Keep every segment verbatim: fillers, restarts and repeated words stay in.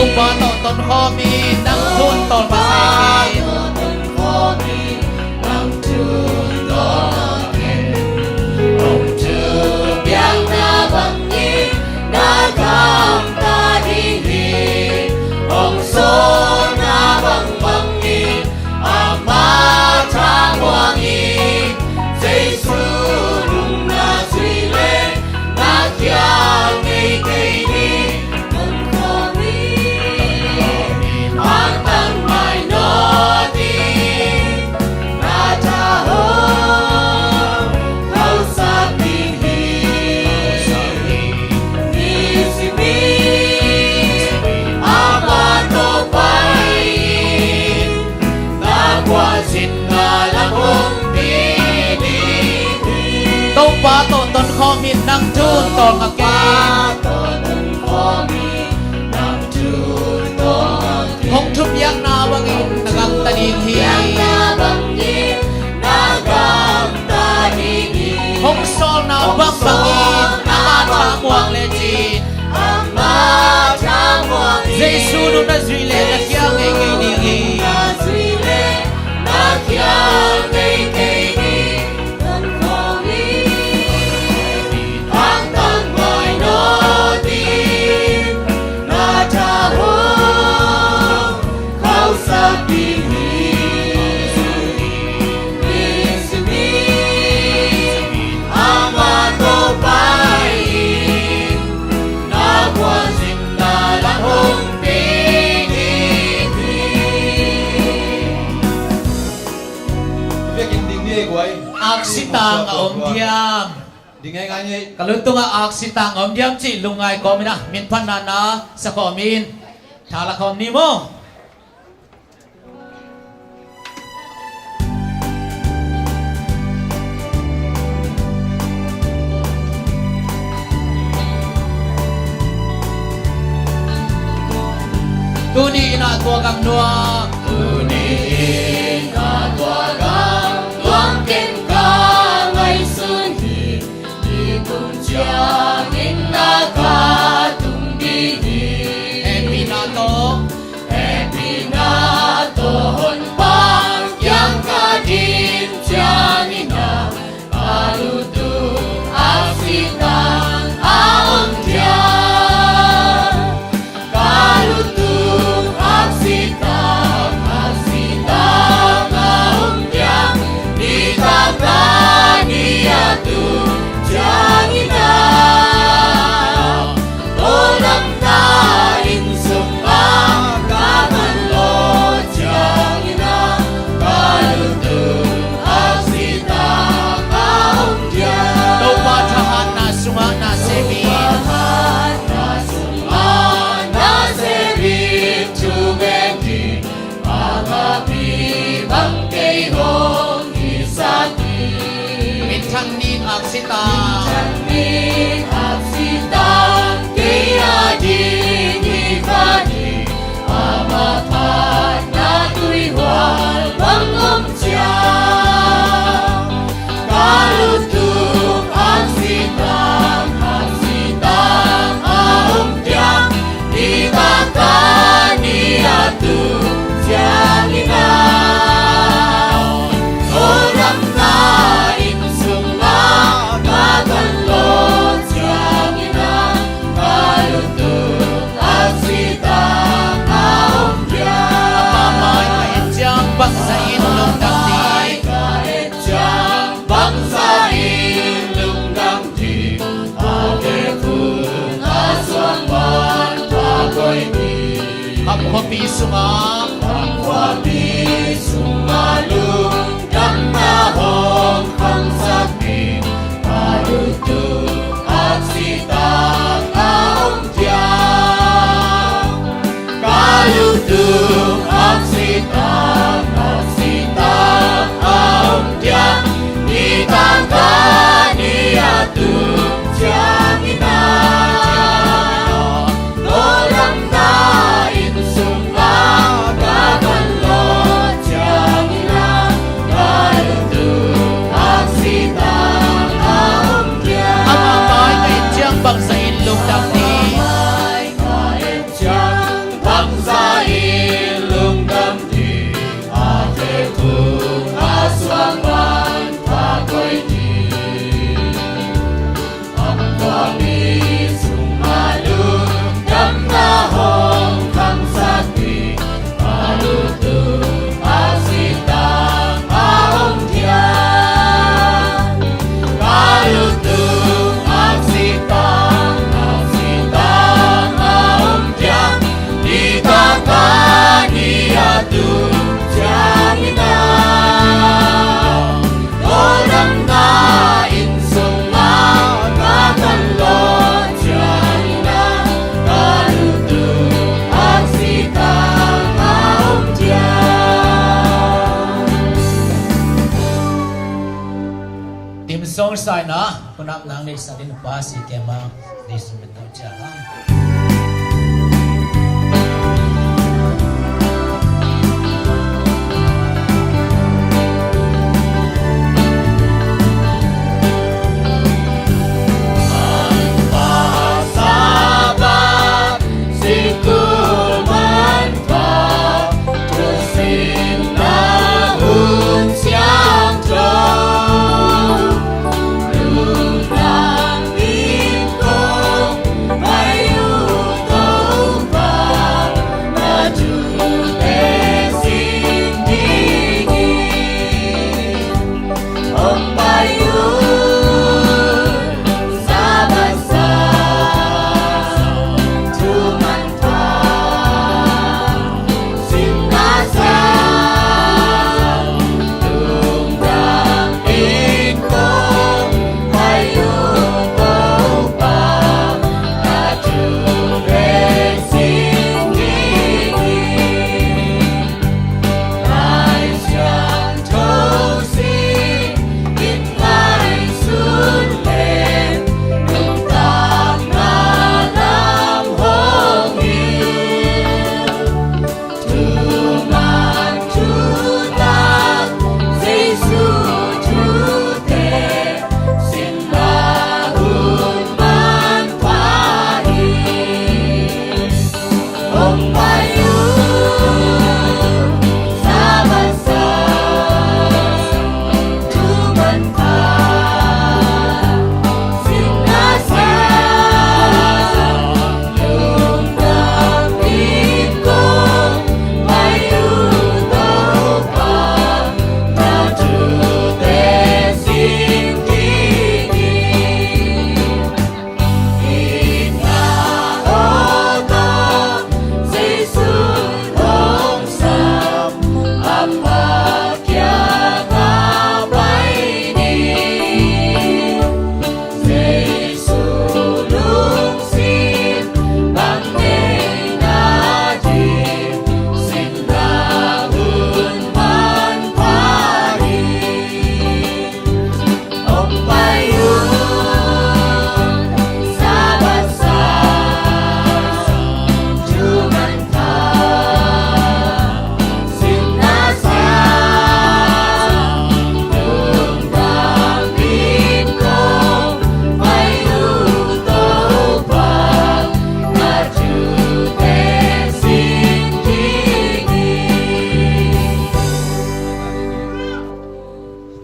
Pa tawh tonkhawm in, nang thu-in tawlnga kei in. Hong thupiakna bangin na gamta ding hi. Hong sawlna bangbangin amah thamuang in. Jesu nung na zuih leh na khial ngei kei ni. Topa tawh tonkhawm in, nang thu-in tawlnga kei in. Hong thupiakna bangin na gamta ding hi. Hong sawlna bangbangin amah thamuang lecin. Jesu nung na zuih leh na khial ngei kei ding hi. Aksi tang a om diam? Ding ngai ngai ni. Ka lungtungah aksi tang a om diam cih lungngai kawmin ah, min phatna na sa kawmin tha la kawm ni maw? Tuni in ah tua gam nuam. Tuni in ah tua gam nuam ken ka ngaihsun hi. Nikum ciangin na ka tung ding hi. Hehpihna tawh, hehpihna tawh honpa kiang ka din ciangin ah, ka lungtum aksi tang a om diam? Ka lungtum aksi tang, aksi tang a om diam? Nitak a ni a tung ciangin ah, tawldamna inn sungah ka van lawh ciangin ah, ka lungtum aksi tang a om diam? Topa thahatna sungah nasem in. Thahatna sungah nasem in thungen ding, a ngapi bang kei hong hisap ding. Minthan'ni aksi tang, minthan'ni aksi tang, kei a ding hi kha ding, amah phatna tuihual bang om ciang. Ka lungtum aksi tang, aksi tang a om diam? Nitak a ni a tung ciangin ah, tawldamna inn sungah ka van lawh ciangin ah, ka lungtum aksi tang a om diam? Amah mai ka et ciang bangzah in lungdam ding? Amah mai ka et ciang bangzah in lungdam ding? A khephung a suang man ka koih ding. Kham khuapi sungah, kham khuapi sungah lungdamna hong khangsak ding, ka lungtum aksi tang a om diam? Ka lungtum aksi tang, aksi tang a om diam? Nitak a ni a tung ciangin ah, tawldamna inn sungah ka van lawh ciangin ah, ka lungtum aksi tang a om diam? Amah mai ka et ciang bangzah in lungdam ding? Amah mai ka et ciang bang Na, kunap nang ni sa din pa si kema ni sumit na cia hang.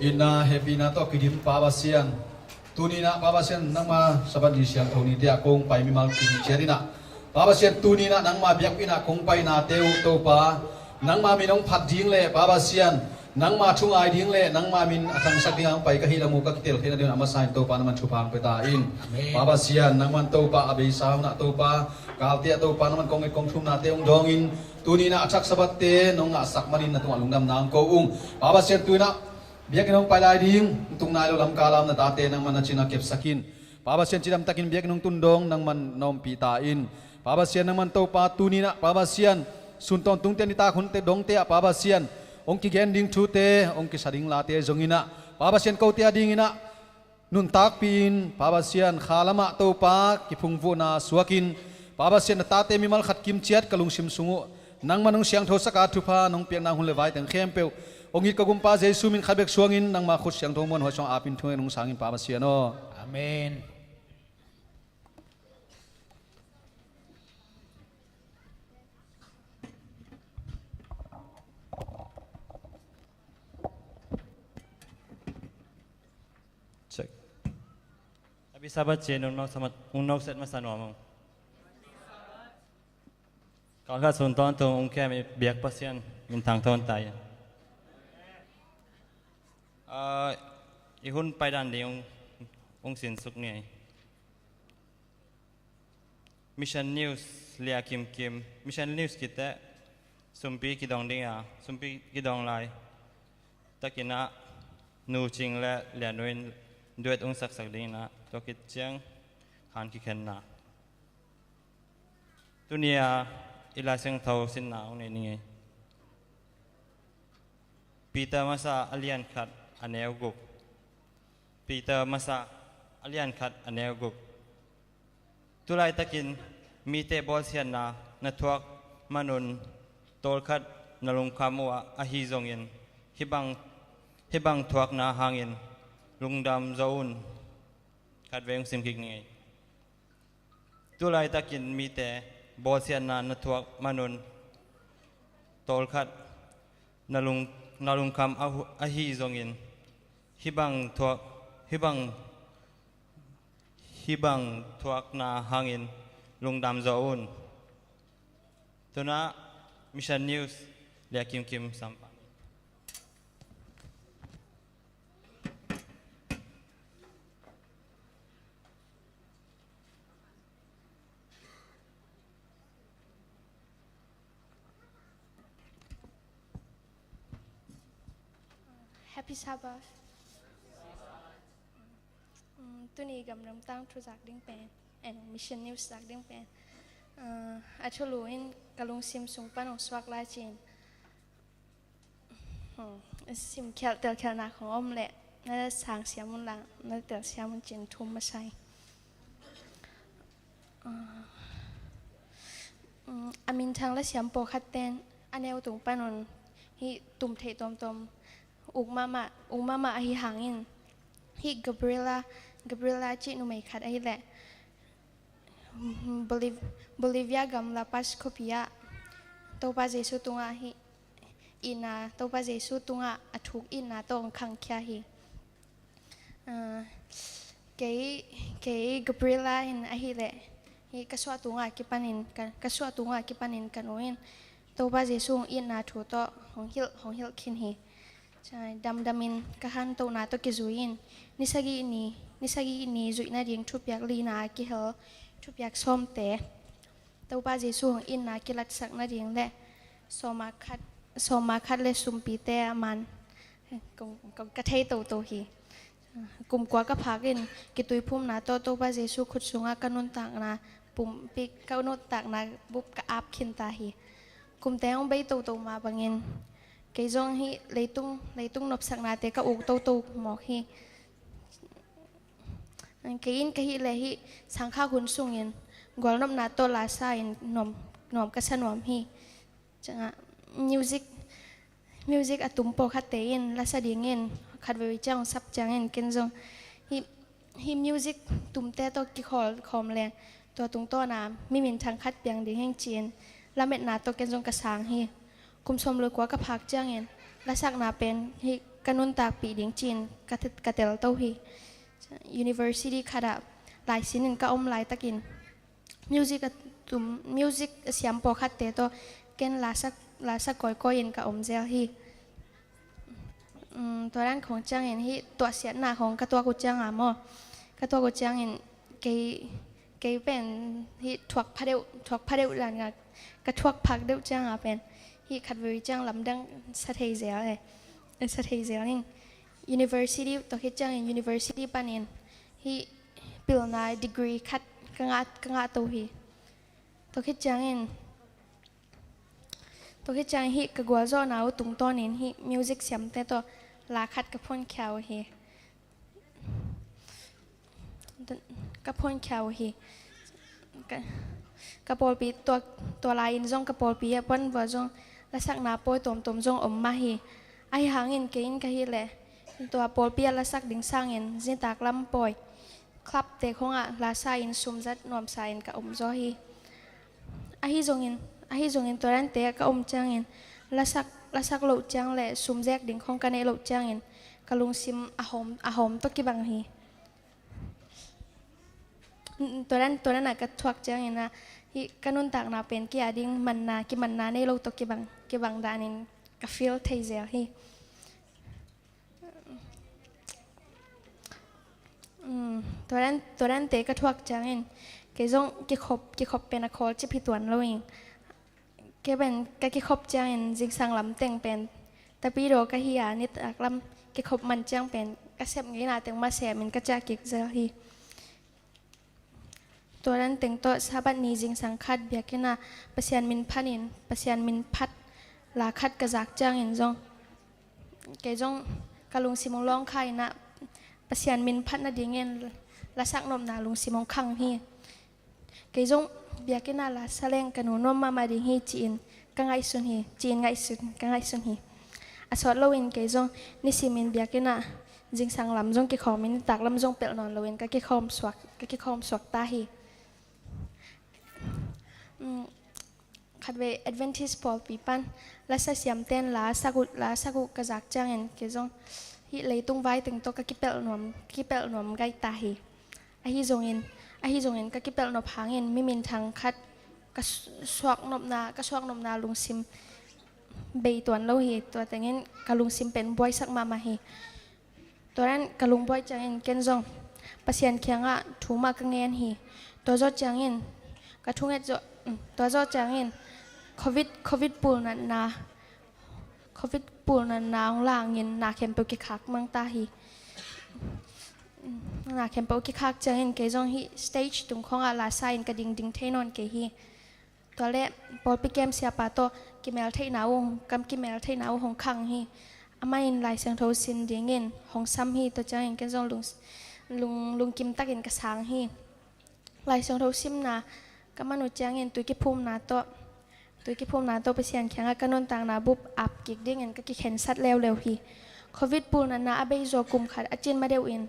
Itna hehpihna tawh kidim Pa Pasian, tuni-in ah Pa Pasian, nangma Sabbath ni siangtho nite ah kong pai mimal kim ciat in ah Pa Pasian, tuni-in ah nangma biakpiakna kong painate uh Topa, nangma min hong phat ding le Pa Pasian, nangma thu ngai ding le nangma min a thangsak ding a hong pai ka hih lam uh ka kitel theihna ding un a masa in Topa nangman thupha hong pia ta in. Amen. Pa Pasian, nangman Topa a beisa hun ah Topa, kalte ah Topa nangman kong et kong thumnate hong dawng in, tuni-in ah a thak Sabbath-te nong ngahsak manin na tungah lungdamna hong ko ung. Pa Pasian, tu-in ah biakinn hong pai lai ding, tung nai lo lamkal a om na tate nangman na cina kepsak in. Pa Pasian, cidamtakin biakinn hong tun dong nangman na ompih ta in. Pa Pasian, nangman Topa tuni-in ah Pa Pasian, sun tawntungte nitak hunte dongte ah Pa Pasian, hong kigen ding thute, hong kisa ding late zongin ah Pa Pasian, kote a dingin ah nuntakpih in Pa Pasian, kha lamah Topa kiphungvuhna suakin Pa Pasian, na tate mimal khat kim ciat ka lungsim sung uh nangman hong siangthosak a, thupha nong piakna hun le vai teng khempeuh hong it ka Gumpa Jesu min khat bek suangin nangma khut siangtho muanhuai suang apin thungen hong sangin Pa Pasian aw. Amen. Check. Happy Sabbath ci-in ung nokset masa nuam ung. Kalkhat sun tawntung ung kem i biak Pasian minthang tawn ta in. Ah, i hun paidan ding ung, ung sinsuk ni. Mission News lia kimkim, Mission News kitteh sumpi kidong ding a, sumpi kidong lai takin ah Nu Cing le Lian Nu in duet ung saksak dingin ah, tua khit ciang khan kikhenna. Tuni a i Lai Siangtho sinna ung nei ning ei. Peter masa a lian khat a neu guk. Peter masa a lian khat a neu guk. Tulaitakin mite bawlsiatna na thuak manun tawlkhat na lungkham uh ahi zongin hibang, hibang thuakna hangin lungdam zaw un. Khat vei hong sim kik ni ei. Tulaitakin mite bawlsiatna na thuak manun tawlkhat na lung, na lungkham ahu, ahi zongin hibang thuak, hibang, hibang thuakna hangin lungdam zaw un. Tuna Mission News Lia Kim Kim Sampa. Happy Sabbath. Mm, tuni gamdang tangthu zak ding pen, and Mission News zak ding pen, uh, a thulu in ka lungsim sung pan hong suak lai cin. Hmm, sim khial, tel khialna khong om leh na sang siam un la, na tel siam un cin thum masa hi. Ah, mm, a minthang la siam pawlkhat ten a neu tung panun hih tum theih tuamtuam uk mahmah, uk mahmah ahi hangin hih Gabriela, Gabriela cih numei khat ahi leh Boliv-, Bolivia gam La Paz khuapi ah Topa Jesu tungah hih itna, Topa Jesu tungah a thuk itna tawh hong khangkhia hi. Ah, kei, kei Gabriela in ahi leh hih ka suah tungah kipanin, ka, ka suah tungah kipanin ka nu in Topa Jesu hong itna thu tawh hong hilh, hong hilh khin hi. Damdamin ka hantohna tawh kizui in ni sagih ni, ni sagih ni zuih nading thupiak lina a kihel thupiak sawmte Topa Jesu hong itna kilatsak nading le sawma khat, sawma khat le sumpite a man kong, kong ka thei toto hi. Kum kua ka phak in kituiphumna tawh Topa Jesu khut sungah ka nuntakna pumpi, ka nuntakna bup ka ap khinta hi. Kumte hong bei toto mah bangin kei zong hih leitung, leitung nopsaknate ka uk toto mawk hi. Kei in ka hih leh hih sangkhak hun sungin gualnopna tawh lasa in nuam, nuam ka sa nuam hi. Ciangah music, music a tum pawlkhatte in lasa dingin khat vei ciang hong sap ciangin ken zong hih, hih music tumte tawh kikhawl khawm leng tua tungtawna mi minthang khat piang ding heng ci-in lametna tawh ken zong ka sang hi. Kum sawm le kua ka phak ciangin lasakna pen hih ka nuntakpih ding ci-in ka, ka telto hi. University khatah laisin in ka om laitakin music a tum, music a siam pawlkhatte tawh ken lasak, lasak kawikawi in ka om zel hi. Um, tua dan khong ciangin hih tuahsiatna khong ka tuak uh cianga maw, ka tuak uh ciangin kei, kei pen hih thuak pha deuh, thuak pha deuh dan ka, ka thuak phak deuh cianga pen hih khat vei ciang lamdang sa thei zel e, sa thei zel in university, tua khit ciangin university panin hih pilna degree khat ka ngah, ka ngah to hi. Tua khit ciangin, tua khit ciangin hih ka gualzawhna uh tungtawnin hih music siamte tawh la khat ka phonkhia uh hi. Ka phonkhia uh hi. Ka, ka pawlpi tua, tua lai-in zong ka pawlpi a puan vua zong lasakna pawi tuamtuam zong om mah hi. Ahi hangin kei in ka hih leh tua pawlpi a lasak ding sangin zingtak lam pawi club te khongah lasa in sumzat nuamsa in ka om zaw hi. Ahi zongin, ahi zongin tua dante ka om ciangin lasak, lasak loh ciang le sumzek ding khong ka neih loh ciangin ka lungsim a hawm, a hawm tawh kibang hi. Tua dan, tua dan a ka thuak ciangin ah hih ka nuntakna pen ki-a ding manna, kimanna nei lo tawh kibang, kibang danin ka feel thei zel hi. Um, tua dan, tua dante ka thuak ciangin kei zong kikhop, kikhop pen a khawl cip hi tuan lo in. Kei pen ka kikhop ciangin zingsang lam teng pen tapidaw ka hi a, nitak lam kikhop man ciang pen ka sep ngeina teng mah semin ka ciah kik zel hi. Tua dan teng tawh Sabbath ni zingsang khat biakinn ah Pasian min phatin, Pasian min phat la khat ka zak ciangin zong kei zong ka lungsim hong lawng kha in ah Pasian min phat nadingin lasak nopna lungsim hong khang hi. Kei zong biakinn ah la sa leng ka nu nuam mahmah ding hi ci-in ka ngaihsun hi, ci-in ngaihsun, ka ngaihsun hi. A sawt loin kei zong nisimin biakinn ah zingsang lam zong kikhawmin nitak lam zong pelh nawn loin ka kikhawm suak, ka kikhawm suak ta hi. Mm, khatvei Adventist pawlpi pan lasa siamten la sak uh, la sak uh ka zak ciangin kei zong hih leitung vai teng tawh ka kipelh nuam, ka kipelh nuam gai ta hi. Ahi zongin, ahi zongin ka kipelh nop hangin mi minthang khat ka su-, suak nopna, ka suak nopna lungsim bei tuan lo hi. Tua tengin ka lungsim pen buaisak mahmah hi. Tua dan ka lungbuai ciangin ken zong Pasian kiangah thu mah ka ngen hi. Tua zawh ciangin ka thunget zawh, mm, tua zawh ciangin Covid, Covid pulnatna, Covid pulnatna hong langin na khempeuh kikhak mang ta hi. Na khempeuh kikhak ciangin kei zong hih stage tung khawngah la sa in ka dingding thei nawn kei hi. Tua leh pawlpi kem siapa tawh kimeltheihna uh, kam kimeltheihna uh hong khang hi. Amah in Lai Siangtho sin dingin hong sam hi. Tua ciangin ken zong lung, lung, lungkim takin ka sang hi. Lai Siangtho simna ka man uh ciangin tui kiphumna tawh, tui kiphumna tawh Pasian kiangah ka nuntakna bup ap kik dingin ka kikhensat leuleu hi. Covid pulnatna a bei zaw kum khat a cin madeuh in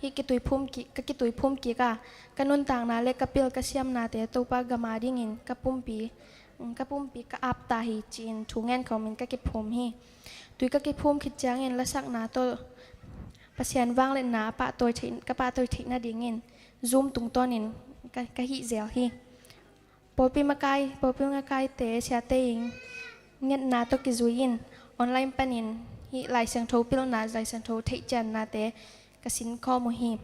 hih kituiphum kik, ka kituiphum kik a, ka nuntakna le ka pil ka siamnate Topa gam a dingin ka pumpi, ka pumpi ka ap ta hi ci-in thu ngen khawmin ka kiphum hi. Tui ka kiphum khit ciangin lasakna tawh Pasian vangliatna a pahtawi theih, ka pahtawi theih nadingin Zoom tungtawnin ka, ka hih zel hi. Pawlpi makai, pawlpi makaite siate in ngetna tawh kizui in online panin hih Lai Siangtho pilna, Lai Siangtho theihciannate ka sin khawm uh hi.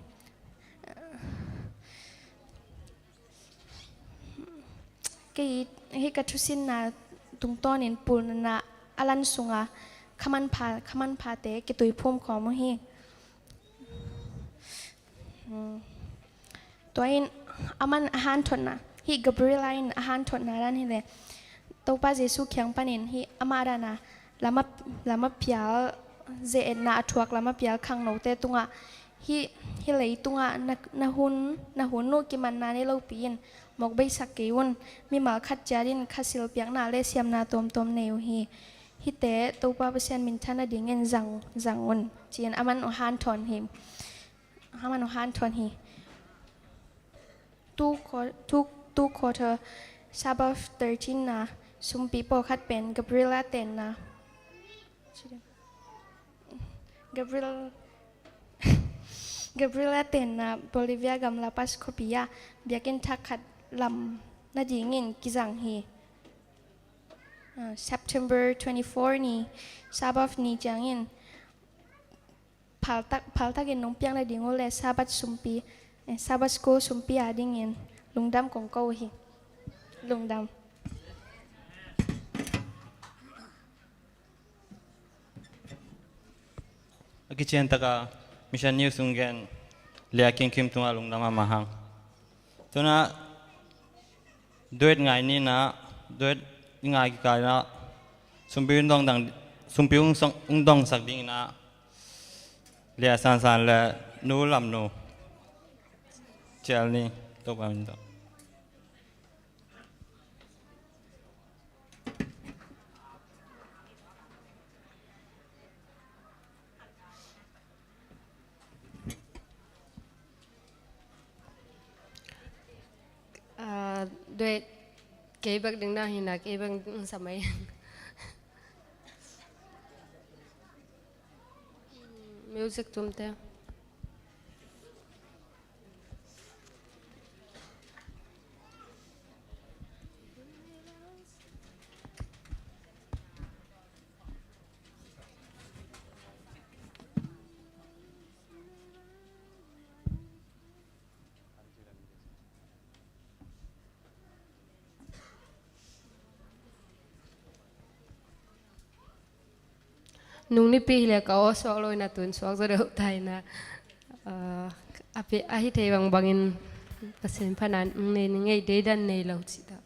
Kei hih ka thusinna tungtawnin pulnatna a lan sunga khamanpha, khamanphate kituiphum khawm uh hi. Hmm. Tua in aman a hanthotna, hih Gabriela in a hanthotna dan hileh Topa Jesu kiang panin hih amah dana lama, lama pial, ze-etna a thuak lama pial khangnote tungah hih, hih leitungah na, na hun, na hun uh kimanna nei lopi in mawk beisak kei un. Mimal khat ciat in khasil piakna le siamna tuamtuam nei uh hi. Hihte Topa Pasian minthan nadingin zang, zang un ci-in aman uh hanthawn hi. Aman uh hanthawn hi. Two quar-, two, two quarter Sabbath thirteen na sumpi pawlkhat pen Gabriela tenna. Gabriel, Gabriela tenna Bolivia gam La Paz khuapi ah biakinn thak khat lam nadingin kizang hi. Ah, September twenty-four ni, Sabbath ni ciangin phaltak, phaltakin nong piak nading uh le Sabbath sumpi, eh, Sabbath school sumpi a dingin lungdam kong ko uh hi. Lungdam. A kician taka Mission News ung gen Lia Kim Kim tungah lungdam a mahang. Tuna duet ngai nina, duet ngai kikaina, sumpi ung dong dang, sumpi ung song, ung dongsak dingina, Lia San San le Nu Lam Nu. Cial ni, Topa min tawh. Ah, duet, kei bek ding na hina, kei bek ding sa mai. Music tumte. Nung nipi hileh ka aw suak lo ina, tun suak zaw deuh ta ina. Ah, a pi, a hi thei bangbangin Pasian phanan, mm, nei, nei, deidan nei lo cih ta.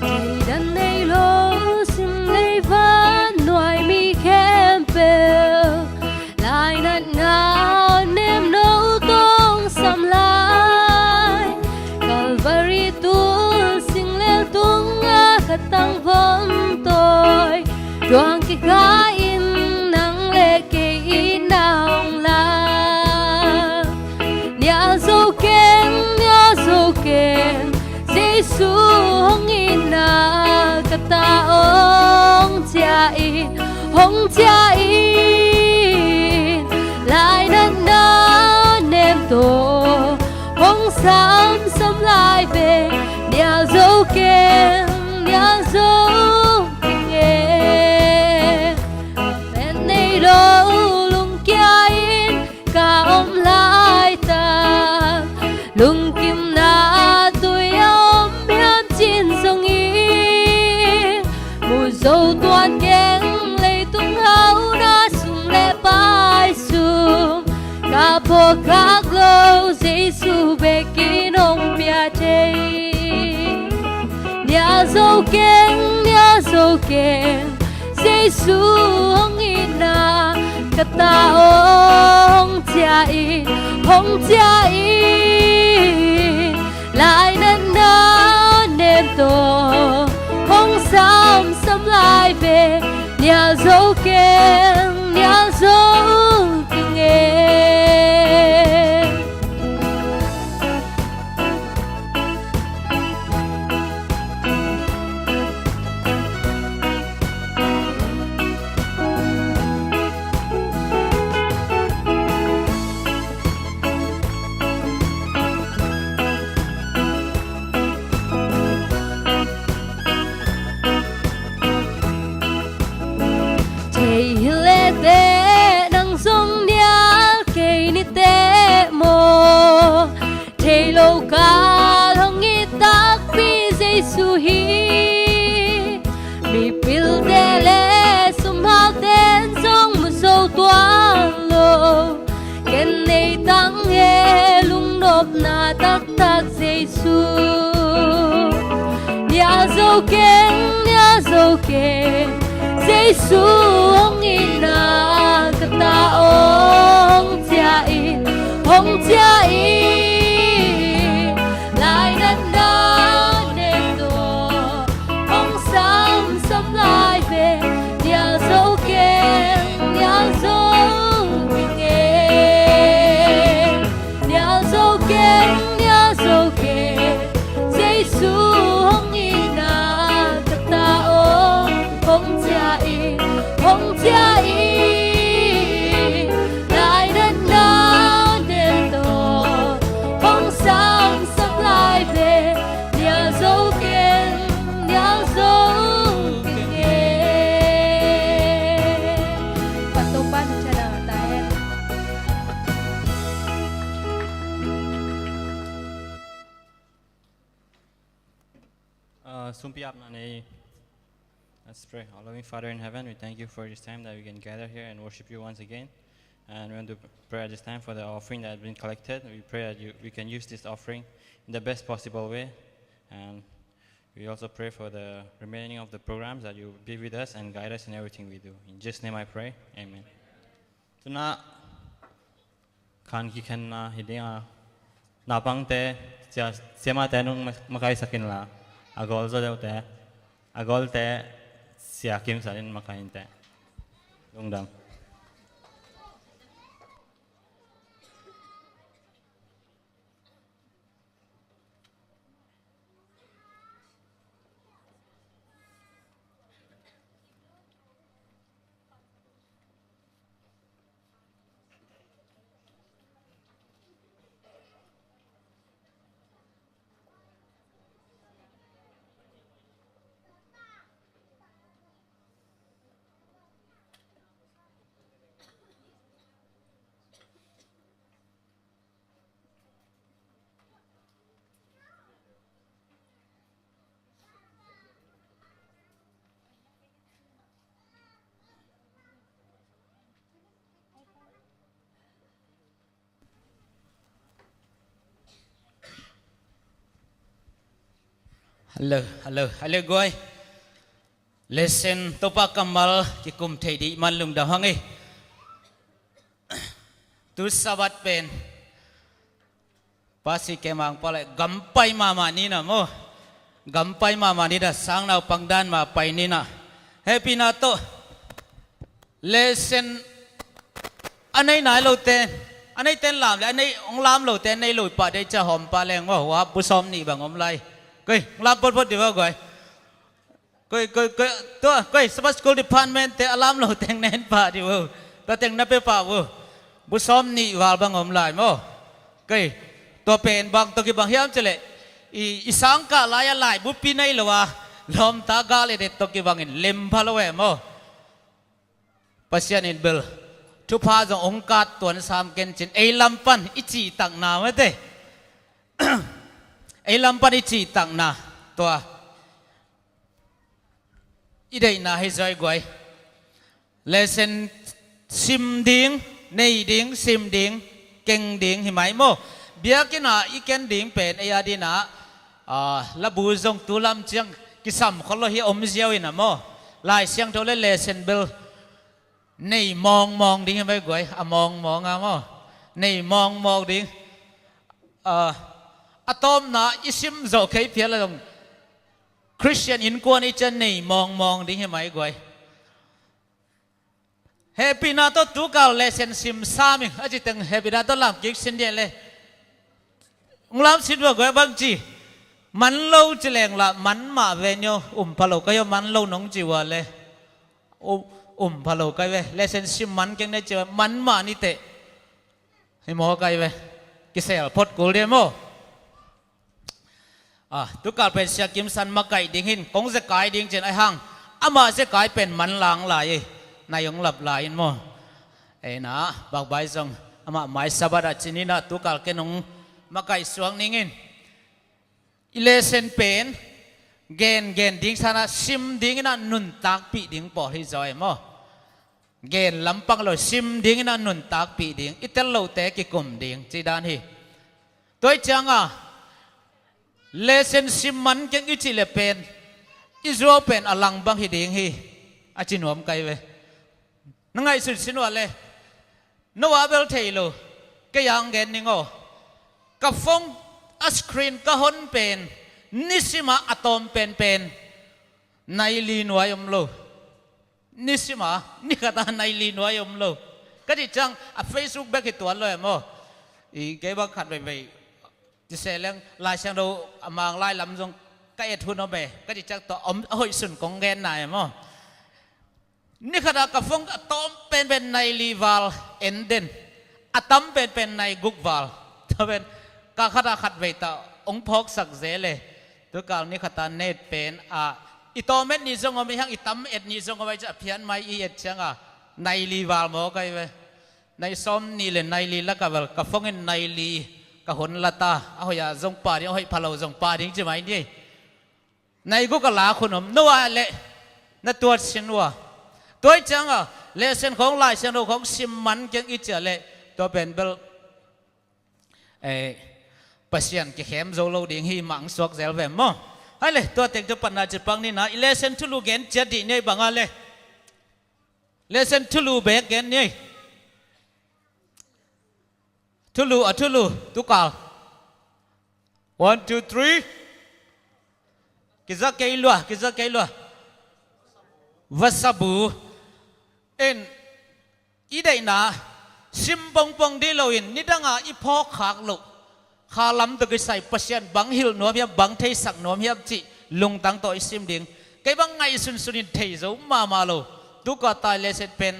Theidan nei lo, sim lei van nuai mi khempeuh, lainatna nem no tawh hong sam lai. Calvary tul singlel tungah khatang vong tawi, tuang kikha in nang le kei i na hong la. Nial zo keng, nial zo keng, Jesu hong itna ka ta hong ciah in, hong ciah in. Lainatna nem tawh hong samsam lai ve. Nial zo keng, nial zo keng e. Pen nei lo lungkia in ka om laitak, lungkimna tui a om hiam cin zongin, mu zo tuan keng leitung hauna sung le pai sung, ka phawk khak lo Jesu bekin hong pia thei. Nial zo keng, nial zo keng, Jesu hong itna ka ta hong ciah in, hong ciah in. Lainatna nem tawh hong samsam lai ve. Nial zo keng, nial zo keng e. Thei hi le teh nang zong nial kei ni teh maw. Thei lo kal hong it takpi Jesu hi. Mipilte le sumhaute'n zong mu zo tuan lo. Ken nei tang e lungnopna taktak Jesu. Nial zo keng, nial zo keng, Jesu hong itna ka ta hong ciah in, hong ciah in. Lainatna nem tawh hong samsam lai ve. Nial zo keng, nial zo keng e. Nial zo keng, nial zo keng, Jesu hong itna ka ta hong, hong ciah in, hong ciah in. Lainatna nem tawh hong samsam lai ve. Nial zo keng, nial zo keng e. Pan Topa'n thudang ta hen. Uh, sumpi apna nei. Let's pray. Our loving Father in heaven, we thank you for this time that we can gather here and worship you once again. And we want to pray at this time for the offering that has been collected. We pray that you, we can use this offering in the best possible way. And we also pray for the remaining of the programs, that you be with us and guide us in everything we do. In Jesus' name I pray. Amen. Tuna khan kikhenna hi dinga, Naupangte, sia, siamate nung ma-, makaisak inla, a gol zaw deuhte, a golte Sia Kim San in makai inteh. Lungdam. Hello, hello, hello, guai. Lesson Topa kammal kikum thei dih man lungdam hang ei. Tu Sabbath pen Pasi kemang pale gampai mama nina mo. Gampai mama nina, sang naupang dan ma pai nina. Happy na to. Lesson a nei nai lote, a nei ten lam le, a nei ong lam lote, a nei lo pa dei ca hom pa leng mo. Wa bu sawm nih bang om lai. Koi, ong lam potpot di va guai. Koi, koi, koi, tua, koi, Sabbath School Department te a lam lo teng nen pah di vo. Tua teng na pe pah vo. Bu sawm nih val bang om lai mo. Koi, tua pen bang tua kibang hiam cileh. I, i sang kah lai a lai bu pi nei lo a. Lawm ta gal e det tua kibang in lem pha lo e mo. Pasian in bel thupha zong ong kat tuan sam ken cin. Ei lam pan i cih takna mate. Ei lam pan i cih takna. Tua. I deihna hi zoi guai. Lesson sim ding, nei ding, sim ding, keng ding hi mai mo. Biakinn ah i ken ding pen ei a dina, ah, labu zong tu lam ciang kisam khol lo hi om ziau ina mo. Lai Siangtho le lesson bel nei mawngmawng ding hi mai guai, a mawngmawng a mo. Nei mawngmawng ding. Ah, a tawpna i sim zawh khei phial a zong Christian innkuan i cian nei mawngmawng ding hi mai guai. Hehpihna tawh tukal lesson sim sam ing a ci teng hehpihna tawh lam kik sin dian le. Ung lam sin va guai bang ci. Man lo ci leng la man mah ve nio um pha lo ka hio man lo nong ci ua le. Um, um pha lo kai ve. Lesson sim man keng ne ci ua man mah ni teh. Hi maw kai ve. Kisel phot kul dia maw. Ah, tukal pen Sia Kim San makaih ding hin kong zekai ding cin ai hang. Amah zekai pen man lang lai ei. Nai ong lap lai in maw. Ei na, bakbai zong. Amah mai Sabbath ah cin ina tukal ken ong makaih suak ning in. I lesson pen gen gen ding sana sim ding ina nuntakpih ding pawl hi zaw e maw. Gen lampang lo sim ding ina nuntakpih ding i tel lote kikum ding ci dan hi. Tua hi cianga lesson sim man keng i cih le pen i zuau pen a lang bang hi ding hi. A ci nuam kai ve. Na ngaihsun sin ua le. Noah bel thei lo. Kei ang gen ning aw. Ka phone a screen ka hon pen nisima a tawm penpen nai li nuai om lo. Nisima ni khata nai li nuai om lo. Ka cih ciang a Facebook bek hi tuan lo e maw. I kei bang khat veivei. Ci se leng Lai Siangtho a mang lai lam zong ka et hun om e. Ka cih ciang tua om a hoih sun kong genna e maw. Ni khata ka phone a tawm penpen nai li val en den. A tam penpen nai guk val. Tua pen ka khata khat vei ta ong phawksak zel e. Tukal ni khata net pen a i tawm et ni zong om i hang i tam et ni zong om ai ca a phian mai i et cianga nai li val maw kai ve. Nai sawm nih le nai li laka vel ka phone in nai li ka hun lata a hoih a zong pa ding a hoih phalo zong pa ding ci mai ni. Nai guk a lak hun om Noah le na tuat sin ua. Tua hi cianga lesson khong Lai Siangtho khong sim man keng i cia le tua pen bel, eh, Pasian kikhem zo lo ding hi mah ang suak zel ve maw. Hai le tua teng tu panna ci pang ni na i lesson thulu gen ciat dih ni ei banga le. Lesson thulu bek gen ni ei. Thulu a thulu tukal. One, two, three. Kiza kei lua, kiza kei lua. Vasabu. En, i deihna sim pongpong dih loin nidanga i phawk khak loh kha lam tawh kisai Pasian bang hilh nuam hiam, bang theisak nuam hiam cih lungtang tawh i sim ding. Kei bang ngaihsunsun in thei zo mahmah lo. Tuka tai leset pen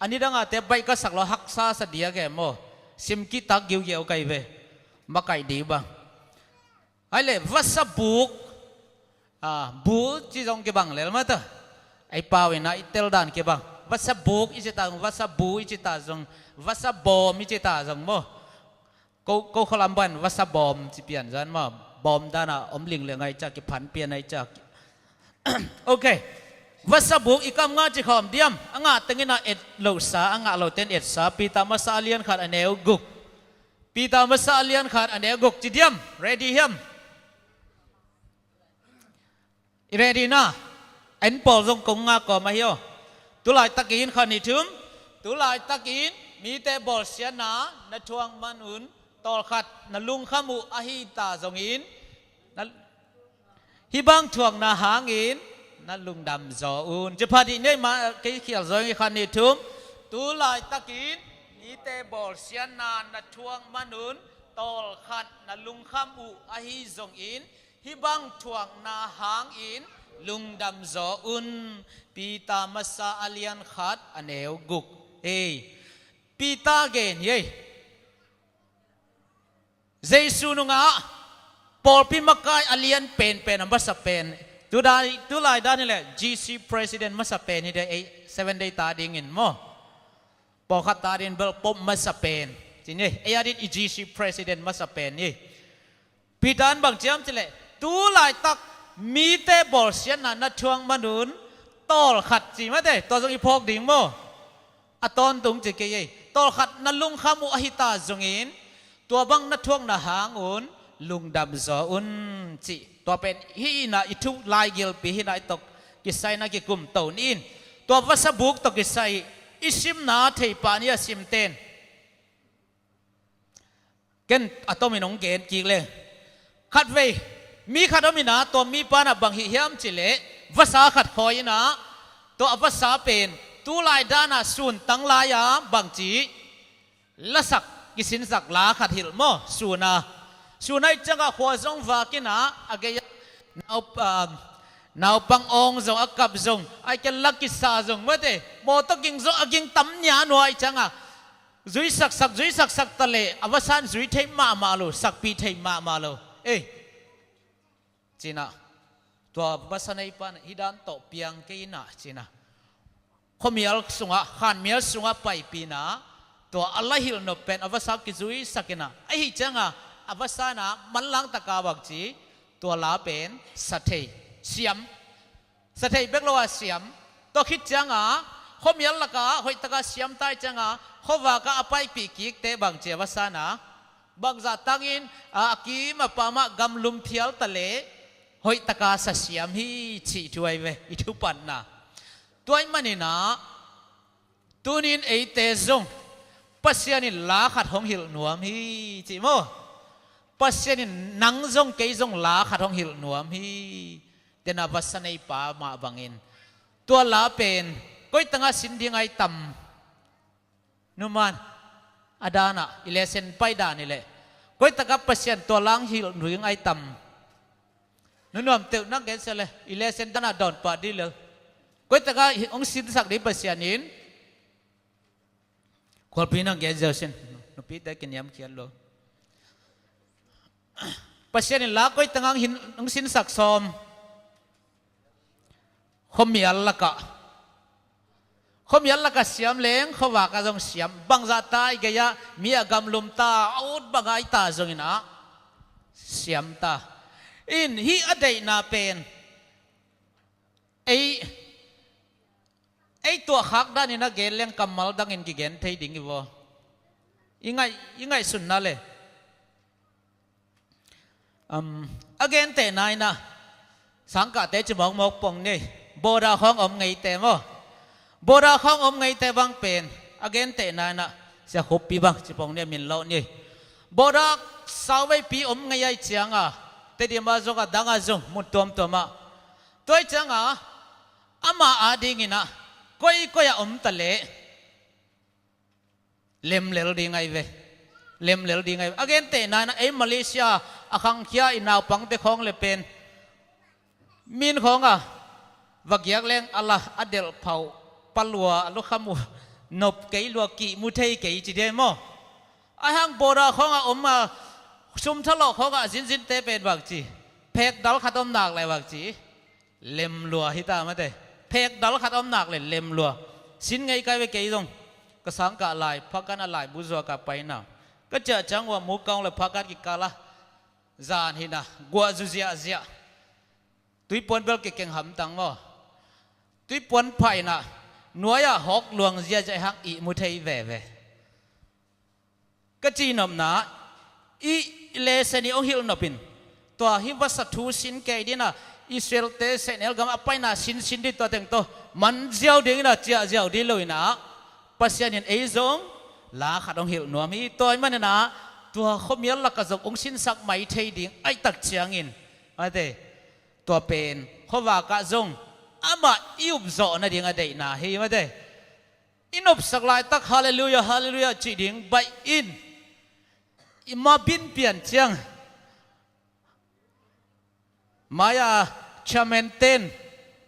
a nidangate baih ka sak lo, haksa sa diak e maw. Sim kihtak giugiau kai ve. Makaih dih bang. Hai le, vasabuk. Ah, bu ci zong kibang lel mata. Ei pau ina i tel dan kibang. Vasabuk i ci ta zong, vasabu i ci ta zong, vasabawm i ci ta zong maw. Ko, ko khalam ban vasabawm ci pian zan maw. Bawm dana om ling le ngai ca, kiphan pian ai ca. Ok. Vasabuk i kam nga ci khawm diam. A ngah tengina et lo sa, a ngah lo ten et sa. Peter masa a lian khat a neu guk. Peter masa a lian khat a neu guk ci diam. Ready hiam? I ready na. En pawl zong kong nga kawm ahi aw. Tulaitakin khan ni thum. Tulaitakin mite bawlsiatna na thuak manun tawlkhat na lungkham uh ahi ta zongin na Hih bang thuakna hangin na lungdam zaw un. Ci pha dih nei mah kei khial zaw ing. Khan ni thum. Tulaitakin mite bawlsiatna na thuak manun tawlkhat na lungkham uh ahi zongin hih bang thuakna hangin lungdam zaw un. Peter masa a lian khat a neu guk. Ei, Peter gen hi ei. Jesu nungah pawlpi makai a lian penpen a masa pen. Tulai dan hileh G C president masa pen hi deh, ei Seven Day ta dingin maw. Pawlkhat ta dingin bel Pope masa pen. Cin ei, ei a din i G C president masa pen hi. Peter in bang ciam cileh, tulaitak mite bawlsiatna na thuak manun tawlkhat ci mate, tua zong i phawk ding maw. A tawntung ci kei ei. Tawlkhat na lungkham uh ahi ta zongin tua bang na thuakna hangun lungdam zaw un ci. Tua pen hih ina i thu laigilpi hina i tawh kisaina kikum to ni in. Tua vasabuk tawh kisai i simna thei pah ni a simten. Ken a tomin hong gen kik leng. Khatvei mi khat om ina, tua mi pana bang hih hiam cileh vasa khat khawi ina, tua a vasa pen tulai dana sun tang lai-a bangci lasak kisinsak la khat hilh maw, suna. Suna i ciangah khua zong vak ina, a gei-a nau, ah, naupang awng zong a kap zong, ai kia la kisa zong mate, mawtaw ging zong a ging tam nia nua i ciangah zuisaksak, zuisaksak ta leh a vasan zui thei mahmah lo, sakpih thei mahmah lo. Ei, cinah tua vasa neipa hih dan tawh piang kei inah cinah khuamial sungah, khanmial sungah paipih inah tua a la hilh nop pen a vasa kizuisak inah, ahi ciangah a vasa inah manlang taka bangci tua la pen sa thei, siam. Sa thei bek lo a siam. Tua khit cianga khuamial laka hoihtaka siam tai cianga khuavaka a paipih kikte bangci a va sana, bangzah tangin a, a kim a pamah gamlum phial ta le hoihtaka sa siam hi cih thu ahi ve, i thupatna. Tua ahih maninah tunin eite zong Pasian in la khat hong hilh nuam hi cih maw? Pasian in nang zong kei zong la khat hong hilh nuam hi. Dena vasa neipa mah bangin tua la pen koitangah sin ding ai tam? Numan a danah i lesen pai dan i leh koitaka Pasian tua lang hilh ding ai tam? Nunuam teuh nang gensia le i lesen danah dawn pah dih lel. Koitaka hong sinsak ding Pasian in? Khualpi nang gen zeusin. Nupite kiniamkhiat lo. Pasian in la koitangah hong sinsak sawm? Khuamial lakah. Khuamial lakah siam leng khuavakah zong siam. Bangzah ta i gei-ah mi a gamlum ta, a ut bangah i ta zonginah siam ta. In hih a deihna pen ei, ei tuahkhak danin a gen leng kammal dangin kigen thei ding i vaw. I ngaih, i ngaihsunna le. Um, a gentehna inah sangkahte ci mawkmawk pong ni. Boda khawng om ngeite maw? Boda khawng om ngeite bang pen a gentehna inah sia khuppi bang ci pong ni, min loh ni. Boda sauveipi om ngei ai cianga Tedim ah zong a dang ah zong mun tuamtuam ah. Tua hi ciangah amah adingin ah koikoi ah om ta leh lemlel ding ahi ve. Lemlel ding ahi ve. A gentehna in ah ei Malaysia a khangkhia i naupangte khawng le pen min khawng a va giak leng a la a delh phauh palua a lukham uh nop kei lua kihmu thei kei ci dei maw? Ahi hang border khawng a om a sum thalawh khawng a zinzinte pen bangci phek dal khat om nak le bangci lem lua hi ta mate. Phek dal khat om nak le lem lua. Sin ngei kai ve kei zong ka sangkah lai phakan a laibu zuak a paina ka ciah ciang uh a mukang le phakan kikal a zan hi na guah zu ziahziah. Tuipuan bel kikeng hamtang maw? Tuipuan phaina nuai-ah hawk luang ziahziah hang ihmu thei veve. Ka cihnopna i lesen i hong hilh nopin tua hi vasa thu sin kei dina Israel-te sehnel gam a paina sinsin di tua teng tawh man ziau dingina ciah ziau di loina Pasian in ei zong la khat hong hilh nuam hi. Tua hi manina tua khuamial laka zong hong sinsak mai thei ding aih tak ciangin mate. Tua pen khuavakah zong amah i upzawh nading a deihna hi mate. I nopsak laitak halleluiah halleluiah cih ding baih in i mabin pian ciang mai-a chairman ten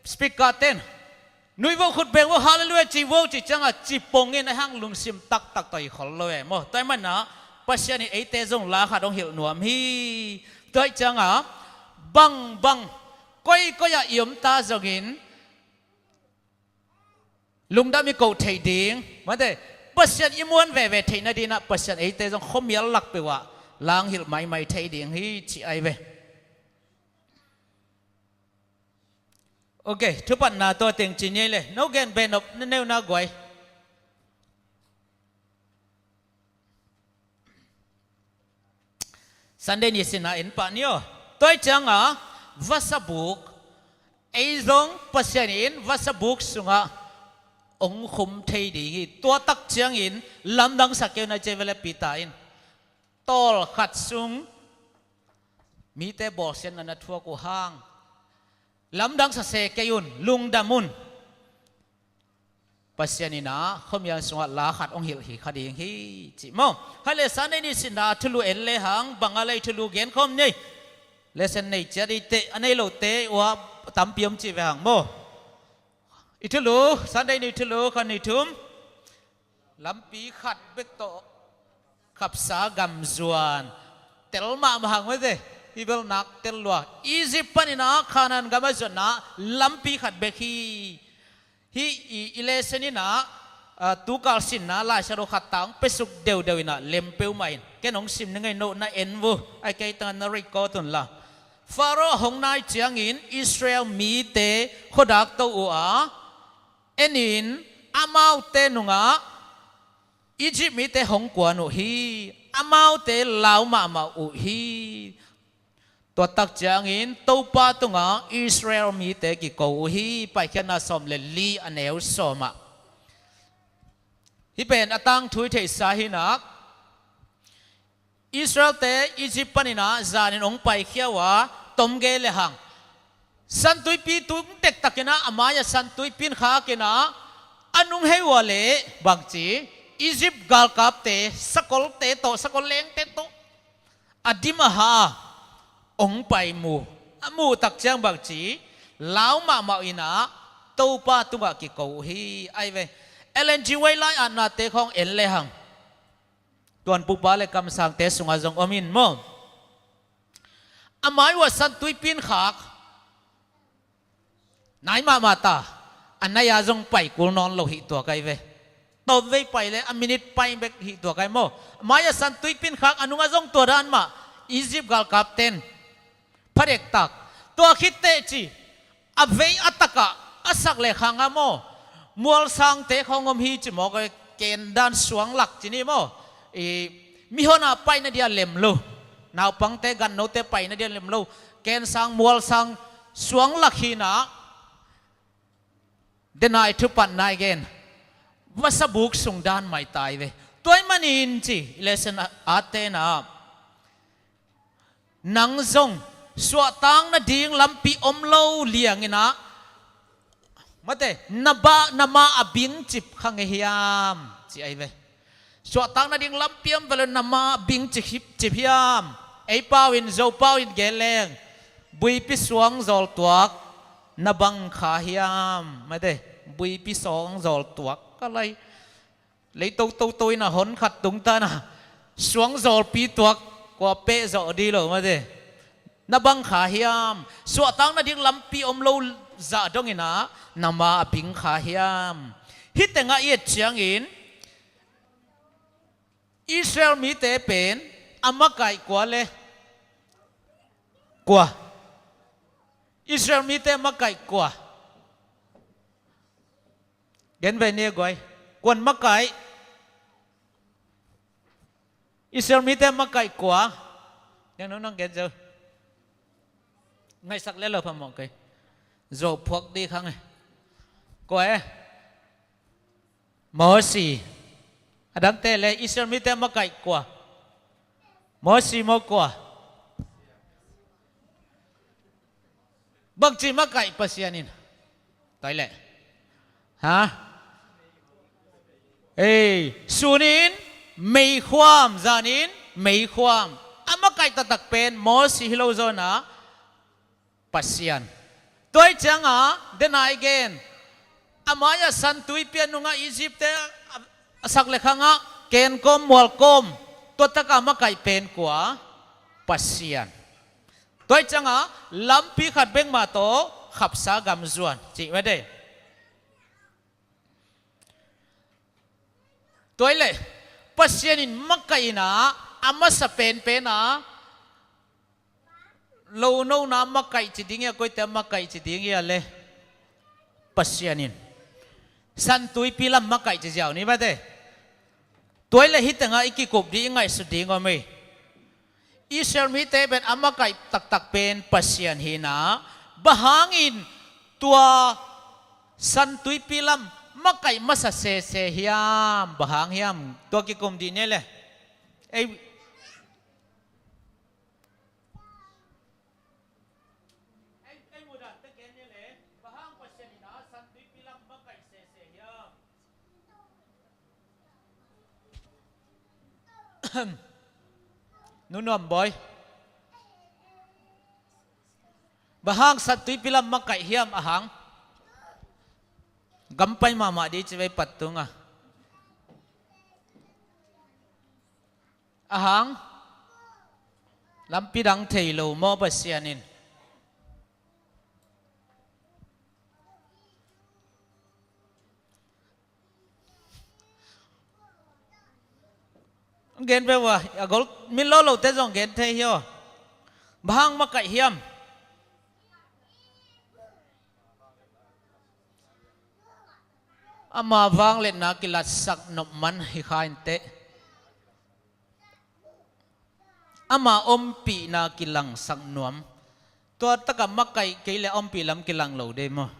speaker ten nui vo khut beng vo halleluiah cih vo cih ciangah cipongin a hang lungsim taktak tawh i khol lo e maw? Tua hi manina Pasian in eite zong la khat hong hilh nuam hi. Tua hi ciangah bangbang koikoi ah i omta zongin lungdam i koh theih ding mate. Pasian i muan veve theih nadinah Pasian eite zong khuamial lakpeuh ah la hong hilh maimai thei ding hi ci ahi ve. Ok, thupatna tua teng ci ni le no gen benop na neuna guai. Sunday ni sinna en pah ni aw. Tua hi ciangah vasabuk ei zong Pasian in vasabuk sungah hong khum thei ding hi. Tua tak ciangin lamdang sa kei un a ci vele Peter in. Tawlkhat sung mite bawlsiatna na thuak uh hang lamdang sa se kei un, lungdam un. Pasian in ah khuamial sungah la khat hong hilh hi kha ding hi cih maw? Hai le Sunday ni sinna thulu en le hang banga lei thulu genkhawm nei. Lesson nei ciat i teh a nei lote ua tampi om cih ve hang maw? I thulu Sunday ni thulu khan ni thum lampi khat bek tawh khapsa gamzuan tel mahmah hang mate. Hi bel nak tel lua. Egypt panin ah Canaan gam a zuatna lampi khat bek hi. Hi i, i lesson in ah tukal sinna laisado khat tang pesuk deudeu in ah lem peuhmah in ken hong sim ni ngei no na en vu ai kei tanga na record un la. Pharaoh hong nai ciangin Israel mite khuadak to uh a enin amaute nungah Egypt mite hong kuan uh hi. Amaute lau mahmah uh hi. Tua tak ciangin Topa tungah Israel mite kiko uh hi. Paikhiatna sawm le li a neu sawmah. Hih pen a tangthu i theihsa hi nak. Israelte Egypt panin ah zanin hong paikhia uh a tomgei le hang Santuipi tung dektakin ah a mai-ah Santuipi in khakin ah a nung hei uh a leh bangci Egypt galkapte sakolte tawh sakol lengte tawh a dim a ha hong pai mu a muh tak ciang bangci lau mahmah in ah Topa tungah kiko uh hi. Ai ve Ellen G. White lai-atnate khawng en le hang tuanpupa le kamsangte sungah zong om in maw? A mai uh ah Santuipi in khak nai mahmah ta. A nai-a zong pai kul nawn lo hih tua kai ve. Tawmvei pai le a minit pai bek hih tua kai maw? A mai-ah Santuipi in khak a nungah zong tua dan mah Egypt galkapten phadektak. Tua khit teh ci a vei a takah a sak le khang a maw? Mualsangte khawng om hi ci maw? Ken dan suanglak ci ni maw? I mihona paina dia lem lo. Naupangte gannote paina dia lem lo. Ken sang mualsang suanglak hi na. Denai thupatna i gen vasabuk sung dan maitai ve. Tua ahih manin ci lesson a tena nang zong suahtak nading lampi om lo liangin ah, mate, na ba, na ma a bing cip kha ngei hiam, ci ahi ve. Suahtak nading lampi om vele na ma a bing cip, cip hiam. Ei pau in, Zo pau in gen leng, buipi suangzawl tuak na bang kha hiam, mate, buipi suangzawl tuak ka lai. Leito toto in a hon khat tung ta na, suangzawlpi tuak kua peh zawh dih lo mate. Na bang kha hiam, suahtak nading lampi om lo zah dongin ah, na ma a bing kha hiam. Hih tengah i et ciangin, Israel mite pen a makaih kua le kua? Israel mite a makaih kua? Gen ve ni a guai. Kuan makaih? Israel mite makaih kua? Nang nang nang gen zo. Ngaihsak le lo phamawh kei. Zo phuak dih khang e. Kua e? Mosi. A dangte le Israel mite makaih kua? Mosi maw kua? Bangci makaih Pasian in? Toi leh. Ha? Ei, sunin meikhuam, zanin meikhuam. A makaih taktak pen Mosi hi lo zaw na, Pasian. Tua hi ciangah, denai gen. A mai-ah San Tuipi a nungah Egypt-te a, a sak le khangah, kenkawm, mualkawm. Tua takah makaih pen kua? Pasian. Tua hi ciangah, lampi khat bek mah tawh, khapsa gam zuan. Cih mate. Tua hi leh, Pasian in makaih in ah, a masa penpen ah, lo nona makaih ci ding hi a, koite makaih ci ding hi a le? Pasian in. San Tuipi lam makaih ci ziau ni mate. Tua hi leh hih tengah i kikup ding, i ngaihsut ding om ei. Israel mite pen a makaih taktak pen Pasian hi in ah, bang hangin tua San Tuipi lam makaih masa sese hiam, bang hang hiam, tua kikum dih ni le. Ei, ei, ei mudan te gen ni le, bang hang Pasian in ah San Tuipi lam makaih sese hiam. Nu Nuam Bawi. Bang hang San Tuipi lam makaih hiam a hang? Gam pai mahmah dih ci vei pat tung a. A hang? Lampi dang thei lo maw Pasian in? Gen ve ua, a gol min lo lote zong gen thei hi aw. Bang hang makaih hiam? Ama vangliatna kilatsak nop man hi kha inteh. Ama ompihna kilangsak nuam. Tua takah makaih kei le ompih lam kilang lo dei maw?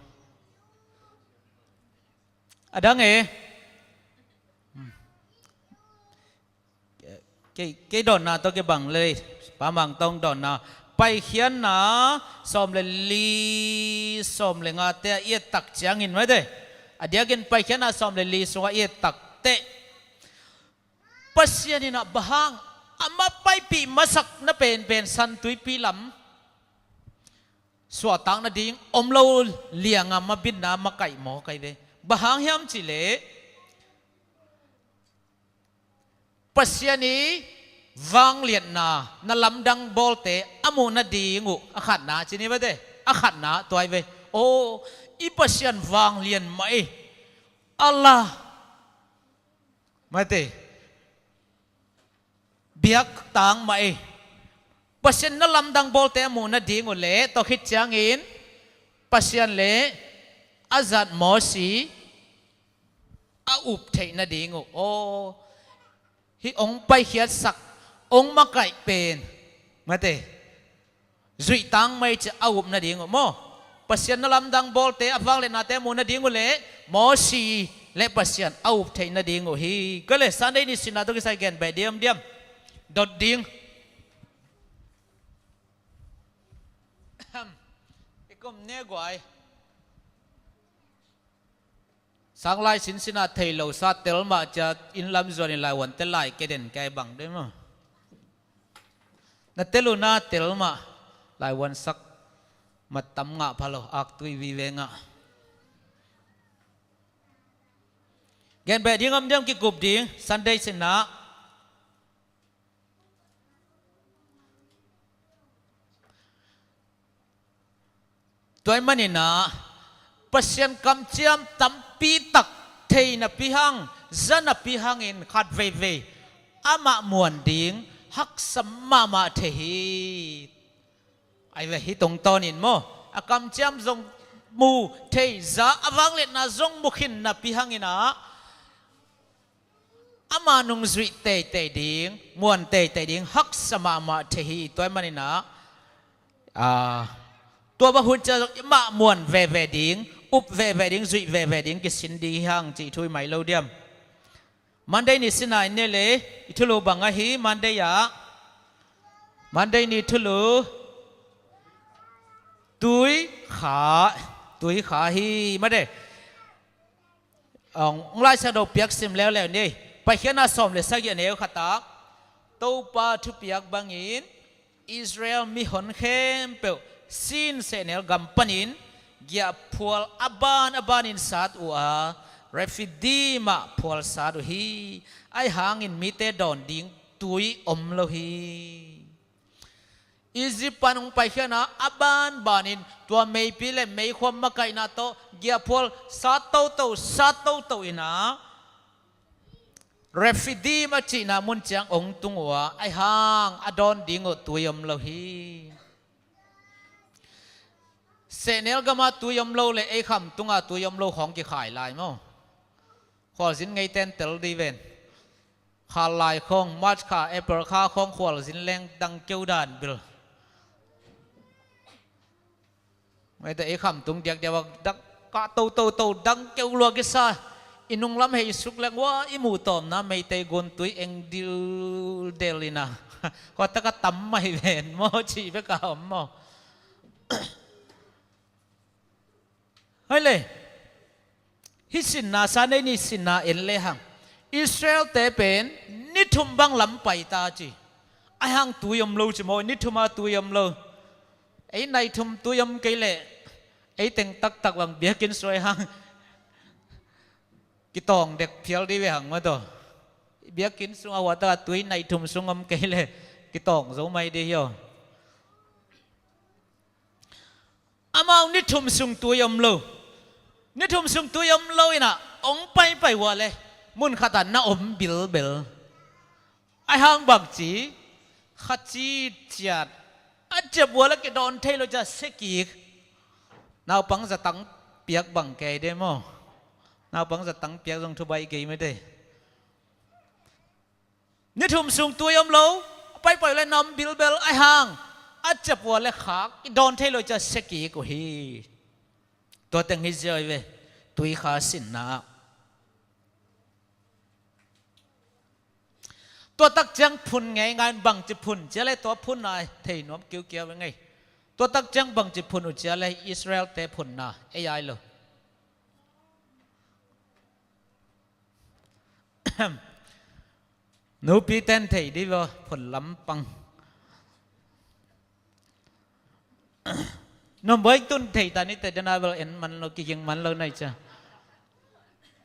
A dang e. Kei, kei dawnna tawh kibang le, Pa Mang Tong dawnna. Paikhiatna sawm le li, sawm le ngate a i et tak ciangin mate. A diakin Paikhiatna sawm le li sungah i et tak teh, Pasian in ah bang hang a mapaipih masakna penpen San Tuipi lam suahtak nading om lo lianga mabitna makaih maw kai ve. Bang hang hiam cih leh, Pasian i vangliatna, na lamdang bawlte a muh nading uh a khatna ci ni mate, a khatna tua hi ve. Aw, i Pasian vanglian mah ei. Allah. Mate. Biak tang mah ei. Pasian na lamdang bawlte a muh nading uh le, tua khit ciangin Pasian le a zat Mosi a up theih nading uh. Aw, hih ong paikhiatsak, ong makaih pen mate, zuih tang mai ci a up nading uh maw? Pasian na lamdang bawlte a vangliatnate a muh nading uh le Mosi le Pasian a up theih nading uh hi. Kei le Sunday ni sinna tawh kisai gen beh diamdiam. Dot ding. Gom ne guai. Sang lai sinsinah thei lo sa tel mah cia inn lam zuan in laivuan te lai ke den kai bang de maw? Na tel uh na tel mah laivuan sak mat tam ngah pha lo, aktui vive ngah. Gen beh ding om diam, kikup ding Sunday sinah. Tua ahih maninah Pasian kamciam tampi tak thei napi hang, za napi hangin khat veivei amah muan ding haksa mahmah thei hi. Ai ve, hih tungtawnin maw, a kamciam zong mu thei, za a vangliatna zong mu khin napi hanginah ama nungzuih teitei ding, muan teitei ding haksa mahmah thei hi. Tua ahih maninah, a, tua bang hun ciang amah muan veve ding, up veve ding, zuih veve ding kisin ding hi hang cih thu i mai lo diam? Monday ni sinah in ne le, i thulu bang ahi, Monday ah, Monday ni thulu, tui kha, tui kha hi mate. Ong, ong Lai Siangtho piak sim leuleu ni. Paikhiatna sawm le sagih, a neu khat ah, Topa thupiak bangin Israel mihon khempeuh Sin sehnel gam panin giahphual a ban a banin sat uh a, Refidim ah phual sat uh hi. Ahi hangin mite dawn ding tui om lo hi. Egypt pan hong paikhiatna a banbanin tua meipi le meikhuam makaihna tawh giahphual sat toto, sat toto inah Refidim a cihna mun ciang hong tung uh a, ahi hang a dawn ding uh tui om lo hi. Sehnel gamah tui om lo le ei khamtungah tui om lo khawng kikhai lai maw? Khualzin ngeiten tel dih ven. Khal lai khawng, March kha, April kha khawng khualzin leng dang keu dan bil. Ngaite ei khamtung diakdiak a dang kah toto to dang keu lua kisa. I nunglam hei suk leng ua i muh tawmna meitei guntui eng dildel inah kua taka tam mai ven maw, cih beka om maw? Hai le, hih sinna, Sunday ni sinna en lehang Israel-te pen ni thum bang lam pai ta ci. Ahi hang tui om lo ci maw, ni thum a tui om lo. Ei nai thum tui om kei leh ei teng taktak bang biakinn sung ahi hang kitawng dek phial dih ve hang maw taw. Biakinn sung a hua taka tui nai thum sung om kei leh kitawng zo mai dih hi aw. Amau ni thum sung tui om lo. Ni thum sung tui om lo inah hong paipai uh a le mun khatah na om bilbel. Ahi hang bangci, khaci ciat a ciap uh a le kidawn thei lo ciah sia kik. Naupang zatang piak bang kei de maw? Naupang zatang piak zong thubaih kei mate. Ni thum sung tui om lo, a paipai le na om bilbel, ahi hang a ciap uh a le khak i dawn thei lo ciah sia kik uh hi. Tua teng hi ziau hi ve, tui kha sinna ah. Tua tak ciang phun ngeingai in, bangci phun cia le tua phunna thei nuam kiukiau hi ngei. Tua tak ciang bangci phun uh cia le Israel-te phunna ei ai lo. Nupi ten thei dih vaw, phun lampang. Numboi tun thei ta ni te dena bel en man lo, kiging man lo nai cia.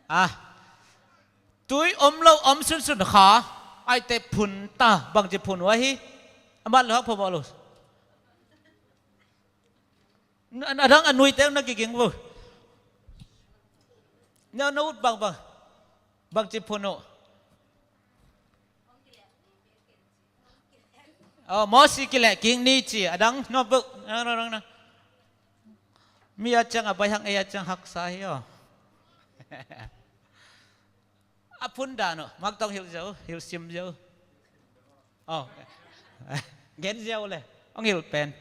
Ah. Tui om lo, om sunsun kha. Aite phun ta, bangci phun uh ahi. Amat lo hak phamawh lo. Na, na dang a nuite na kiging vo. Na, na ut bang bang. Bangci phun uh. Oh, Mosi kileh kik ni ci, a dang no beuh. Na, na, na, na. Mi a ciang a bai hang, ei a ciang haksa hi aw. A phun dan uh, mak tawh hong hilh ziau, hilh sim ziau. Oh. Gen ziau le, hong hilh pen.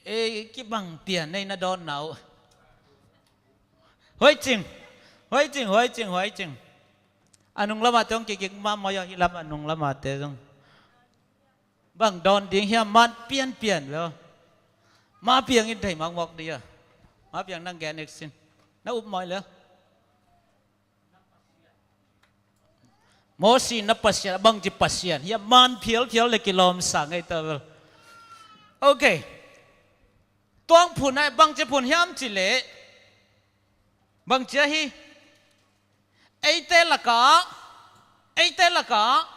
Ei, kibang pian nei na dawnna uh. Huai cing, huai cing, huai cing, huai cing. A nung lamah te hong kiging mahmah aw, hih lam a nung lamah te zong. Bang dawn ding hiam, man pianpian lo. Ma piang in thei mawkmawk dih a. Ma piang nang gen eksin. Na upmawh le. Mosi na Pasian, bangci Pasian hiam, man phialphial le kilawmsa ngei ta bel. Ok. Tuang phun ai bangci phun hiam ci leh, bangci ahi, eite lakah, eite lakah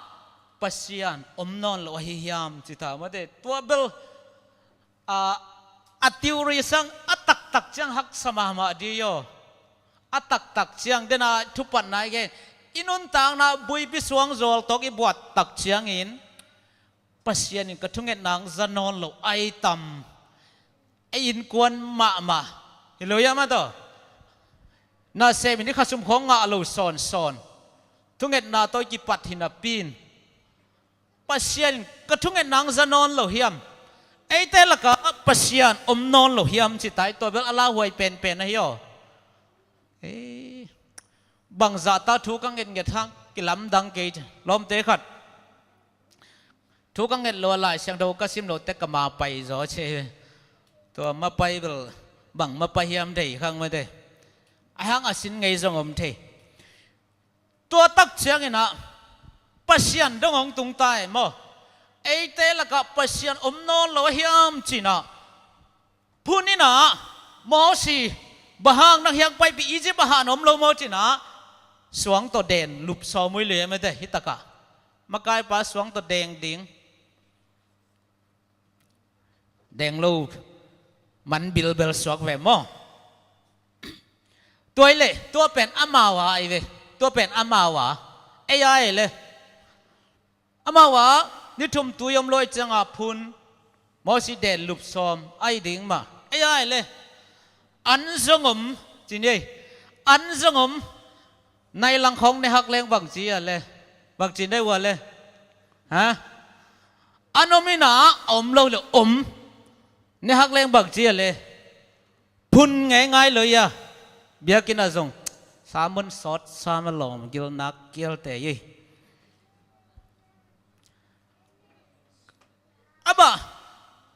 Pasian om nawn lo ahi hiam ci ta mate. Tua bel a, a theory sang a taktak ciang haksa mahmah dih aw. A taktak ciang dena thupatna i gen, i nuntakna buipi suang zawltawk i buat tak ciangin Pasian in ka thungetna hong za nawn lo ai tam. Ei innkuan mahmah hi lo hiam a tawh. Nasem in i khasum khawng ngah lo sawnsawn. Thungetna tawh i kipat hi napi in Pasian in ka thungetna hong za nawn lo hiam? Eite lakah Pasian om nawn lo hiam ci ta i, tua bel a lauhuai penpen ahi aw. Ei, bangzahta thu ka ngetnget hang kilamdang kei ci. Lawmte khat thu ka nget lo a, Lai Siangtho ka sim lo teh ka ma pai zaw ci. Tua ma pai bel bang ma pai hiam thei khang mate. A hang a sin ngei zong om thei. Tua tak ciangin ah Pasian dong hong tung ta e maw. Eite lakah Pasian om nawn lo ahi hiam ci-in ah, phun in ah, Mosi, bang hang nang hiang paipih, Egypt ah han om lo maw ci-in ah, suang tawh den lup sawm uh hi lo hi mate, hi takah. Makaipa suang tawh deng ding. Deng lo man bilbel suak ve maw. Tua hi leh, tua pen amau a ahi ve. Tua pen amau a. Ei a hi leh, amau a ni thum tui om lo ahih ciangin phun, Mosi den lup sawm ahi ding mah. Ei a hi leh, an zong om ci ni ei. An zong om. Nai lang khawng ne hak leng bangci a leh, bangci ne uh a leh? Ha? An om in ah, a om lo leh om. Ne hak leng bangci a leh? Phun ngeingai lo hi a. Biakinn ah zong sermon sawt sa ma lawm gil nak kial te hi. A bah,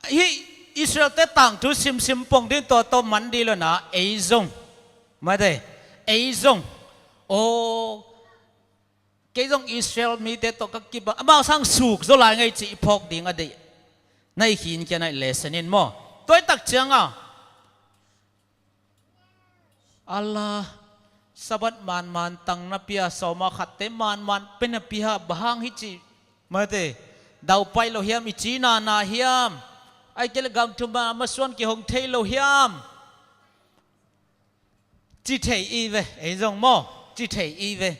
hih Israel-te tangthu simsim pong ding tawh tawh man dih lo in ah, ei zong. Mate, ei zong. Aw, kei zong Israel mite tawh ka kibang, amau sang suk zaw lai ngei cih i phawk ding a deih. Na i khin kia na i lesson in maw. Tua hi tak ciangin ah, Allah, Sabbath manman tang na pia, sawma khatte manman pe na pia, bang hang hi ci, mate, daupai lo hiam, i ci nana hiam, ahih kei leh gam thum a masuan kihong thei lo hiam, ci thei i ve, ei zong maw, ci thei i ve.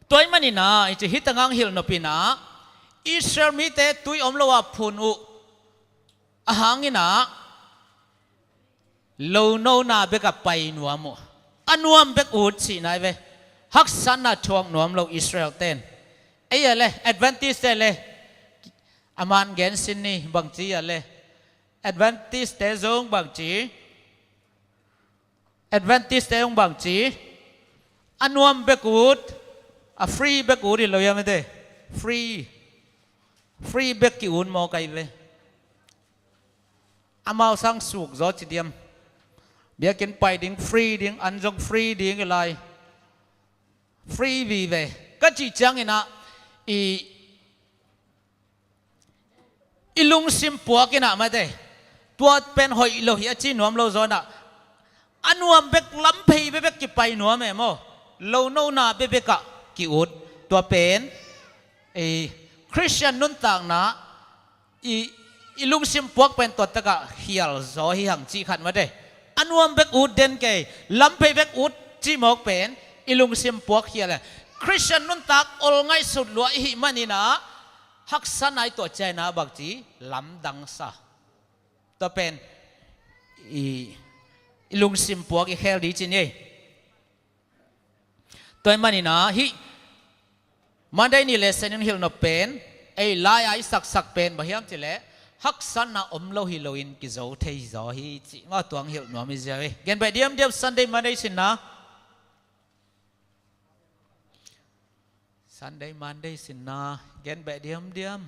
Tua ahih manin ah, i ci hi tangah hilh nop in ah, Israel mite tui om lo ah phun uh ahang in ah, lonona bek ah pai nuam uh. A nuam bek ut cihna hi ve. Haksatna thuak nuam lo Israel-ten. Ei a leh, Adventist-te leh, a man gen sin ni, bangci a leh? Adventist-te zong bangci? Adventist-te zong bangci? A nuam bek ut, a free bek ut hi lo hiam mate? Free. Free bek ki-ut mawk ahi ve. Amau sang suk zaw ci diam. Biakinn pai ding free ding, an zong free ding hi lai. Free vive. Ka cih ciangin ah, i, i lungsim puak in ah mate, tua pen hoih lo hi a ci nuam lo zaw in ah, a nuam bek, lam phei bekbek kipai nuam e maw. Lonona bekbek ah ki-ut. Tua pen, ei, Khristian nuntakna, i, i lungsim puak pen tua takah khial zaw hi hang cih khat mate. A nuam bek ut den kei, lam phei bek ut cih mawk pen i lungsim puak khial e. Khristian nuntak ol ngaihsut lua i hih manin ah, haksatna i tuah ciangin ah bangci, lamdang sa. Tua pen i, i lungsim puak i khel ding ci ni ei. Tua ahih manin ah, hih Monday ni lesson in hilh nop pen, ei lai-a i saksak pen bang hiam cih leh, haksatna om lo hi loin kizo thei zaw hi cih mah tua hong hilh nuam hi ziau hi. Gen beh diamdiam, Sunday, Monday sinna. Sunday, Monday sinna gen beh diamdiam.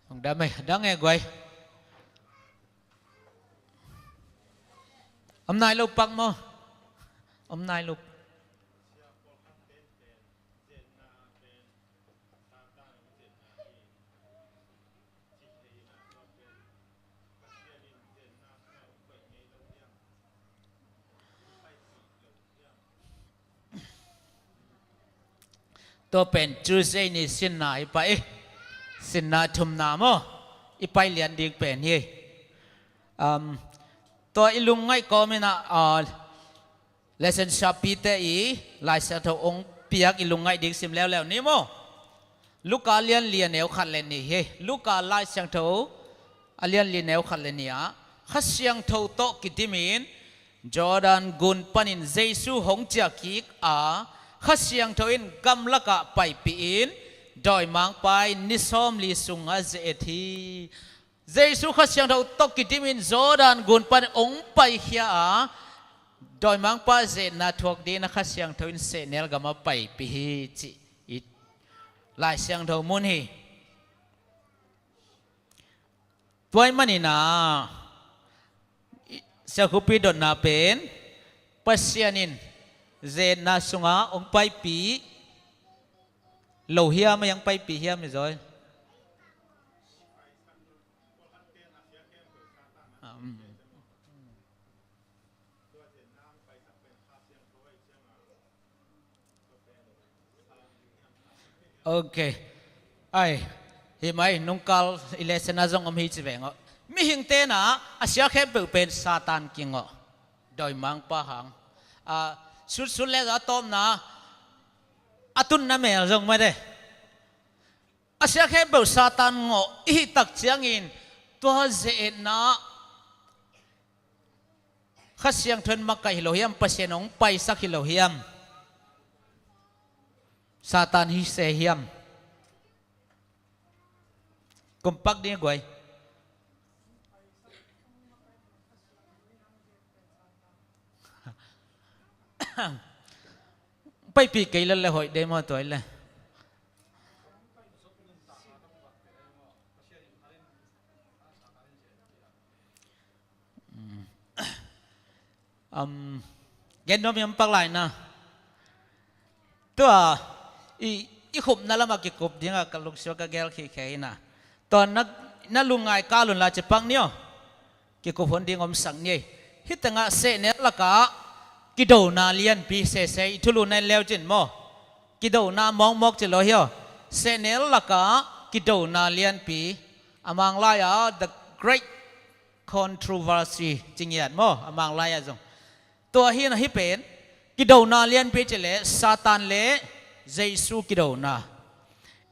Hong dam ei, dang e guai. Om nai lo pak maw? Om nai lo. Tua pen Tuesday ni sinna i pai, sinna thumna maw? I pai lian ding pen hi. Um, tua i lungngaih kawm in ah, uh, lesson siapite i Lai Siangtho hong piak i lungngaih ding sim leuleu ni maw? Luka lian li a neu khat le nih hi. Luka Lai Siangtho a lian li neu khat le nih ah Kha Siangtho tawh kidim in Jordan gun panin Jesu hong ciah kik a, Kha Siangtho in gamlakah paipih in dawimangpa in ni sawmli sungah ze-et hi. Jesu Kha Siangtho tawh kidim in Jordan gun panin hong paikhia a, dawimangpa ze-etna thuak dingin a Kha Siangtho in sehnel gamah paipih hi cih i Lai Siangtho mun hi. Tua ahih manin ah, i, siakhupi dotna pen Pasian in ze-etna sungah hong paipih lo hiam, a hong paipih hiam i zaw? Ah, um. Ok. Ai, hi mai, nungkal i lesson ah zong om hi ci veng aw. Mihingte na a sia khempeuh pen Satan kingawh. Dawimangpa hang. A, sutsut le a tawpna a tunna mel zong mate. A sia khempeuh Satan ngawh i hih tak ciangin tua ze-etna Kha Siangtho in makaih hi lo hiam, Pasian hong paisak hi lo hiam? Satan hi se hiam? Kumpak ding guai. Paipih kei le le hoih dei maw tua i le. Um, gen nuam hiam pak lai na. Tua i, i khupna lamah kikup dingah ka lungsim ka gel khikhe hi na. Tua na, na lungngai kal un la ci pak ni aw. Kikup hun ding omsak ni ei. Hih tengah sehnel lakah kidona lianpi sese i thulu na en leu cin maw? Kidona mawkmawk ci lo hi aw. Sehnel lakah kidona lianpi. A Mang lai-ah the great controversy ci ngiat maw, a Mang lai-ah zong. Tua hi na hih pen kidona lianpi ci leh Satan le Jesu kidona.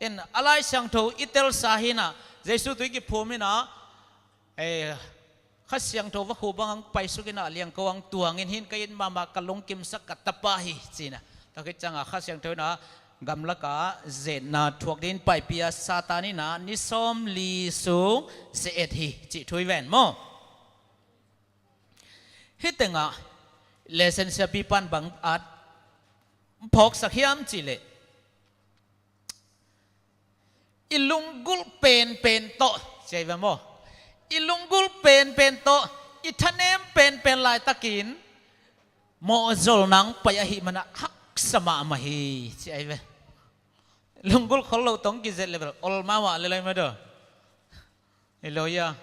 In a Lai Siangtho i telsa hi na, Jesu tui kiphum hi na, eh, Kha Siangtho vakhu bang hong paisuk in a liangko hong tuang in, hih in ka it mahmah ka lungkimsak ka tapa hi ci na. Tua khit ciangah Kha Siangtho in a gamlakah ze-etna thuak dingin paipih a, Satan in a ni sawmli sung ze-et hi cih thu hi ven maw? Hih tengah lesson siapipa'n bang at phawksak hiam cih leh, i lunggulh penpen tawh, ci ai ve maw? I lunggulh penpen tawh, i thanem penpen laitakin mawhzolna hong pai ahih manin haksa mahmah hi, ci ai ve. Lunggulh khol lo tawh kizet le bel ol mahmah le lai mah daw. Hi lo ia.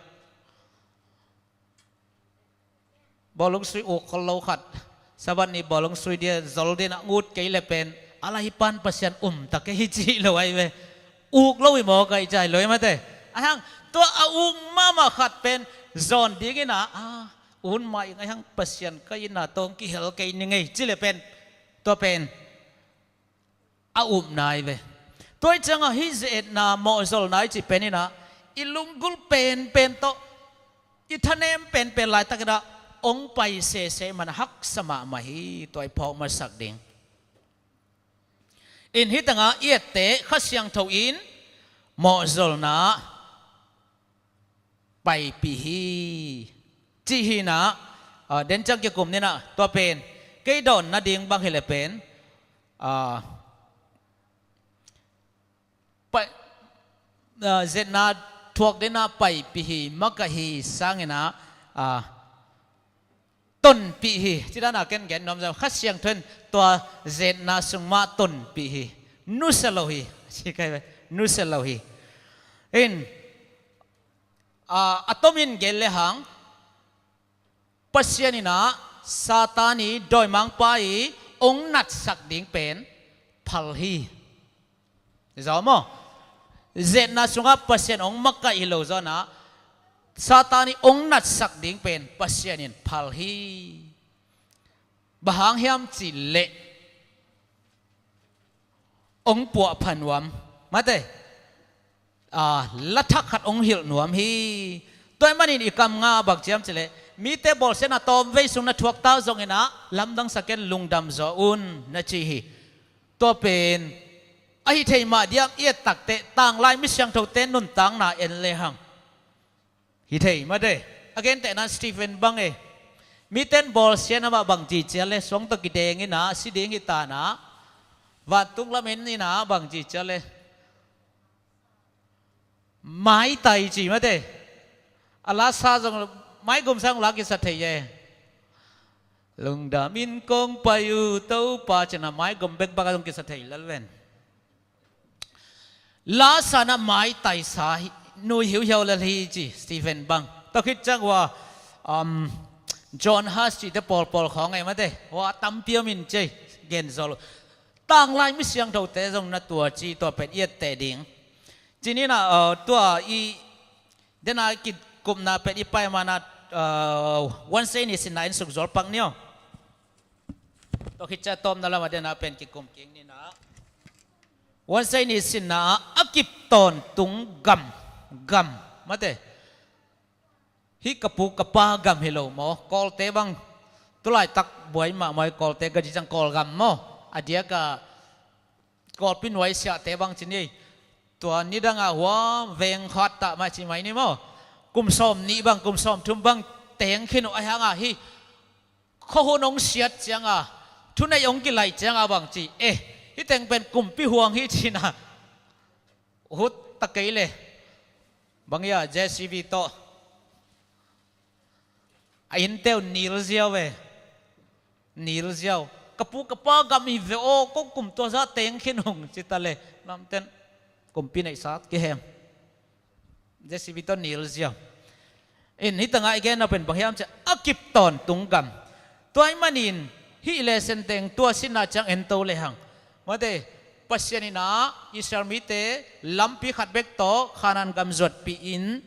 Bawlung sui uk khol lo khat, Sabbath ni bawlung sui dia zol dia na ngut kei le pen, a lai pan Pasian um ta kei hi ci lo ai ve. Uk lo hi maw ka i cai lo hi mate. Ahang tua a uk mahmah khat pen zawn dingin a, a, un mah ing ahang Pasian ka inn ah tawh kihel kei ni ngei ci le pen, tua pen a upna hi ve. Tua hi ciangah hih ze-etna, mawhzolna i cih pen inah i lunggulh penpen tawh i thanem penpen laitakinah hong pai sese man haksa mahmah hi. Tua i phawk masak ding. In hih tengah i etteh Kha Siangtho in mawhzolna paipih hi, cih hinah, ah, den ciang kikum ninah tua pen kei dawn nading bang hileh pen, ah, pai, ah, ze-etna thuak dinah paipih hi, makaih hi sanginah, ah, tonpih hi. Cidana ken gen nuam zong Kha Siangtho in tua ze-etna sung mah tonpih hi. Nusia lo hi. Ci kai ve. Nusia lo hi. In, a, a tomin gen lehang Pasian inah Satan i dawimangpa i hong natsak ding pen phal hi. Zaw maw? Ze-etna sungah Pasian hong makaih hi lo zawnah Satan i hong natsak ding pen Pasian in phal hi. Bang hang hiam cihleh hong puahpha nuam, mate, ah, lathak khat hong hilh nuam hi. Tua ahih manin i kam nga bang ci hiam cihleh, mite bawlsiatna tawmvei sung na thuak ta zonginah lamdang sa ken, lungdam zaw un, na ci hi. Tua pen ahi thei mah diam? I et takteh tanglai mi siangthote nuntakna en lehang hi thei, mate. A gentehna Stephen bang e, miten bawlsiatna mah bang ci cial le, suang tawh kideng inah si ding hi tanah, vantung lam en inah bang ci cial le, maitai ci, mate. A lasa zong maigum sang la kisa thei e. Lungdam in kong pai uh Topa, cinah maigum bek baka zong kisa thei lel ven. Lasa na maitaisa hi, nui hiuhiau lel hi ci Stephen bang. Tua khit ciang ua, um, John Huss cihte pawlpawl khawng e, mate, ua tampi om in ci gen zaw lo. Tanglai mi siangthote zong na tua ci, tua pen i etteh ding. Ci ninah, uh, tua i dena kikupna pen i pai manah, uh, Wednesday ni sinna in sukzual pak ni aw. Tua khit ciang tawpna lamah dena pen kikum kik ninah, Wednesday ni sinna ah a kip tawntung gam, gam, mate. Hih ka pu ka pa gam hi lo maw? Kawlte bang tulaitak buai mahmah hi, Kawlte ka ci ciang Kawlgam maw? A diakah Kawlpi nuaisiahte bang ci ni. Tua nidangah hua veng khattah mah ci mai ni maw? Kum sawm nih bang, kum sawm thum bang teng khin uh, ahi hangah hih khuahun hong siat cianga, thuneih hong kilaih cianga bang ci, eh, hih teng pen kumpi huang hi cinah hut ta kei le. Bang ia, J C B tawh a innte uh nil ziau ve. Nil ziau. Ka pu ka pa gam hi ve aw, ko kum tua zah teng khin hong ci ta le, namten kumpi neihsa kihem. J C B tawh nil ziau. In hih tangah i genna pen bang hiam ciah, a kip tawntung gam. Tua ahih manin hih lesson teng tua sinna ciang en to lehang, mate, Pasian inah Israel mite lampi khat bek tawh Kanaan gam zuatpih in,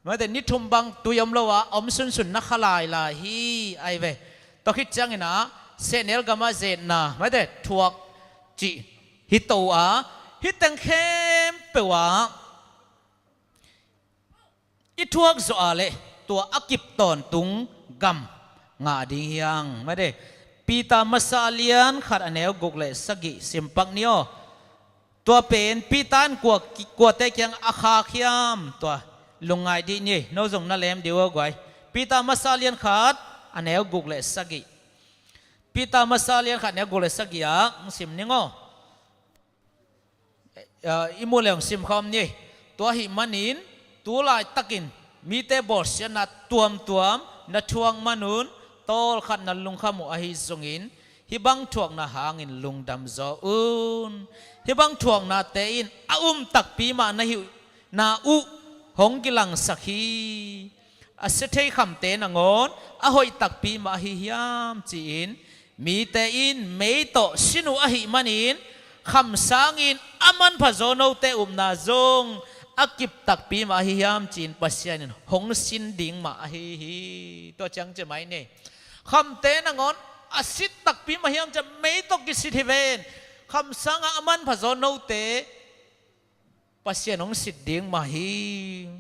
mate, ni thum bang tui om lo a om sunsun na kha lailai hi, ai ve. Tua khit cianginah sehnel gamah zetna, mate, thuak cih hi to a, hih teng khempeuh ah i thuak zawh a leh tua a kip tawntung gam ngah ding hiang, mate. Peter masa a lian khat a neu guk le sagih simpak ni aw. Tua pen Peter in kua, kuate kiang a khak hiam, tua lungngai dih ni, no zong na lem dih uh a guai. Peter masa a lian khat a neu guk le sagih. Peter masa a lian khat a neu guk le sagih ah hong sim ning aw. Ah, i muh le hong simkhawm ni. Tua ahih manin tu laitakin mite bawlsiatna tuamtuam na thuak manun tawlkhat na lungkham uh ahi zongin hih bang thuakna hangin lungdam zaw un. Hih bang thuaknate in a um takpi mah na hihna uh hong kilangsak hi. A sia thei khamte nangawn a hoih takpi mah ahi hiam ci-in, mite in mei tawh sin uh ahih manin kham sangin a manpha zaw note upna zong a kip takpi mah ahi hiam ci-in Pasian in hong sin ding mah ahi hi. Tua ciang ci mai ni. Khamte nangawn a sit takpi mah hiam ciah, mei tawh kisit hi ven. Kamsang a a manpha zaw note Pasian hong sit ding mah hi.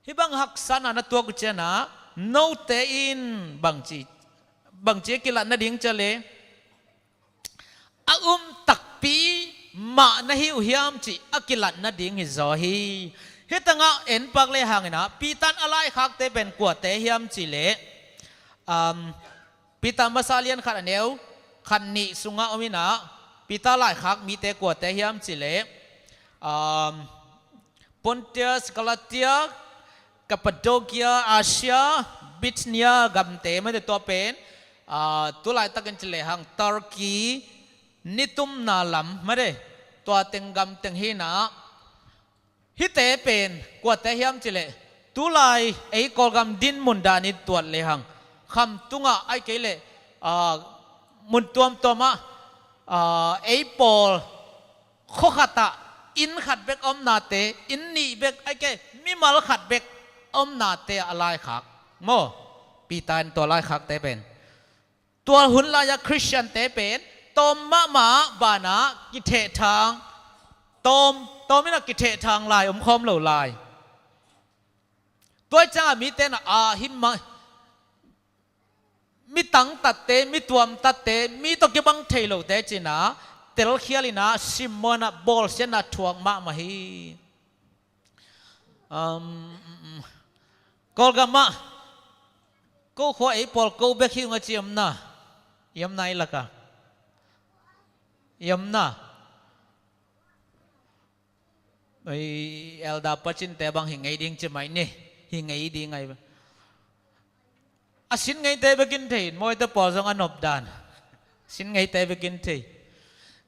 Hih bang haksatna na tuak uh ciangin ah, note in bangci, bangci a kilat nading ci leh, a um takpi mah na hi uh hiam cih a kilat nading hi zaw hi. Hih tengah en pak lehang in ah, Peter in a laikhakte pen kuate hiam cih leh, um, Peter masa lian khat a neu khat nih sungah om in ah, Peter laikhak mite kuate hiam cih leh, um, Pontius, Galatia, Cappadocia, Asia, Bithynia gamte, mate, tua pen, ah, tu laitakin ci lehang Turkey nitumna lam, mate, tua teng gam teng hi in ah, hihte pen kuate hiam cih leh, tu lai ei Kawlgam dinmun dan in tuat lehang, khamtung ah ahih kei leh, ah, mun tuamtuam ah, ah, ei pawl khua khat ah inn khat bek omnate, inn nih bek, ahih kei leh mimal khat bek omnate ah a laikhak maw. Peter in tua laikhakte pen, tua hun lai-a Khristiante pen tawm mahmah banah kithehthang, tawm, tawm in ah kithehthang lai, omkhawm lo lai. Tua ciangah mite in ah, ah, hih mah, mi tangtatte, mi tuamtatte, mi tawh kibang thei lote ci in ah telkhial in ah, simmawh in ah, bawlsiatna thuak mahmah hi. Um, Kawlgam ah ko khua ei pawl ko bek hi ung a ci om na, i omna i lakah, i omna. Oi, Elder Pacinte bang hi ngei ding ci mai ni. Hi ngei ding ai. A sin ngeite bek in thei, mawite pawl zong a nop dan. Sin ngeite bek in thei.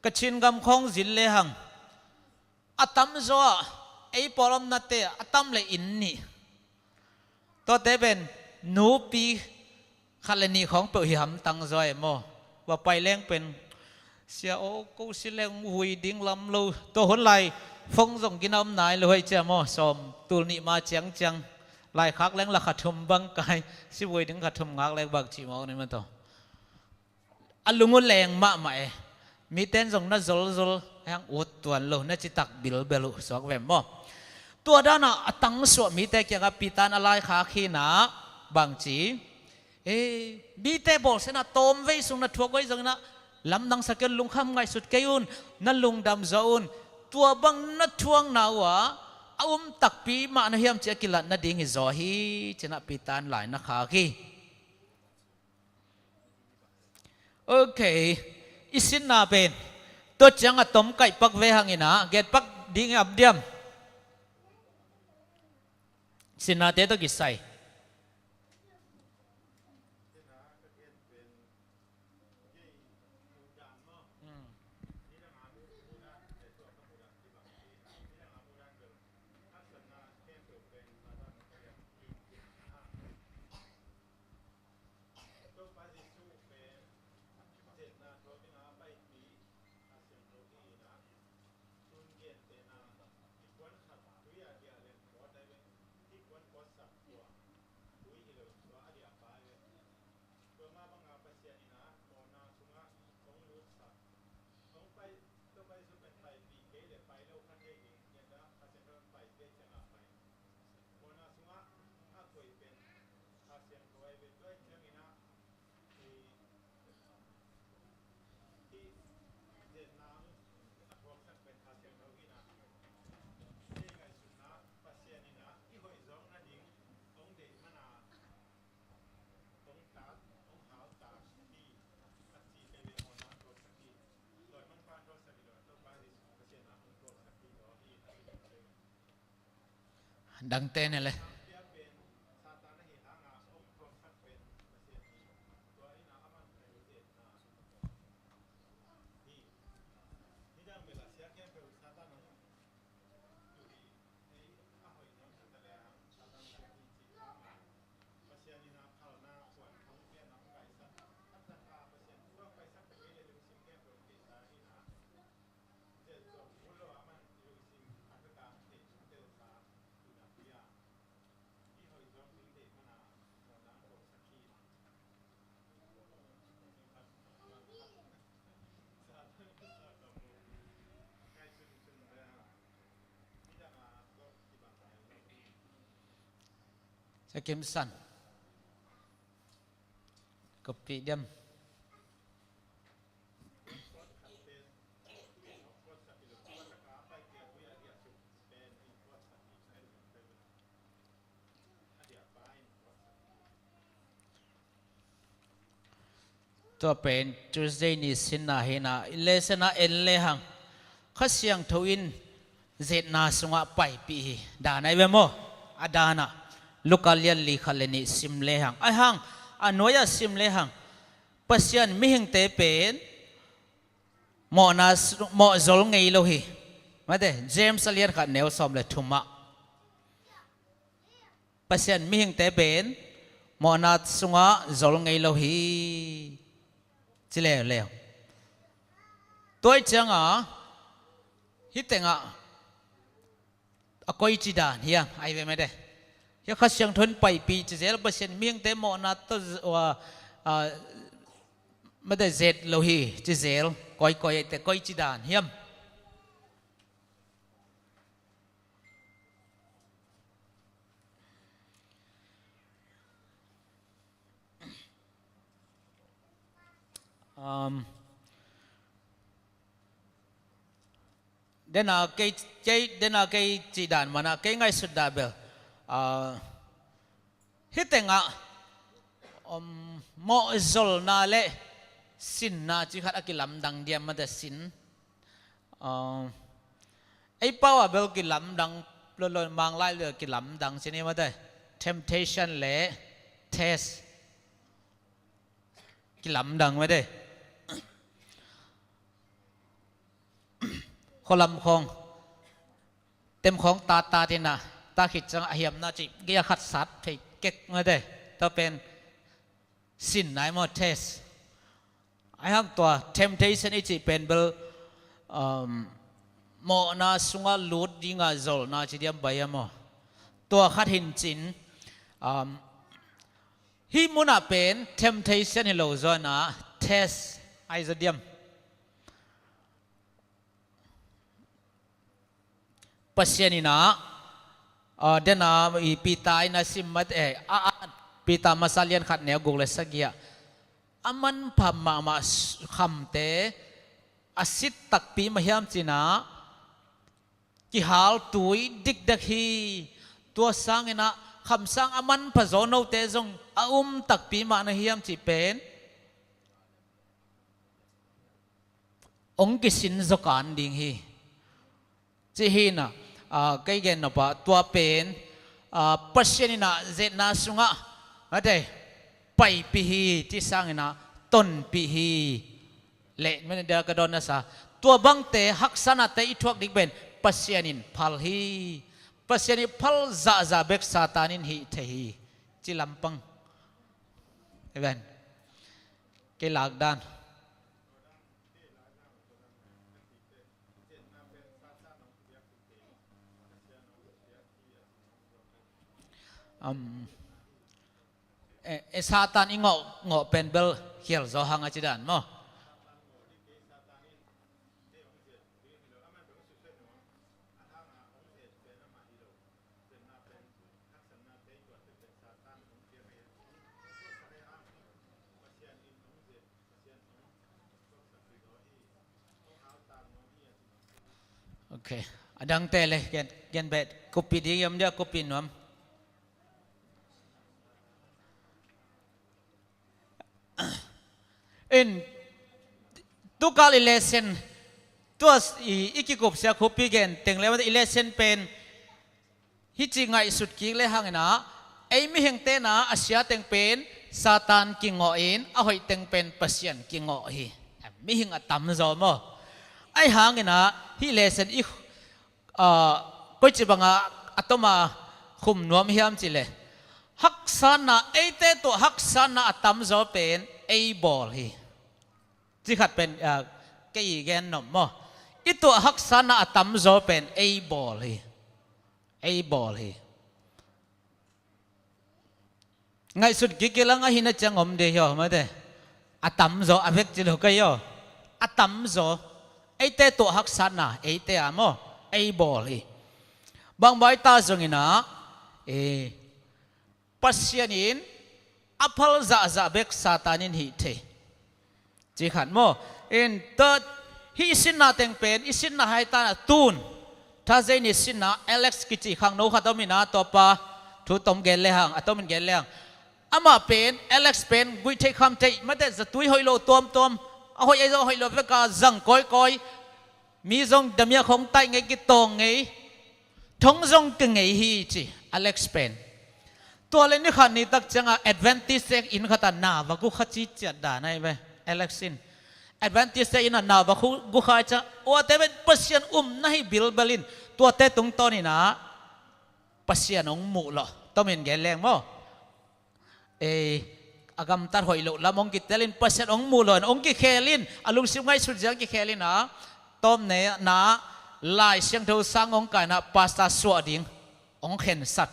Kachin gam khawng zin lehang, a tamzaw ah ei pawl omnate a tam leh inn nih. Tuate pen nupi khat le nih khawng peuh hi hamtang zaw e maw. Va pai leng pen, sia aw, ko si leng vui ding lam lo. Tua hun lai phone zong gina om nai lo hei cia maw. Sawm tul nih ma ciangciang, laikhak leng la kha thum bang kai, si vui ding kha thum ngak leng bang cih mawk ni maw taw. A lung uh leng mahmah e. Mite in zong na zolzol hang ut tuan lo, na citak bilbel uh suak vem maw. Tua danah a tangsuah mite kiangah Peter in a laikhak hi in ah bangci, e, mite bawlsiatna tawmvei sung na thuak uh ahi zongin ah, lamdang sa kei un, lungkham ngaihsut kei un, na lungdam zaw un. Tua bang na thuakna uh ah a um takpi mah na hiam cih a kilat nading hi zaw hi, ci in ah Peter in lai na khak hi. Ok. I sinna pen tua ciangah tom kaih pak ve hang in ah, gen pak ding i am diam? Sinnate tawh kisai. Topa Jesuh pen, a, zetna thuak dingin a paipih Kha Siangtho hi in ah, tun gentehna, innkuan khat tui a diah leh pawt ahi ve, innkuan pawtsak tua tui hi lo, tua a diah pa ahi ve. Tua mah bangin Pasian in ah mawhna sungah hong lutsak, hong pai, Topa Jesuh pen paipih kei leh pai lo kha thei ding, gentehna Kha Siangtho in paipih ciangin a pai. Mawhna sungah a koih pen Kha Siangtho ahi ve, tua ahih ciangin ah, i, i, zetna a thuaksak pen Kha Siangtho hi in ah, i ngaihsutna Pasian in ah i hoih zawk nading hong deih man a, hong tak, hong hau tak hi, a ci kei leh mawhna thuaksak hi. Lawimangpa thuaksak hi lo, Topa Jesuh Pasian in ah hong thuaksak hi zaw hi, a ci kei leh. Dangte ne le. Sia Kim San. Kopi diam. Tua pen Tuesday ni sinna hi-in ah, lesson ah en lehang Kha Siangtho in zetna sungah paipih hi. Dan ahi ve maw? A dan ah Luka lian li khat le nih sim lehang, ahi hang a nuai-ah sim lehang Pasian mihingte pen mawhna su-, mawhzol ngei lo hi. Mate, James a lian khat neu sawm le thumah Pasian mihingte pen mawhna sungah zol ngei lo hi, ci leuleu. Tua ih ciangah hih tengah a koici dan hiam, ahi ve mate. Hih Kha Siangtho in paipih ci zel, Pasian mihingte mawhna tawh z-, ua, a, mate, zet lo hi ci zel, kawikawi eite koici dan hiam? Um, dena kei, kei, dena kei cih dan manah kei ngaihsut dah bel, ah, hih tengah, um, mawhzolna le sinna cih khat a kilamdang diam mate, sin. Um, ei pau ah bel kilamdang lo, lo, Manglai bel kilamdang ci ni mate. Temptation le test kilamdang mate. Khualam khawng tem khawng tattat in ah, ta khit ciang a hiamna cih gei a khat sat phei kek mate. Tua pen sin nai maw, test. Ahi hang tua temptation i cih pen bel, um, mawhna sungah lut dinga zolna ci diam, bai a maw? Tua khat hi-in cin, um, hih munah pen temptation hi lo zaw-in ah test ahi zaw diam? Pasian in ah, ah, dena i Peter in a sim mate, eh, a, a, Peter masa lian khat neu guk le sagih ah, a manpha mahmah s-, khamte a sit takpi mah hiam ci-in ah, kihaltui dikdek hi. Tua sangin ah khamsang a manpha zaw note zong a um takpi mah na hiam cih pen hong kisin zaw kan ding hi, ci hi-in ah, ah, kei gen nop ah tua pen, ah, Pasian in ah zetna sungah, mate, paipih hi, ci sangin ah tonpih hi. Le, mate, dia ka dawn na sa, tua bangte, haksatnate i thuak ding pen Pasian in phal hi. Pasian in phal zahzah bek Satan in hih thei hi, ci lampang. Amen. Kei lak dan. Um, eh, eh, Satan i ngawh, ngawh pen bel khial zaw hang a ci dan maw? Ok. A dangte le, gen, gen beh, kupi ding hiam dia, kupi nuam. In, tukal i lesson, tua i, i kikup sia khuapi gen teng le, i lesson pen, hih ci ngaihsut kik le hangin ah, ei mihingte in ah a sia teng pen Satan kingawh in, a hoih teng pen Pasian kingawh hi. Mihing a tamzaw maw? Ahi hangin ah, hih lesson i, ah, koici bangah a toma khum nuam hiam cih leh, haksatna, eite tuah haksatna a tamzaw pen ei bawl hi. Ci khat pen, ah, kei i gen nop maw? I tuah haksatna a tamzaw pen ei bawl hi. Ei bawl hi. Ngaihsut kikil ang ahi na ciang om ding hi aw, mate. A tamzaw, a vek ci lo ka hi aw. A tamzaw. Eite tuah haksatna, eite a maw, ei bawl hi. Bangbai ta zongin ah, eh, Pasian in a phal zahzah bek Satan in hih thei. Ci khat maw? In tua hih i sinna teng pen i sinna hai ta-in ah tun Thursday ni sinna Alex kici khangno khat om in ah, tua pa thu tom gen le hang, a tomin gen le hang. Amah pen, Alex pen guih theih kham theih, mate, zatui hoih lo tuamtuam, a hoih ahi zong a hoih lo vek a zang kawikawi. Mi zong damiak hong taih ngei, kitawng ngei, thong zong kingei hi ci, Alex pen. Tua le ni khat ni tak ciangah Adventist te inn khat ah na va gu kha ci ciat dan ahi ve, Alex in. Adventist te inn ah na va gu kha ciang, uate pen Pasian um na hi bilbel in, tuate tungtawn in ah Pasian hong muh lawh, tomin gen leng maw? Ei, a gamtat hoih loh lam hong kitel in Pasian hong muh lawh in hong kikhel in, a lungsim ngaihsut ziang kikhel in ah, tawm ne na Lai Siangtho sang hong kai in ah pastor suah ding hong khensat.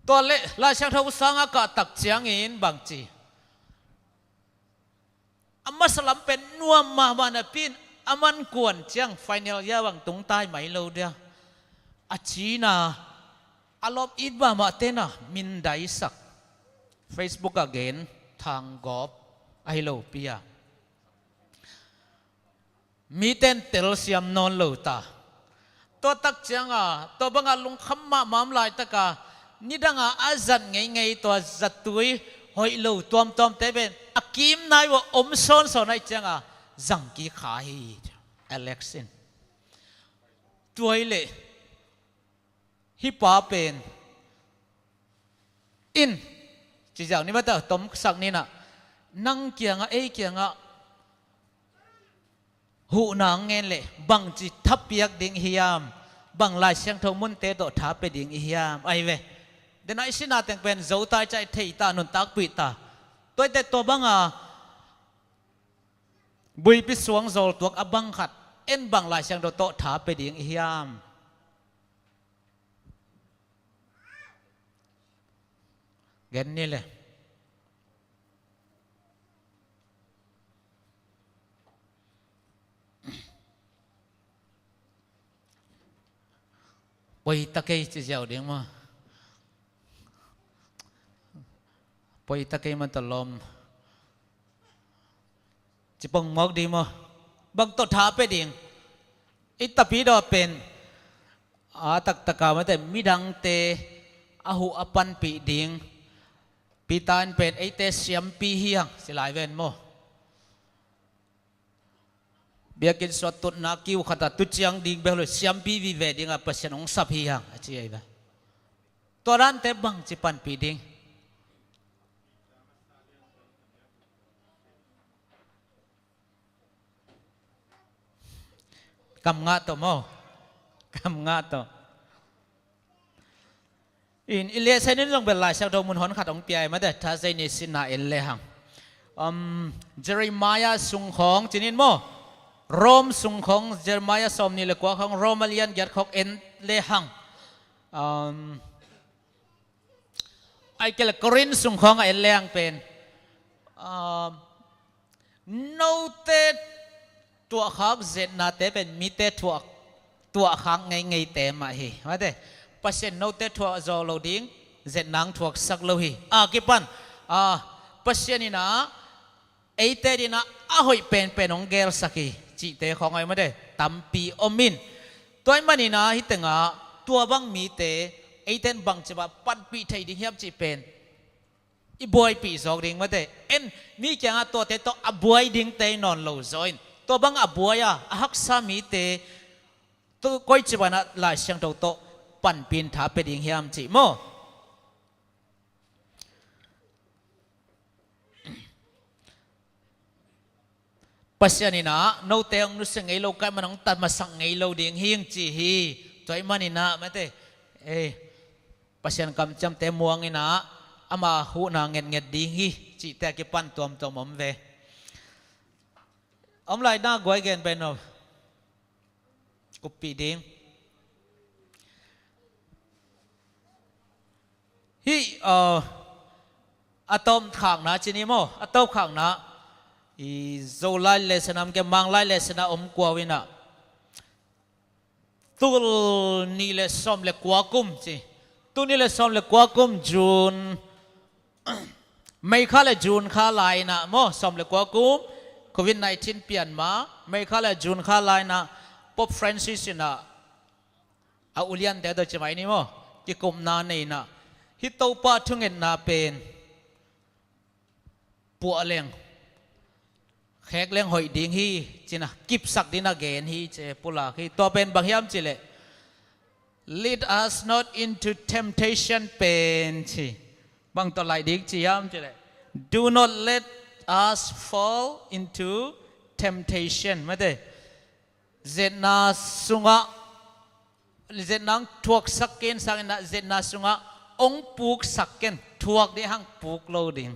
Tua le Lai Siangtho sang a kah tak ciangin bangci, a masa lam pen nuam mahmah napi in, a man kuan ciang final year bang tung tai mai lo dia, a cina, a lawm it mahmah tena mindaisak. Facebook ah gen, thanggawp ahi lopi a, mite in telsiam nawn lo ta. Tua tak cianga, tua banga lungkham mahmah om laitaka, nidanga a zat ngeingei tua zattui hoih lo tuamtuamte pen a kim nai uh a om sawnsawn ahih cianga zang kik kha hi, Alex in. Tua hi leh hih pa pen in, ci ziau ni mata, tomsak ni nah, nang kiangah, ei kiangah huhna ngen leh bangci thapiak ding i hiam, bang Lai Siangtho munte tawh tha pia ding i hiam, ahi ve. Dena i sinna teng pen zo ta i cah i thei ta, nuntakpih ta. Tuaite tua banga buipi suang zawltuak a bang khat, en bang Lai Siangtho tawh tha pia ding i hiam? Gen ni le. Poi ta kei ci ziau ding maw? Poi ta kei man tawh lawm. Ci pong mawk ding maw? Bang tawh tha pia ding? I tapidaw pen a taktaka mate midangte a huh a panpih ding. Peter in pen eite siampi hi hang ci lai ven maw? Biakinn suah tutna kiu khatah tuciang ding bek lo, siampi vive dinga Pasian hong sap hi hang a ci ahi ve. Tua dante bangci panpih ding? Kam ngah tawh maw? Kam ngah tawh. In, i lehsen in zong bel Lai Siangtho mun hon khat hong pia i mate, Thursday ni sinna en le hang. Um, Jeremiah sung khawng cinin maw? Rome sung khawng, Jeremiah sawm nih le kua khawng, Rome a lian giat khawng en le hang. Um, Ai kei le Korin sung khawng a en le hang pen, um, note tuahkhak zetnate pen mite tuah, tuahkhak ngeingeite mah hi. Mate, Pasian note tuah zaw lo ding, zetna hong tuaksak lo hi. A kipan, a, Pasian in ah eite dinah a hoih penpen hong gelsak hi cihte khawng ahi mate tampi om in. Tua ahih maninah hih tengah tua bang mite eite in bangci bang panpih thei ding hiam cih pen i buaipih zawk ding mate. En, mi kiangah tuate tawh a buai dingte i nawn lo zaw in, tua bang a buai a, a haksa mite tu koici banah Lai Siangtho tawh panpih in tha pia ding hiam cih maw? Pasian in ah note hong nusia ngei lo, kei man hong tat masak ngei lo ding hing ci hi. Tua ahih maninah mate, eh, Pasian kamciamte muang in ah ama huhna ngetnget ding hi cihte a kipan tuamtuam om ve. Om lai na guai gen pen aw. Kuppih ding. Hih, uh, a tawmkhakna cini maw, a tawmkhakna i Zolai lehsana om ke, Manglai lehsana om kua uh inah tul nih le sawm le kua kum ci. Tuni le sawm le kua kum June, May kha le June kha lainah maw, sawm le kua kum Covid nineteen pian ma, May kha le June kha lainah Pope Francis inah a uliante tawh ci mai ni maw, kikupna nei inah hih Topa thungetna pen puah leng, khek leng hoih ding hi, ci inah kipsak dingin a gen hi ci, pulak hi. Tua pen bang hiam cih leh, "Lead us not into temptation," pen ci. Bang tawh laih ding ci hiam cih leh, "Do not let us fall into temptation," mate. Zetna sungah, zetna hong thuaksak kei in, sanginah zetna sungah hong puksak kei in, thuak ding hang puk lo ding.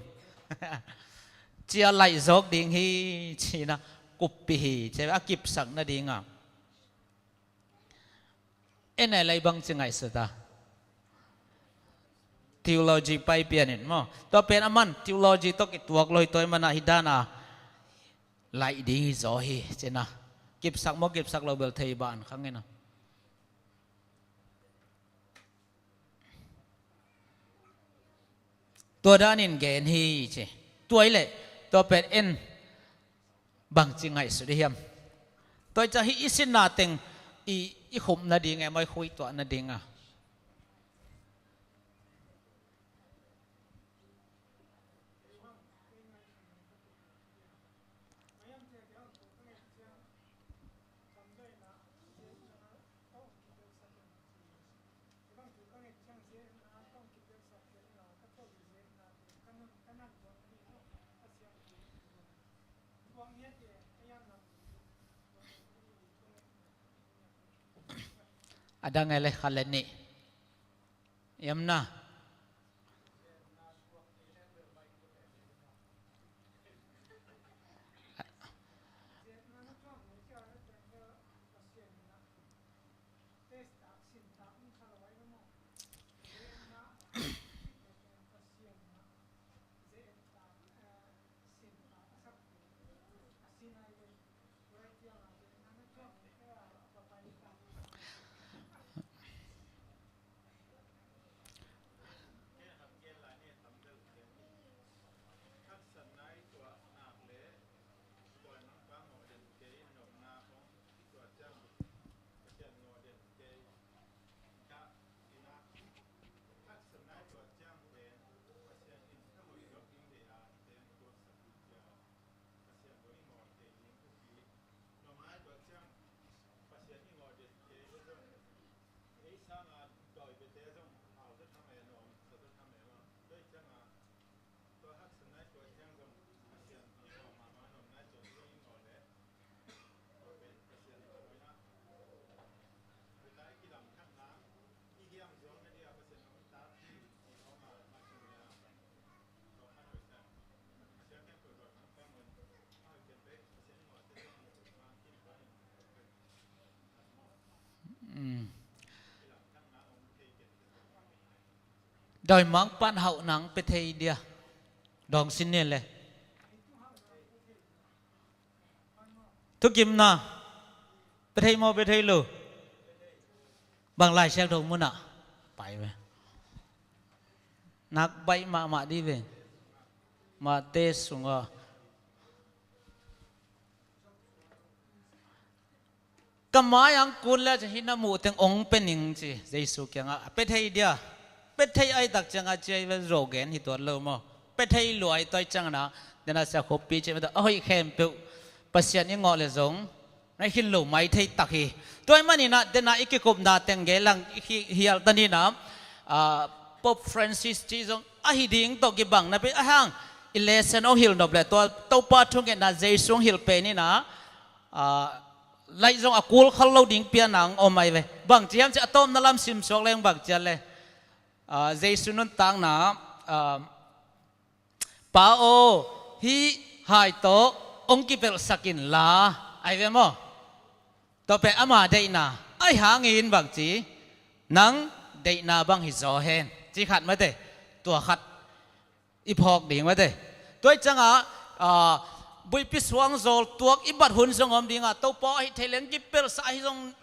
Ci-a laih zawk ding hi, ci inah kuppih hi, ci a kipsak nadingah. En a lei bang ci ngaihsut a, theology pai pian in maw. Tua pen a man theology tawh kituak lo hi, tua ahih manin hih dan a laih ding hi zaw hi, ci inah. Kipsak maw, kipsak lo bel thei ban khang inah. Tua danin gen hi ci. Tua hi leh, tua pen en bang ci ngaihsut i hiam? Tua hi ciang hih i sinna teng i, i khup nading e maw, i khuituah nading a. A dang e le khat le nih. Yamna. Dawimangpa'n hauhna hong pia thei dia? Dawng sin ni le. Thukimna pia thei maw, pia thei lo? Bang Lai Siangtho munah pai ve. Nak baih mahmah dih ve. Mate sungah. Ka mai-ah hong kun le, hih na muh teng hong pia ning ci, Jesu kiangah. Pia thei dia? Pia thei ahih tak ciangah ci a hi ve, zawh gen hi tuan lo maw. Pia thei lua hi, tua hi ciangah na, dena sia khuapi ci mah ta, a hoih khempeuh Pasian i ngawh le zong na khin lo mai thei tak hi. Tua ahih manin ah, dena i kikupna teng gel lang, i hi-, hial ta ni na, ah, Pope Francis ci zong ahi ding tawh kibang napi a hang, i lesson hong hilh nop le, tua Topa thungetna Jesu hong hilh pen in ah, ah, laih zong a kul khol lo ding pian a hong om ahi ve. Bang ci hiam cih leh, a tawpna lam sim suak leng bang ci hiam le, ah, Jesu nuntakna, ah, Pa aw, hih hai tawh hong kipelhsak inla, ahi ve maw? Tua pen ama deihna, ahih hangin bang ci, nang deihna bang hi zaw hen, ci khat mate, tua khat i phawk ding mate. Tua hi ciangah, ah, buaipi suang zawl tuak i bat hun zong om ding a, Topa aw, ahih thei leng kipelhsak ahi zong,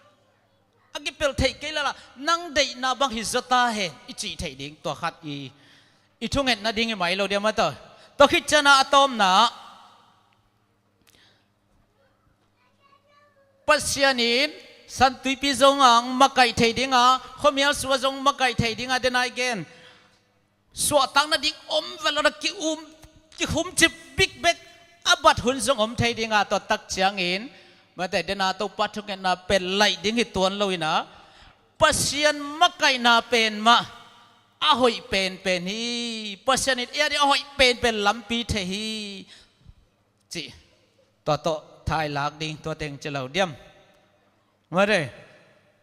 a kipelh theih kei lala, nang deihna bang hi zaw ta hen i cih theih ding, tua khat i, i thungetna ding hi mai lo diam a taw. Tua khit ciangin a tawpna, Pasian in San Tuipi zong ah makaih thei ding a, khuamial sung ah zong makaih thei ding a, den a i gen. Suahtakna ding om vet lo a, ki-um, kikhumcip bikbek a bat hun zong om thei ding a, tua tak ciangin, mate, den a Topa thungetna pen laih ding hi tuan lo in a, Pasian makaihna pen mah a hoih penpen hi. Pasian in ei a ding a hoih penpen lampi thei hi, cih tua tawh thailak ding, tua teng ci lo diam? Mate,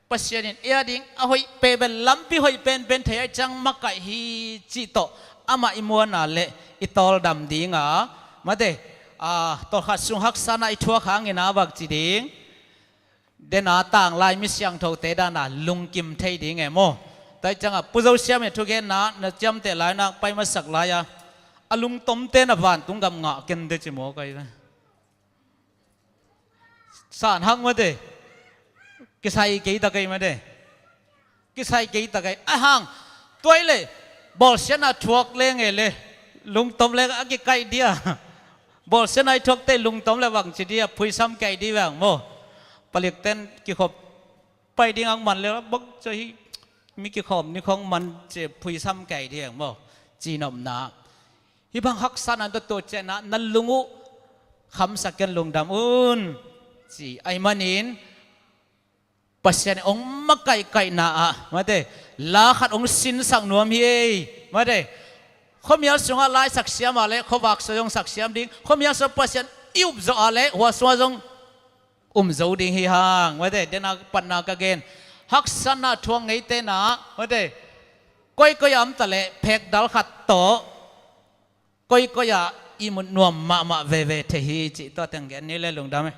Pasian in ei a ding a hoih penpen, lampi hoih penpen thei ahih ciang makaih hi, cih tawh amah i muanna leh i tawldam ding a, mate, a, tawlkhat sung haksatna i thuak hangin a bang ci ding? Den a tanglai mi siangthote dan a lungkim thei ding e maw? Tua ahih ciang a Pu Zo Siam in a thugenna na ciamteh lai, na pai masak lai a, a lungtomte na vantung gam ngah ken de ci maw kai ve. San hang mate. Kisai kei ta kei mate. Kisai kei ta kei. A hang, tua i leh bawlsiatna thuak leng e leh, lungtom leng a kikaih dia. Bawlsiatna i thuakte lungtom leh bang ci dia, phuisam kei di veng maw? Palik ten kikhop pai ding ang man leh bang ci hi, mi kikhawm ni khong man ci, phuisam kei di veng maw? Ci nopna. Hih bang haksatna tua tua ciangin a na lung uh khamsak ken, lungdam un, ci ahih manin Pasian in hong makaihkaihna ah, mate, la khat hong sinsak nuam hi ei, mate. Khuamial sungah laisak siam a leh khuavak sung zong sak siam ding, khuamial sungah Pasian i up zawh a leh hua sungah zong um zo ding hi hang, mate, den a patna ka gen. Haksatna thuak ngeite na, mate, koikoi a om ta leh phekdal khat tawh koikoi ah ihmut nuam mahmah veve thei hi, cih tua teng gen ni leh, lungdam e.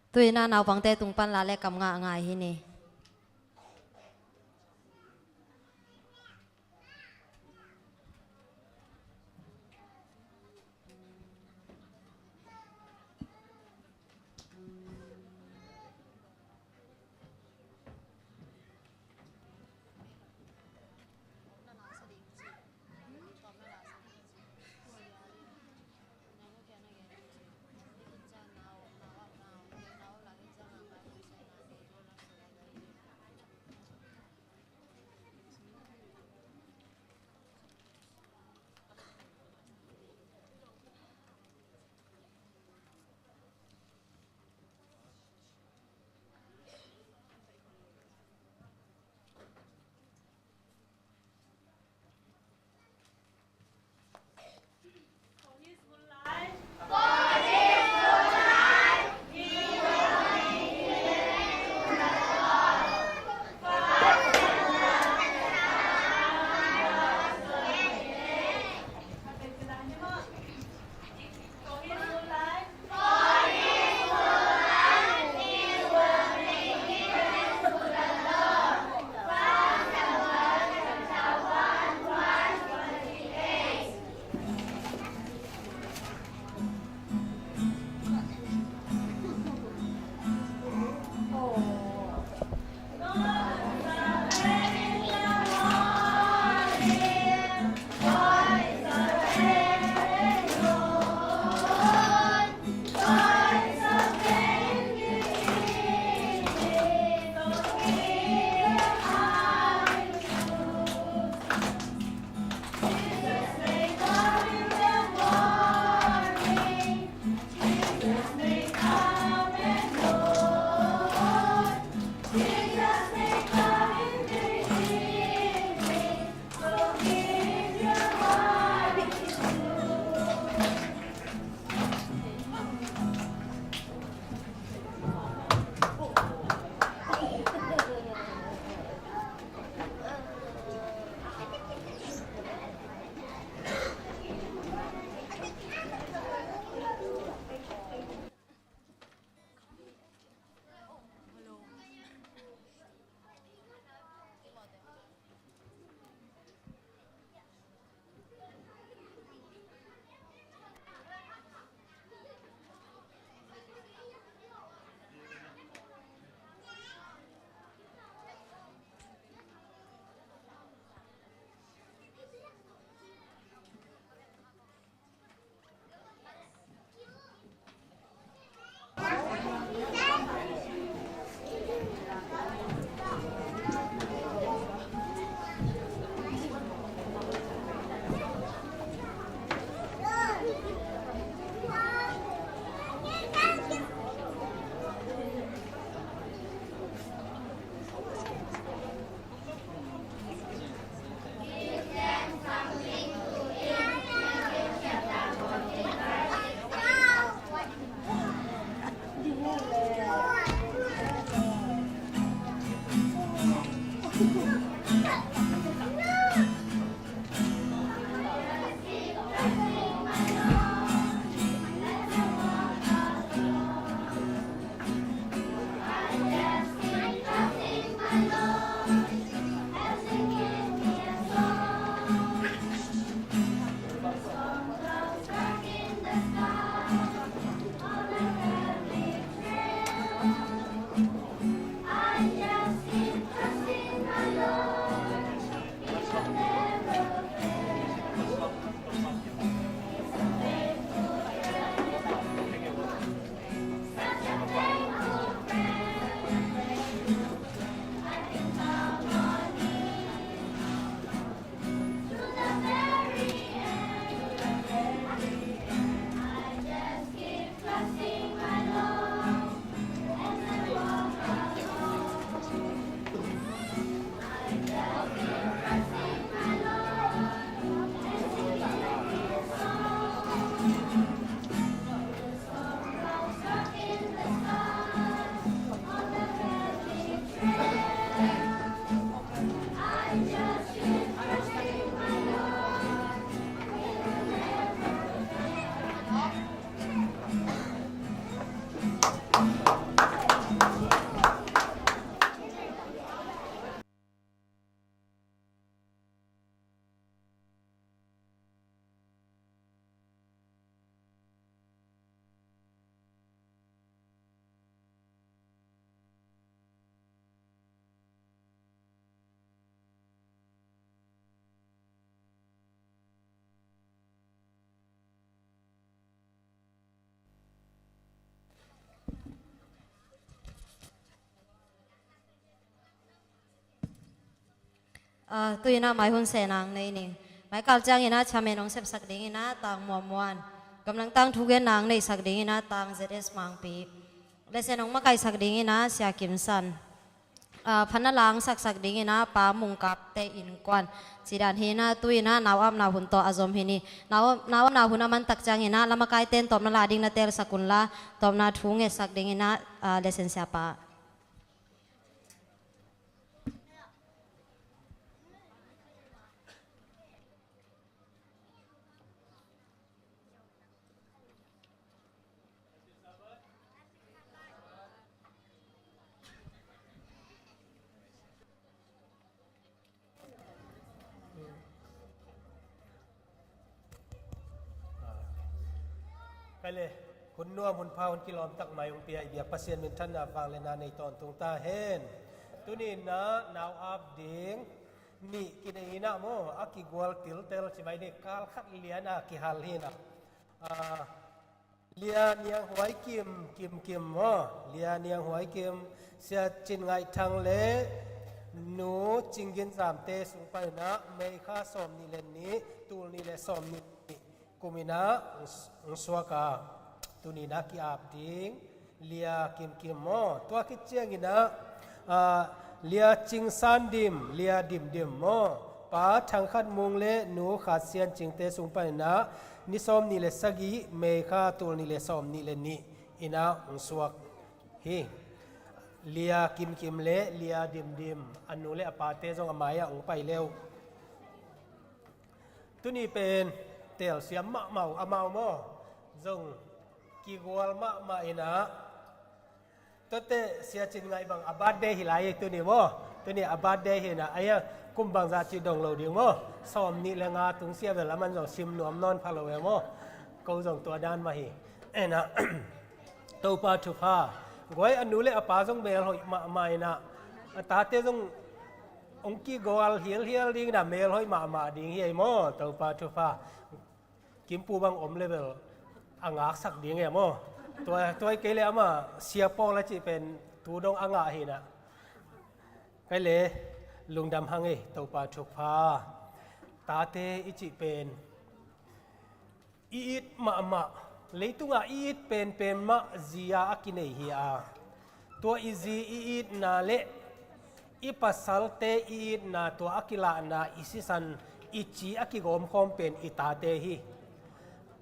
Tu-in a naupangte tung pan la leh kam ngah ngai hi ni. Ah, tu-in ah mai hun sehna hong nei ning. Mai kal ciangin ah chairman hong sepsak dingin ah Tang Muamuan. Gamlang tang thugenna hong neihsak dingin ah Tang Z S Mangpi. Lesson hong makaisak dingin ah Sia Kim San. Ah, phatna la hong saksak dingin ah Pa Mung Kap te innkuan. Cidan hi-in ah tu-in ah nau-apna hun tawh a zom hi ni. Nau, nau-apna hun a mantak ciangin ah lamakaite'n tawpna la ding na telsak unla, tawpna thu ngetsak dingin ah, ah, lesson siapa. Kei le, hun nuam hun pha hun kilawm tak mai hong pia i biak Pasian minthanna vangliatna nei tawntung ta hen. Tuni-in ah nau-ap ding nih kinei-in ah maw, a kigual tiltel ci mai ni, kal khat lian a kihal hi-in ah. Ah, Lia Niang Huai Kim, Kim Kim maw? Lia Niang Huai Kim, Sia Cin Ngaih Thang le Nu Cing Gin Zam te sung panin ah May kha sawmnih le nih, tul nih le sawmnih kumin ah hong suak a, tuni-in ah ki-ap ding Lia Kim Kim maw? Tua khit ciangin ah, ah, Lia Cing San Dim, Lia Dim Dim maw? Pa Thang Khat Mung le Nu Khat Sian Cing te sung panin ah ni sawmnih le sagih, May kha tul nih le sawmnih le nih in ah hong suak hi. Lia Kim Kim le Lia Dim Dim, a nu le a pate zong a mai-ah hong pai le uh. Tuni pen telsiam mahmah uh amau maw? Zong kigual mahmah in ah. Tuate Sia Cin Ngaih bang a birthday hi lai hi tuni maw? Tuni a birthday hi-in ah, a hia, kum bangzah cih dong lo ding maw? Sawmnih le nga tungsiah bel a man zong sim nuam nawn pha lo e maw? Ko zong tua dan mah hi. En ah, Topa thupha. Guai a nu le a pa zong melhoih mahmah in ah, a tate zong hong kigual hialhial ding in ah melhoih mahmah ding hi ei maw? Topa thupha. Kimpu bang om le bel a ngaksak ding e maw? Tua, tua hi kei le amah Sia Paul a cih pen tu dong a ngah hi-in ah. Kei le lungdam hang ei, Topa thupha. Tate i cih pen i it mahmah, leitungah i it penpen mah zi-a a kinei hi a, tua i zi i itna le i pasalte i itna, tua a kilahna, i sisan, i ci a kigawmkhawm pen i tate hi.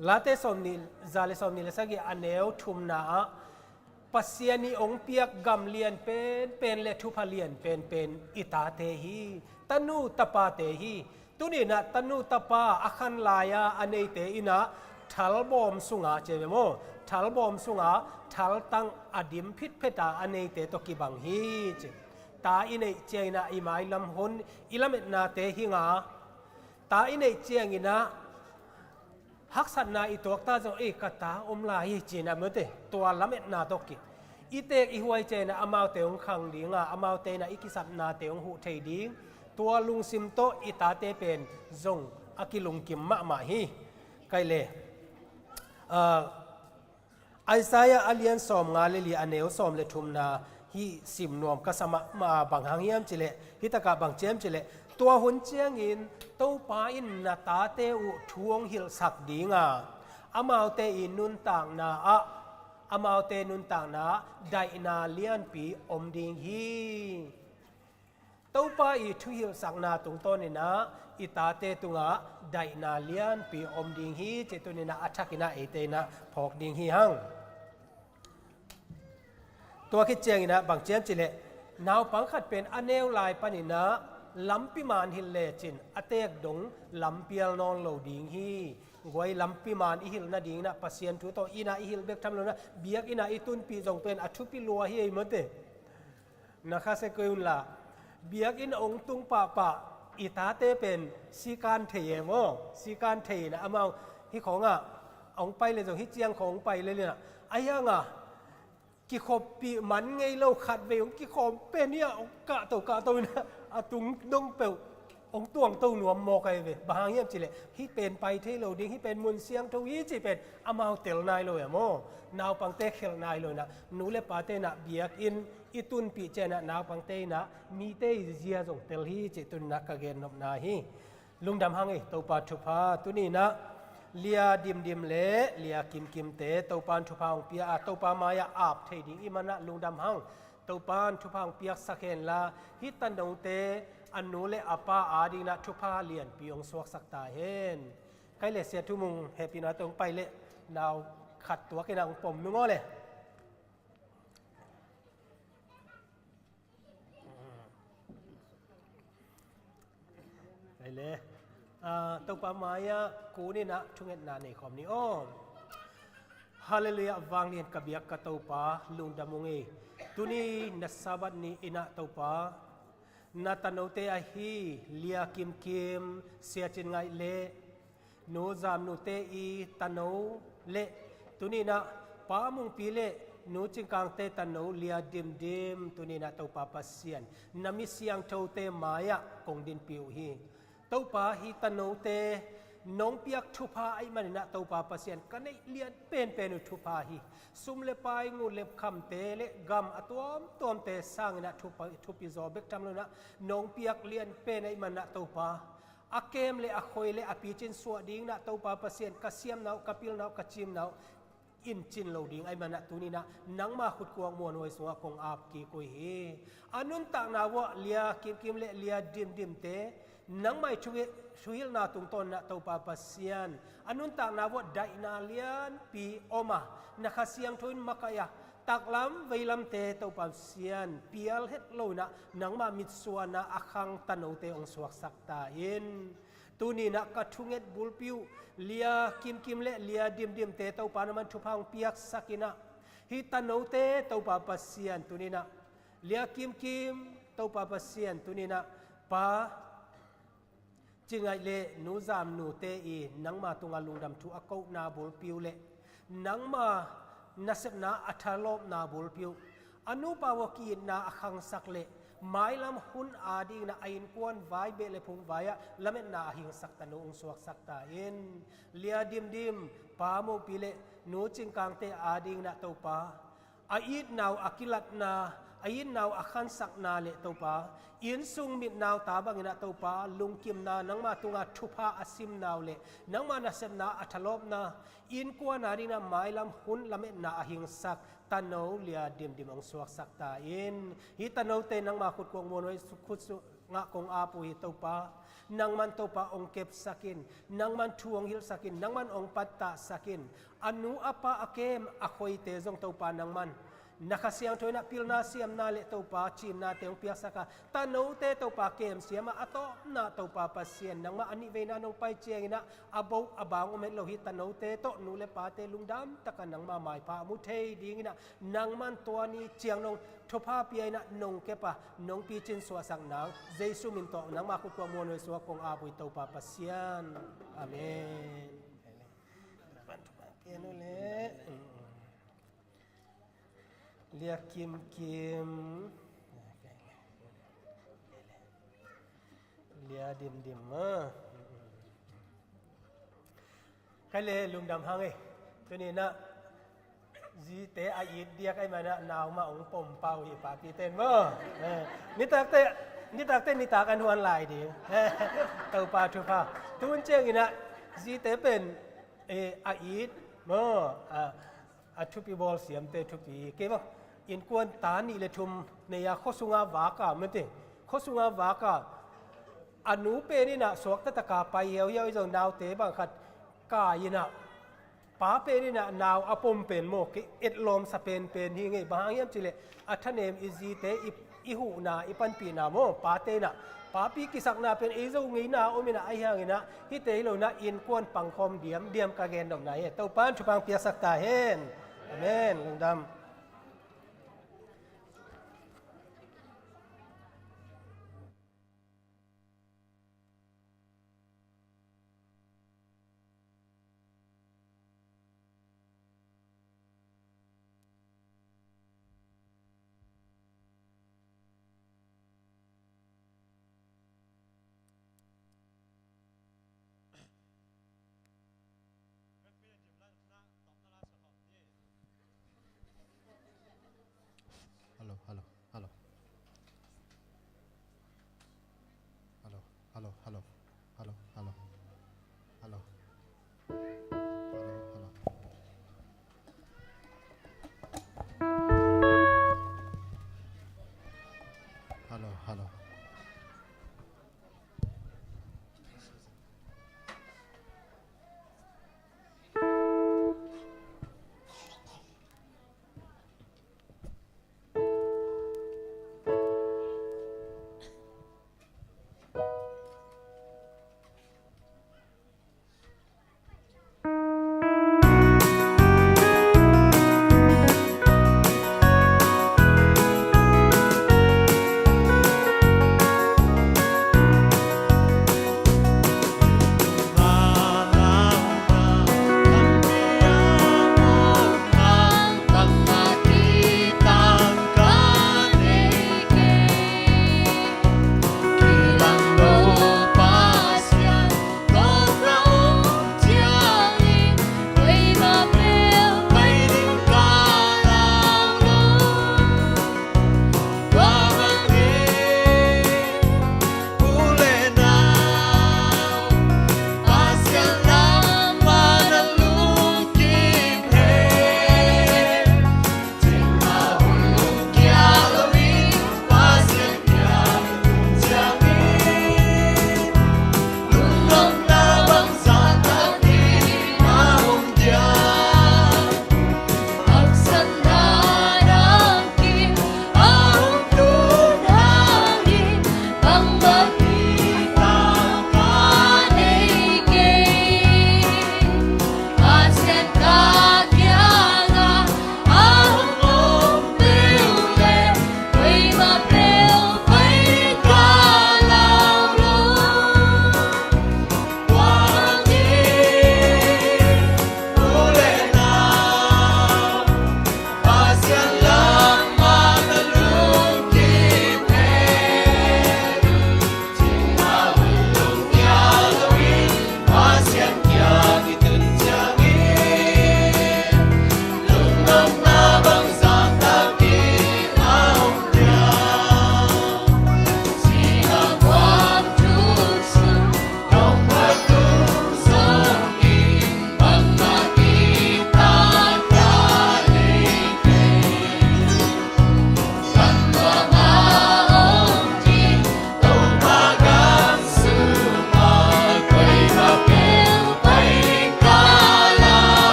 Late sawmnih, za le sawmnih le sagih a neu thumna ah Pasian i hong piak gam lian penpen le thupha lian penpen i tate hi. Tanu tapate hi. Tuni-in ah tanu tapa a khan lai-a a neite in ah thalbawm sunga, ci ve maw, thalbawm sunga thaltang a dim phitpheta a neite tawh kibang hi, ci. Ta i neih ciangin ah i mailam hun, i lametnate hi nga. Ta i neih ciangin ah haksatna i tuak ta zong, "Ei, ka ta om lai hi," ci-in ah, mawte, tua lametna tawh ki. I teek i huai ciangin ah amaute hong khang ding a, amaute in ah i kisapnate hong huh thei ding. Tua lungsim tawh i tate pen zong a kilungkim mahmah hi. Kei le, ah, Isaiah a lian sawmnga le li a neu sawm le thumna hih sim nuam ka sa mahmah a, bang hang hiam cih leh, hih takah bang ci hiam cih leh, tua hun ciangin Topa in na tate uh thu hong hilhsak ding a, amaute i nuntakna ah, amaute nuntakna ah daihna lianpi om ding hi. Topa i thuhilhsakna tungtawnin ah i tate tungah daihna lianpi om ding hi, cih tuni-in ah a thakin ah eite in ah phawk ding hi hang. Tua khit ciangin ah bang ci hiam cih leh, naupang khat pen a neu lai panin ah lampi man hilh lecin a teek dong lampial nawn lo ding hi. Guai, lampi man i hilh nadingin ah Pasian thu tawh inn ah i hilh bek tham lo-in ah, biakinn ah i tunpih zong pen a thupi lua hi ei, mawte. Na kha se kei un la, biakinn hong tung pahpah i tate pen sikan thei e maw? Sikan thei in ah amau hih khawngah hong pai le zong, hih ciang khawng hong pai le in ah, a hiangah kikhoppih man ngei lo, khatvei hong kikhawm pen hi-a, hong kahto kahto in ah a tung dong peuh hong tuangto nuam mawk ahi ve. Bang hang hiam cih leh hih pen pai thei lo ding, hih pen mun siangtho hi cih pen amau tel nai lo e maw. Naupangte khelh nai lo inah, nu le pate inah biakinn i tunpih ciang inah naupangte inah mite i zia zong tel hi cih tuni inah ka gennopna hi. Lungdam hang ei, Topa thupha tuni inah Lia Dimdim le Lia Kimkimte Topa in thupha hong pia a, Topa mai-ah ap thei ding i hih manah lungdam hang. Topa in thupha hong piaksak henla, hih tanote a nu le a pa ading inah thupha lianpi hong suaksak ta hen. Kai le Sia Thu Mung hehpihna tawh hong pai leh, nau khat tuak inah hong pom nung aw le. Ai le, ah, Topa mai-ah kun inah thungetna nei khawm ni aw. Halleluiah, vanglian ka biak ka Topa, lungdam ung ei. Tuni na Sabbath ni inah Topa, na tanote ahi Lia Kimkim, Sia Cin Ngaih le Nu Zam Nute i tano le tuni inah Pa Mungpi le Nu Cing Kangte tano Lia Dimdim tuni inah Topa Pasian, na mi siangthote mai-ah kong dinpih uh hi. Topa, hih tanote nong piak thupha ahih man inah Topa Pasian, ka neih lian penpen uh thupha hi. Sum le pai, ngun le khamte le gam a tuamtuamte sang inah thupha, thupi zaw bek tham lo inah nong piak lian pen ahih man inah Topa, a kem le a khoi le a picin suah ding inah Topa Pasian, ka siamna uh, ka pilna uh, ka cimna uh in cin lo ding ahih man inah tuni inah nangma khutkuang muanhuai sungah kong ap kik uh hi. A nuntakna vuah Lia Kimkim le Lia Dimdimte nangmah i thuhi-, thuhilhna tungtawn inah Topa Pasian, a nuntakna vuah daihna lianpi om a, na Kha Siangtho in makaih a, taklam veilamte Topa Pasian, pial het lo inah nangmah mitsuanna a khang tanote hong suaksak ta in. Tuni inah ka thunget bulpi uh Lia Kimkim le Lia Dimdimte Topa nangman thupha hong piaksak inah, hih tanote Topa Pasian tuni inah, Lia Kimkim Topa Pasian tuni inah Pa Cin Ngaih le Nu Zam Nute i nangma tungah lungdam thu a kohna bulpi uh le nangma nasepna a thalawpna bulpi uh, a nupa vuah ki-itna a khangsak le mailam hun ading inah a innkuan vai beh le phung vai-ah lametna a hingsak tano hong suaksak ta in. Lia Dimdim, Pa Mungpi le Nu Cing Kangte ading inah Topa, a itna uh a kilatna, a itna uh a khansakna le Topa, innsung mitna uh ta bang inah Topa, lungkimna, nangma tungah thupha a simna uh le nangma nasepna a thalawpna, innkuan ading inah mailam hun lametna a hingsak tano Lia Dimdim hong suaksak ta in. Hih tanote nangma khutkuang muanhuai su-, khut su-, ngah kong ap uh hi Topa. Nangman Topa hong kepsak in, nangman thu hong hilhsak in, nangman hong pattahsak in. A nu a pa a kem a khoite zong Topa nangman na Kha Siangtho inah pilna siamna le Topa cimnate hong piaksak a, tanote Topa kem siam a, a tawpna Topa Pasian nangmah a nihveina nong pai ciang inah a boh a bang om het lo hih tanote tawh nu le pate lungdam takin nangma maipha a mu thei ding inah nangman tua ni ciang nong thupha pia inah nong kep a, nong picin suahsak nang Jesu min tawh nangma khutkuang muanhuai sungah kong ap uh hi Topa Pasian. Amen. Lia Kimkim, Lia Dimdim maw. Kai le lungdam hang ei. Tuni inah zite a it diak ahih man inah nau mah hong pom pah uh hi, papite in maw. Eh, nitakte, nitakte nitak an huan lai ding. Topa thupha. Tun ciang inah zite pen, eh, a it maw. Ah, a thupi bawl siamte thupi kei maw. Innkuan ta nih le thum nei a, khua sunga vak a, mete, khua sunga vak a, a nu pen inah suakta taka pai hiauhiau hi zong naute bang khat kai inah, pa pen inah nau a pom pen maw, ki etlawmsa penpen hi ngei. Bang hang hiam cih leh a thanem i zite i i huhna, i panpihna maw, pate inah, papi kisakna pen ei zo ngeina om inah, ahi hang inah hihte hi lo inah innkuan pangkhawm diamdiam ka gennopna hi. Topa in thupha hong piaksak ta hen. Amen. Lungdam.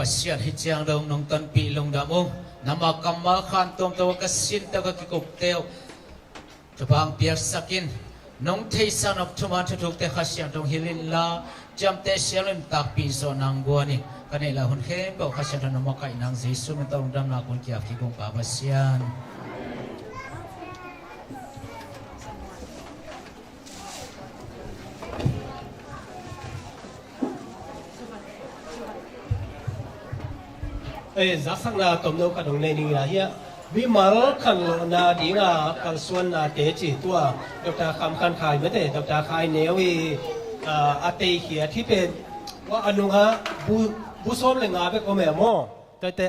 Pasian, hih ciang dong nong tonpih lungdam ung. Nangma kammal khan tuamtuam ka sin tawh ka kikupte uh thupha piaksak in, nong theihsa nop thuman thuthukte Kha Siangtho hong hilh inla, ciamteh siam lo in takpi zawh nang guan in, ka neih lai hun khempeuh Kha Siangtho nong makaih nang Jesu min tawh lungdamna kong kiap kik ung Pa Pasian. Eh, zaksakna tomno khat hong nei ning ina hiah, mimal khanlawhna dinga kalsuannate ci tua Doctor Kham Khan Khai mete, Doctor Khai Neu i, ah, a teikhiat hi pen, tua a nungah bu, bu sawm le nga bek om e maw? Tuate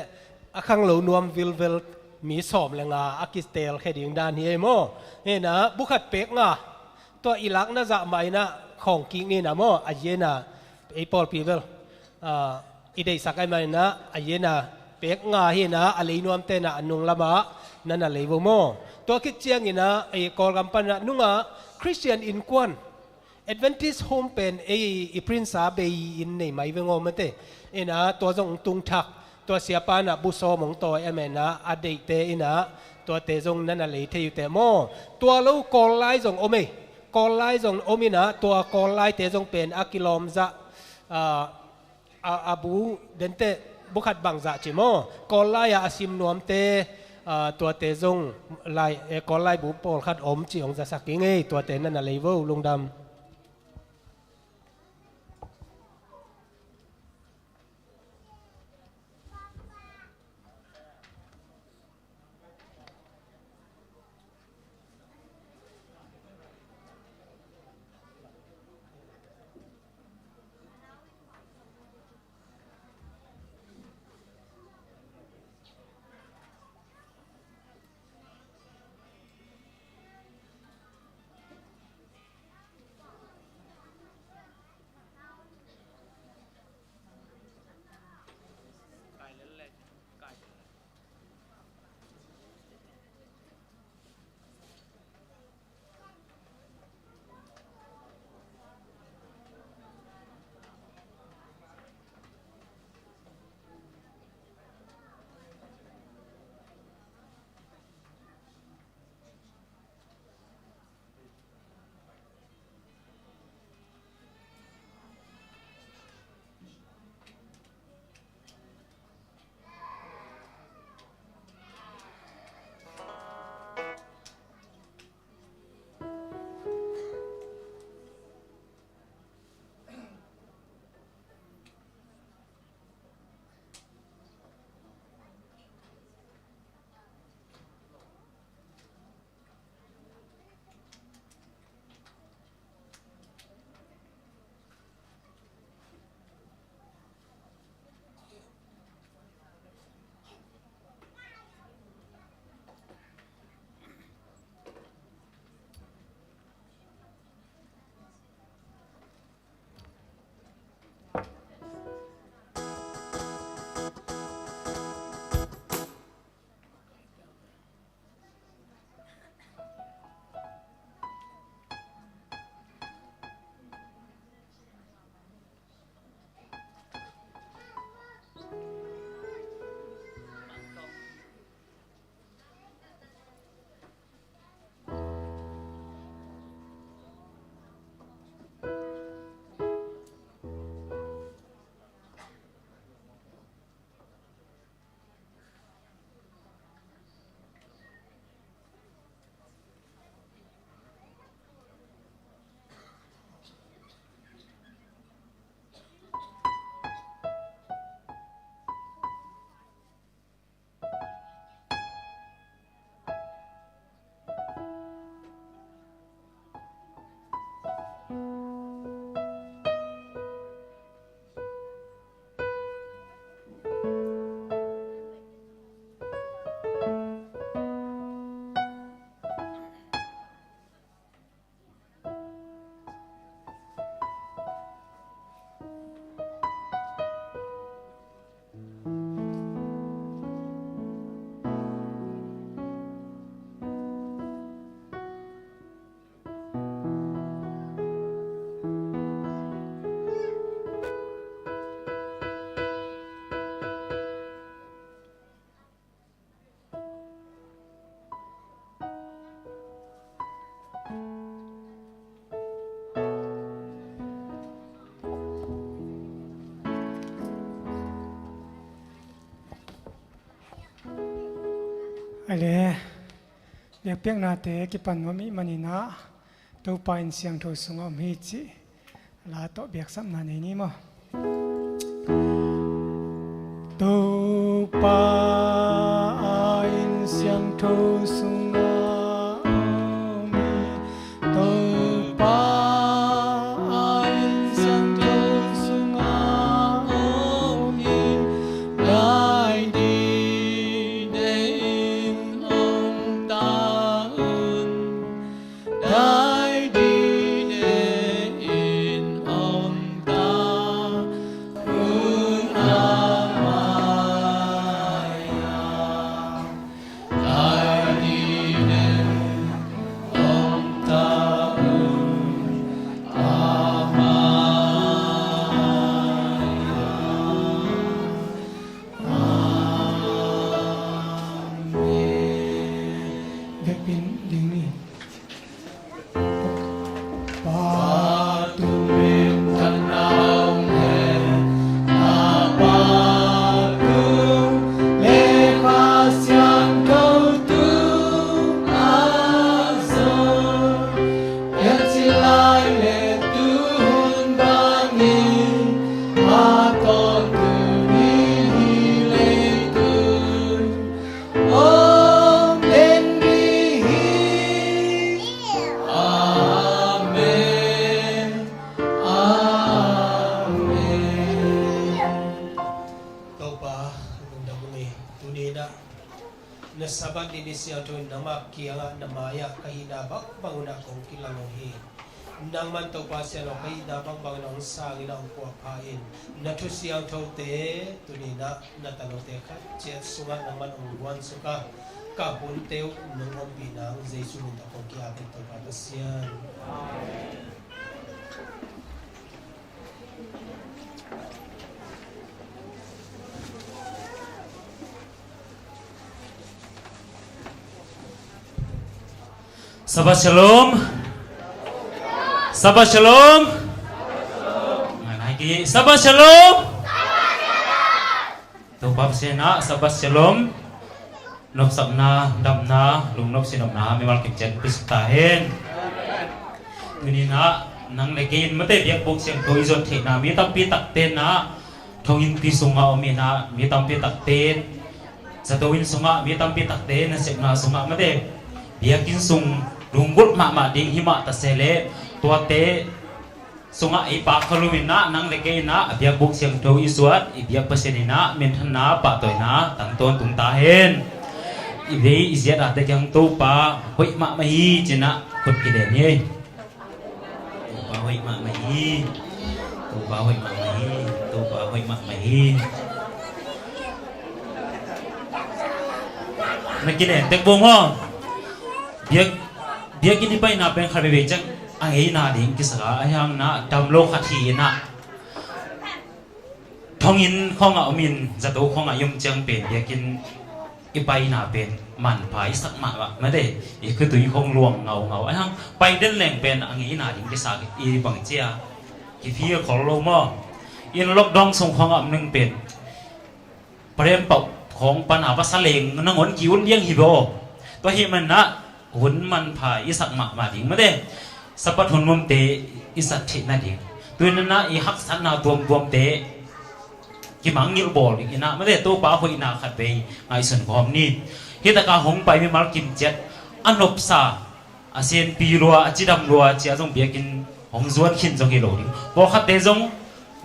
a khanglo nuam vilvel mi sawm le nga a kitelkhia ding dan hi ei maw? Hina bu khat pek nga, tua i lakna zah mah ina khawng kik ni ina maw? A yena ei pawlpi vel, ah, i deihsak ai mah ina a yena pek nga hina a lei nuamte ina a nung lamah na na lei vo maw? Tua khit ciangina ei Kawlgam pan ina nunga Khristian innkuan Adventist home pen ei i prinsa bei in nei mai veng aw mate. Ina tua zong tung thak, tua siapa ina bu sawm hong tawi a mena a deihte ina tuate zong na na lei thei uh te maw? Tua lo Kawl lai zong om ei. Kawl lai zong om ina tua Kawl laite zong pen a kilawm zah, ah, a, a bu dente bu khat bangzah ci maw? Kawl lai-a a sim nuamte, ah, tuate zong lai, eh, Kawl lai bu pawlkhat om ci hong zasak ing ei, tuate na na lei vo, lungdam. Le biakpiaknate kipan nuam ih manin ah Topa inn siangtho sungah om hi cih la tawh biaksapna nei ni maw? Topa inn siangtho sungah om hi. Topa inn siangtho sungah om hi. Dai dide in om ta un. Dai dide in om ta un, a mai-ah. Dai dide in om ta un, a mai-ah. Amen. Biakinn ding ni. Pa tung minthanna om hen, na Pa tung le Kha Siangtho tungah zong, biakinn lai le tun bangin, a tawntungin hih leitung om den ding hi. Amen. Amen. Topa lungdam ung ei. Tuni-in ah na Sabbath ni ni siangtho in nangmah kiangah na mai-ah ka hihna bangbang un ah kong kilang uh hi. Nangman Topa Siangtho ka hihna bangbangin hong sangin ah hong puahpha in, na thu siangthote tuni-in ah na tanote khat ciat sungah nangman hong guansuk a, ka hunte uh nong ompih nang Jesu min tawh kong ki-ap hi Topa Pasian. Sabbath Shalom. Sabbath Shalom. Ngai nai ki. Sabbath Shalom. Topa Pasian ah Sabbath Shalom nopsakna, damna, lungnop sinopna mimal kim ciat hong piasak ta hen. Tuni-in ah nang le kei in mate biakbuk siangtho i zuan theihna mi tampi takte in ah thonginn pi sungah om in ah mi tampi takte in zato inn sungah mi tampi takte in nasepna sungah mate biakinn sung lunggulh mahmah ding hi mah ta se leh tuate sungah i pak kha lum in ah nang le kei in ah a biakbuk siangtho i zuat i biak Pasian in ah minthanna pahtawina tang tawntung ta hen. I vei i ziat a te kiang Topa hoih mahmah hi ci-in ah khut kiden hi. Topa hoih mahmah hi. Topa hoih mahmah hi. Topa hoih mahmah hi. Na kinen tek bawm aw. Biak, biakinn i paina pen khat veivei ciang a ngeina ding kisak a, ahi hang na dam lo khat hi in ah thonginn khawngah om in zato khawngah i om ciang pen biakinn i paina pen manpha i sak mahmah mate, i khutui khawng luang ngaungau, ahi hang pai den leng pen a ngeina ding kisak i bang cia kiphil khol lo maw? In lockdown sung khawngah om ning pen Parem pauh khawng pana va sa leng nangawn ki-ut liang hi baw. Tua hih manin ah hun manpha i sak mahmah ding mate. Sabbath hun nuamte i sat theih nading, tu-in ah i haksatna tuamtuamte kimangngilh bawl ding in ah mate, Topa hoihna khatvei ngaihsun khawm ni. Hih takah hong pai mimal kim ciat a nopsa, a senpi lua, a cidam lua ci-a zong biakinn hong zuan khin zong hi lo ding. Pawlkhatte zong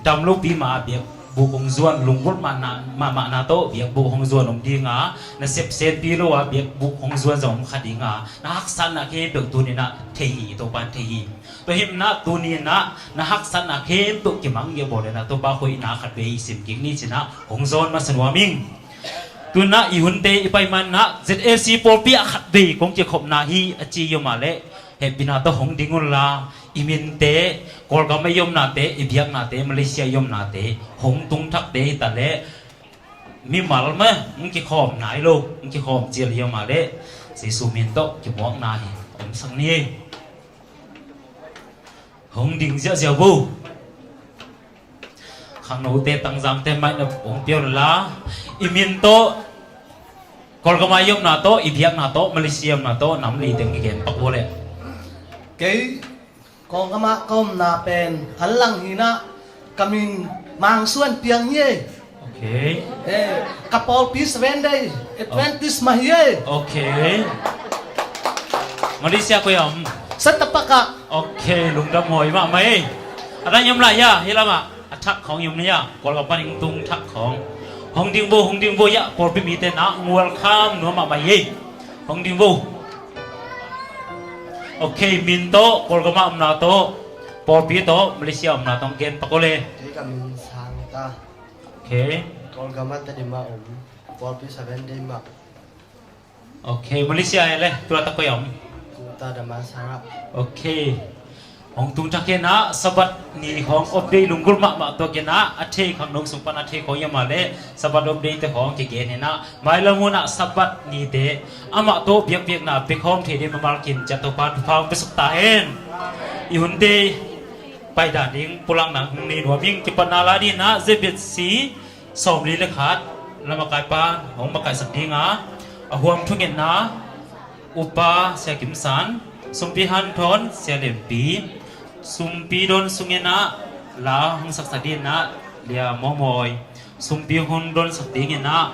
dam lopi mah a biakbuk hong zuan, lunggulh mahmahna tawh biakbuk hong zuan om ding a, nasep senpi lo a biakbuk hong zuan zong om kha ding a, na haksatna khempeuh tuni-in ah thei hi, Topa'n thei hi. Tua hi manin ah tuni-in ah na haksatna khempeuh kimangngilh bawl in ah Topa hoihna khatvei sim kik ni ci-in ah hong zawn masa nuam ing. Tu-in ah i hunte i pai manin ah Z A C pawlpi ah khatvei kong kikhopna hi a ci hi om a leh hehpihna tawh hong ding unla, i minte, Kawlgam a i omnate, i biaknate, Malaysia i omnate, hong tung thakte hi ta leh mimal mah hong kikhawm nai lo, hong kikhawm cial hi om a leh Jesu min tawh kimuakna hi omsak ni. Hong ding ziahziah vo. Khangnote, Tangzangte maina hong pia unla, i min tawh Kawlgam ah i omna tawh, i biakna tawh, Malaysia omna tawh, nam li teng kigen pak uh leh. Kei Kawlgam ah ka omna pen Anlang hi-in ah, ka min Mang Suan Piang hi ei. Ok. Eh, ka pawlpi Seventh Day Adventist mah hi ei. Ok. Malaysia koi ah om? Setapak ah. Ok, lungdam huai mahmah ei. A dang i om lai a, hih lamah a thak khawng i om lai a, Kawlgam pan hong tung thak khawng. Hong ding vo, hong ding vo, ya, pawlpi mite na welcome nuam mahmah ei. Hong ding vo. Ok, min tawh, Kawlgam ah omna tawh, pawlpi tawh, Malaysia omna tawh gen pak o le. Kei ka min Sang Ta. Ok. Kawlgam ah Tedim ah om, pawlpi Seventh Day mah. Ok, Malaysia e le, tua tak koi ah om? Kota Damansara. Ok. Hong tung thak hi-in ah, Sabbath ni khawng update lunggulh mahmah tua hi-in ah, a thei khang nong sung pan a thei khawng i om a leh, Sabbath update te khawng kigen hi-in ah, mailam hun ah Sabbath nite amah tawh biakpiakna pia khawm thei ding mimal kim ciat Topa thupha hong pia suk ta hen. I hunte paidan ding pulakna hong nei nuam ing. Kipatna la ding in ah, Z B C sawmli le khat, lamakaih pa hong makaihsak ding a, a huam thungetna, Upa Sia Kim San, Sumpi Hanthawn, Sia Lian Pi, Sumpi don sung in ah, la hong saksak ding in ah, Lia Maw Mawi, Sumpi hong donsak ding in ah,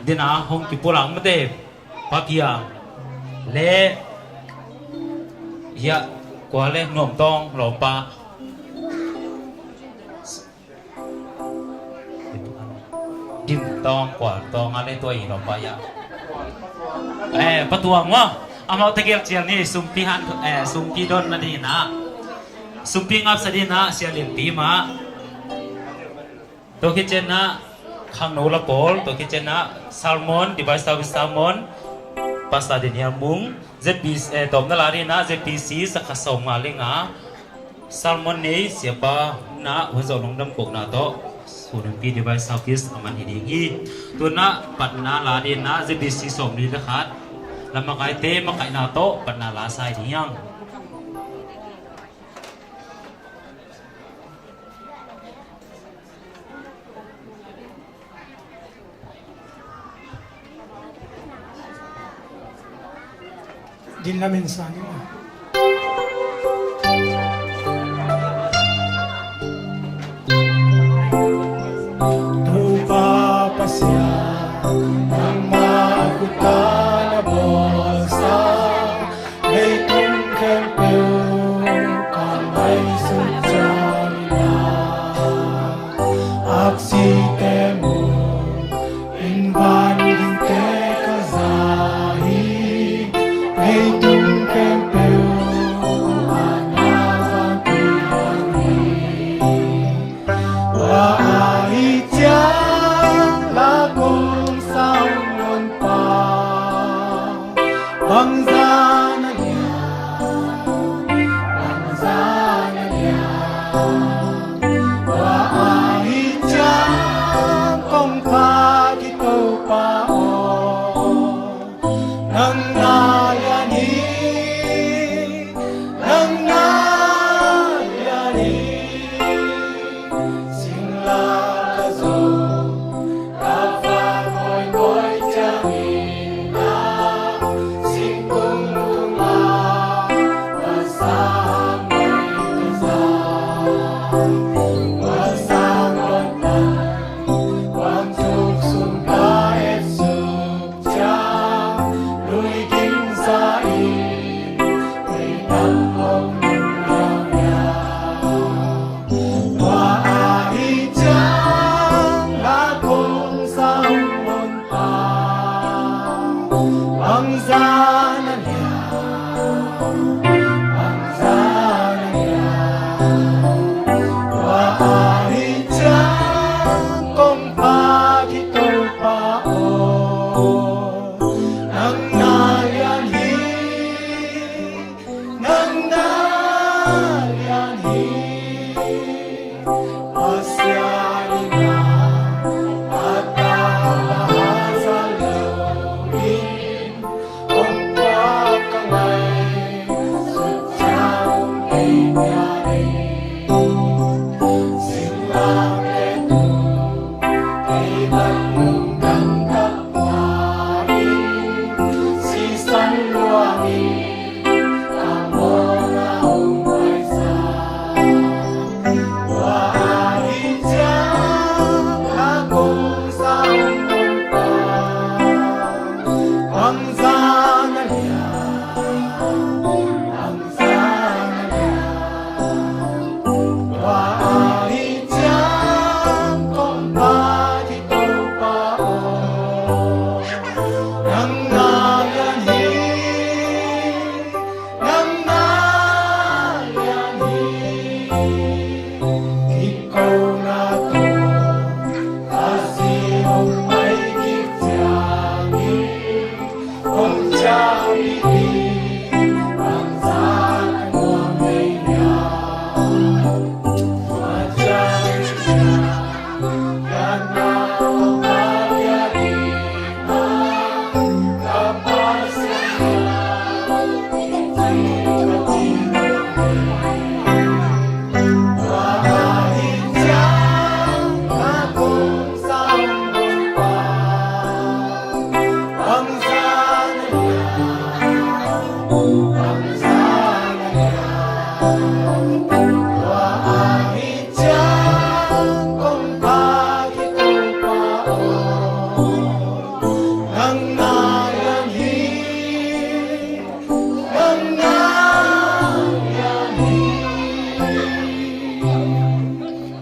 ding in ah hong kipulak mate, Pa Kiang, le, ya, kua le, Nuam Tawng, lawmpa. Dim Tawng, Kual Tawng a le tua i lawmpa ya. Eh, Pa Tuang maw? Amau tegel cial ni, Sumpi Han, eh, Sumpi don na ding in ah. Sumpi ngap sa ding in ah, Sia Lian Pi mah. Tua khit ciang ah, khangno la pawl, tua khit ciang ah, Salmon, Divine Service Salmon, Pastor Daniel Mung, Z B C, eh, tawpna la ding in ah, Z B C, sakha sawmnga le nga, Salmon nei siapa na hun zawh lungdam kokna tawh, Sununpi Divine Service a man hi ding hi. Tu-in ah patna la ding in ah Z B C sawmli le khat, lamakaite makaihna tawh patna la sa hi ding hi hang. Din lamin sa ni maw. Topa Pasian, nangmah khut tawh na bawlsa, leitung khempeuh ka ngaihsut ciangin ah, aksite mu in, van dingte ka za hi, leitung khempeuh ah na vang piang hi. Tua ahih ciang la kong sang Honpa, bangzah na hiam, bangzah na hiam. Tua ahih ciang kong phat hi Topa aw, nang na lian hi.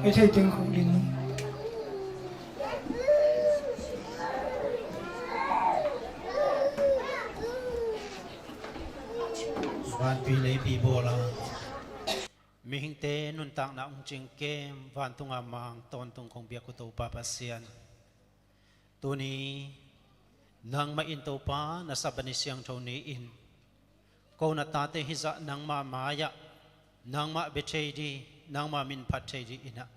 Hei thei teng khuk ding. Vanpi leipi bawla mihingte nuntakna hong cingkem vantunga Mang tawntung kong biak uh Topa Pasian, tuni nangmah in Topa na Sabbath ni siangtho ni-in ko na tate hizah nangmah mai-ah nangmah bia thei dih, nangmah min phat thei dih in ah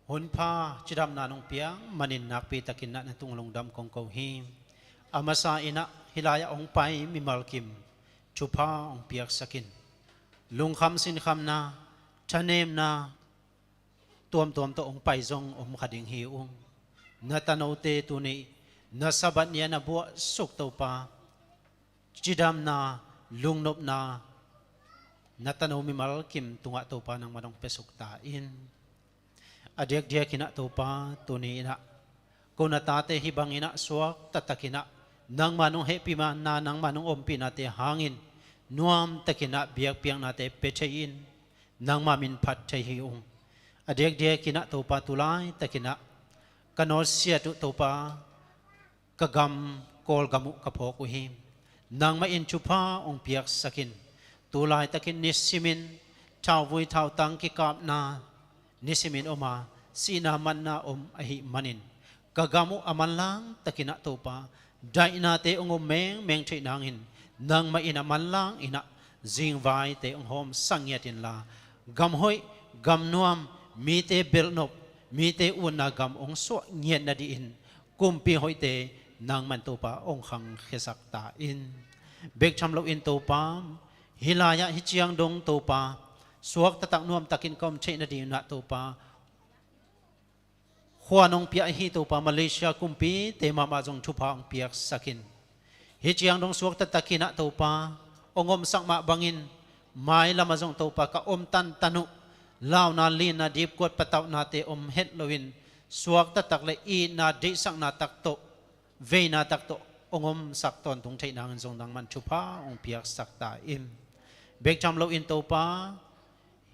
hunpha cidamna nong piak manin nakpitakin ah na tung lungdam kong ko hi. A masa in ah hih lai-ah hong pai mimal kim thupha hong piaksak in. Lungkham sinkhamna, thanemna tuamtuam tawh hong pai zong om kha ding hi ung. Na tanote tuni na Sabbath ni-a na buahsuk Topa, cidamna, lungnopna na tano mimal kim tungah Topa nangmah hong piasuk ta in. A diakdiakin ah Topa, tuni in ah ko na tate hih bangin ah suak taktakin ah nangmah nong hehpihna, nangmah nong ompihnate hangin nuamtakin ah biakpiaknate pia thei in, nangmah min phat thei hi ung. A diakdiakin ah Topa, tu laitakin ah ka nawlsiat uh Topa, ka gam, Kawlgam uh ka phawk uh hi. Nangmah in thupha hong piaksak in. Tu laitakin nisimin thauvui thautang kikapna nisimin om a, sihna manna om ahih manin ka gam uh a manlang takin ah Topa, daihnate hong om mengmeng theih nangin nangmah in a manlang in ah zingvaite hong hawmsak ngiat inla, gam hoih, gam nuam, mite belhnop, mite utna gam hong suah ngiat nadihin kumpi hoihte nangmah in Topa hong khangkhiasak ta in. Bek tham loin Topa, hih lai-ah hih ciang dong Topa, suak taktak nuamtakin ka om theih nadingin ah Topa, khua nong piak ahi Topa, Malaysia kumpite mahmah zong thupha hong piaksak in. Hih ciang dong suak taktakin ah Topa, hong omsak mah bangin mailamah zong Topa ka om tantan uh, launa, linna, dipkuat patauhnate om het loin suak taktak le itna, deihsakna tak tawh, veina tak tawh hong omsak tawntung theih nangin zong nangmah in thupha hong piaksak ta in. Bek tham loin Topa,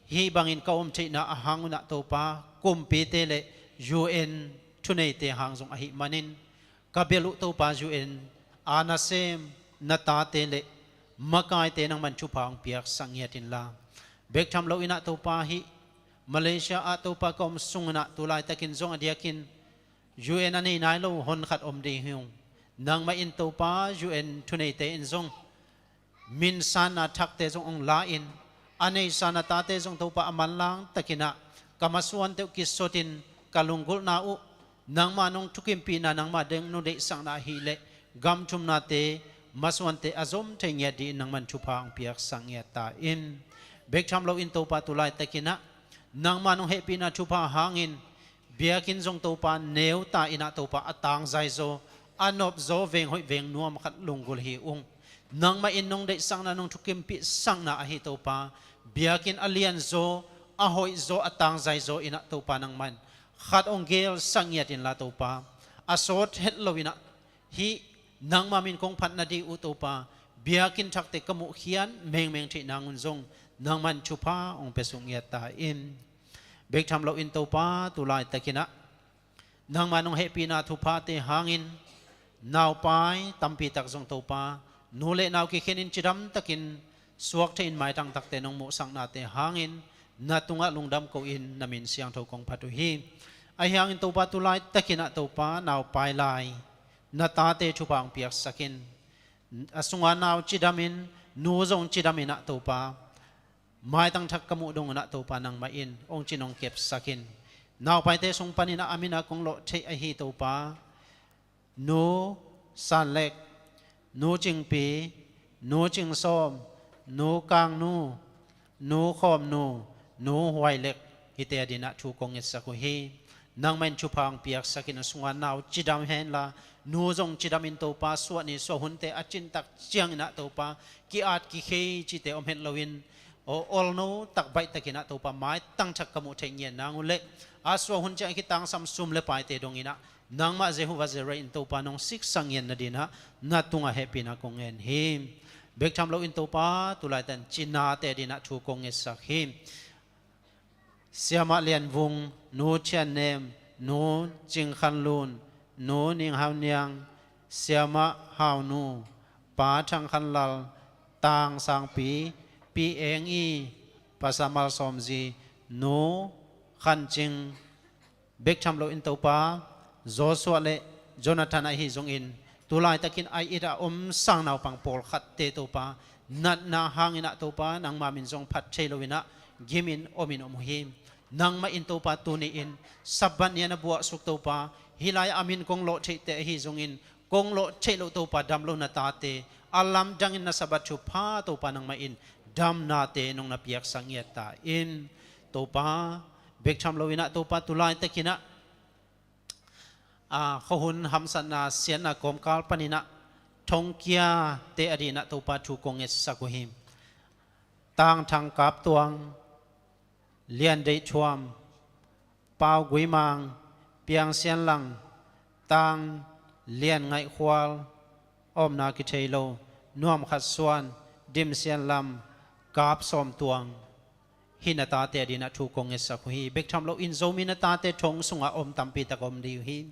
hih bangin ka om theihna a hang un ah Topa, kumpite le U N thuneite hang zong ahih manin ka belh uh Topa, U N a nasem na tate le makaite nangmah in thupha hong piaksak ngiat inla, bek tham loin ah Topa, hih Malaysia ah Topa ka om sung un ah tu laitakin zong a diakin U N a nei nai lo honkhat om ding hi ung. Nangmah in Topa, U N thuneite in zong minsanna thakte zong hong la in, a neisa na tate zong Topa a manlang takin ah ka masuante uh kisotin ka lunggulhna uh nangmah nong thukimpihna, nangmah deng nong deihsakna ahih leh gam thumnate, masuante a zom thei ngiat dingin nangmah in thupha hong piaksak ngiat ta in. Bek tham loin Topa, tu laitakin ah nangmah nong hehpihna thupha hangin biakinn zong Topa neu ta in ah Topa a tangzai zaw, a nop zaw, veng hoih veng nuam khat lunggulh hi ung. Nangmah in nong deihsakna, nong thukimpihsakna ahi Topa, biakinn a lian zaw, a hoih zaw, a tangzai zaw in ah Topa nangmah in khat hong gelsak ngiat inla Topa, a sawt het lo in ah hih nangmah min kong phat nading uh Topa, biakinn thakte ka muh khiat mengmeng theih nang un zong nangmah in thupha hong piasuk ngiat ta in. Bek tham loin Topa, tu laitakin ah nangmah nong hehpihna thuphate hangin naupai tampi tak zong Topa, nu le nau kikhenin cidamtakin suak thei-in maitang takte nong muhsaknate hangin na tungah lungdam ko-in na min siangtho kong phat uh hi. Ahi hangin Topa, tu laitakin ah Topa, naupai lai na tate thupha hong piaksak in. A sunga nau cidamin, nu zong cidamin ah Topa, maitang thak ka muh dong un ah Topa, nangmah in hong cin hong kepsak in. Naupaite sung panin ah a min a kong lawh theih ahi Topa, Nu San Lek, Nu Cingpi, Nu Cing Sawm, Nu Kang Nu, Nu Khawm Nu, Nu Huai Lek, hihte adingin ah thu kong ngetsak uh hi. Nangmah in thupha hong piaksak in, a sungah nau cidam henla, nu zong cidam in Topa, suah ni suah hunte a cintak ciangin ah Topa, ki-at kikhei cihte om het loin, aw, olno tak baihtakin ah Topa, maitang thak ka muh theih ngiat nang uh leh, a suah hun ciang a kitangsam sum le paite dongin ah, nangmah Jehovah Jireh in Topa nong siksak ngiat nadin ah, na tungah hehpihna kong ngen hi. Bek tham loin Topa, tulaitak in cinate adin ah thu kong ngetsak hi. Siamah Lian Vung, Nu Thian Nem, Nu Cing Khan Lun, Nu Ning Hau Niang, Siamah Hau Nu, Pa Thang Khan Lal, Tang Sang Pi, Pi Eng I, Pastor Mal Sawm Zi, Nu Khan Cing, bek tham loin Topa, Joshua le Jonathan ahi zongin, tulaitakin ai it a om sang naupang pawlkhatte Topa, natna hangin ah Topa, nangma min zong phat thei loin ah, gimin omin om uh hi. Nangmah in Topa tuni-in, Sabbath ni-a na buahsuk Topa, hih lai-ah a min kong lawh theihte ahi zongin, kong lawh theih loh Topa, dam lo na tate, a lamdangin na Sabbath thupha Topa nangmah in, damnate nong na piaksak ngiat ta in, Topa, bek tham loin ah Topa, tulaitakin ah, a, khuahun hamsatna siatna kawmkal panin ah, thongkiate adin ah Topa thu kong ngetsak uh hi. Tang Thang Kap Tuang, Lian Deih Thuam, Pau Gui Mang, Piang Sian Lang, Tang Lian Ngaih Khual, omna kithei lo, Nuam Khat Suan, Dim Sian Lam, Kap Sawm Tuang, hih na tate adin ah thu kong ngetsak uh hi. Bek tham loin Zomi na tate thong sungah om tampi tak om ding uh hi.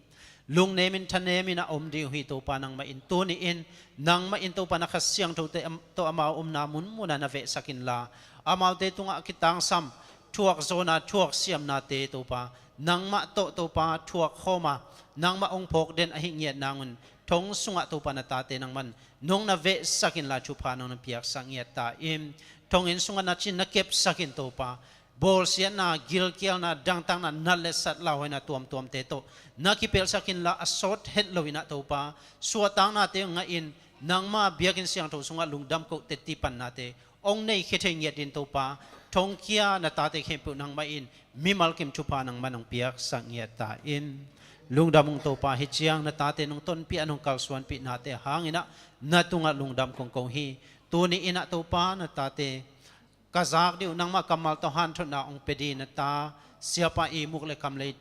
Lungnemin thanemin a om ding uh hi. Topa nangmah in tuni-in, nangmah in Topa na Kha Siangthote am-, tawh amau omna munmun ah na vehsak inla, amaute tungah kitangsam, thuak zawhna, thuak siamnate Topa, nangmah tawh Topa thuak khawm a, nangmah hong phawk den ahih ngiat nangun, thong sungah Topa na tate nangman nong na vehsak inla, thupha nong na piaksak ngiat ta in, thonginn sungah na cin na kepsak in Topa, bawlsiatna, gilkialna, dangtakna, nat le sat, lauhuaina tuamtuamte tawh na kipelhsak inla, a sawt het loin ah Topa, suahtaknate hong ngahin, nangma biakinn siangtho sungah lungdam koh tetti pannate hong nei khia thei ngiat dingin Topa, thongkia na tate khempeuh nangmah in mimal kim thupha nangman hong piaksak ngiat ta in. Lungdam ung Topa, hih ciang na tate nong tonpih a nong kalsuanpihnate hangin ah na tungah lungdam kong ko hi. Tuni-in ah Topa, na tate ka zak ding uh, nangmah kammal tawh hanthotna hong pia dingin na ta Siapa Imuk le Kam Lei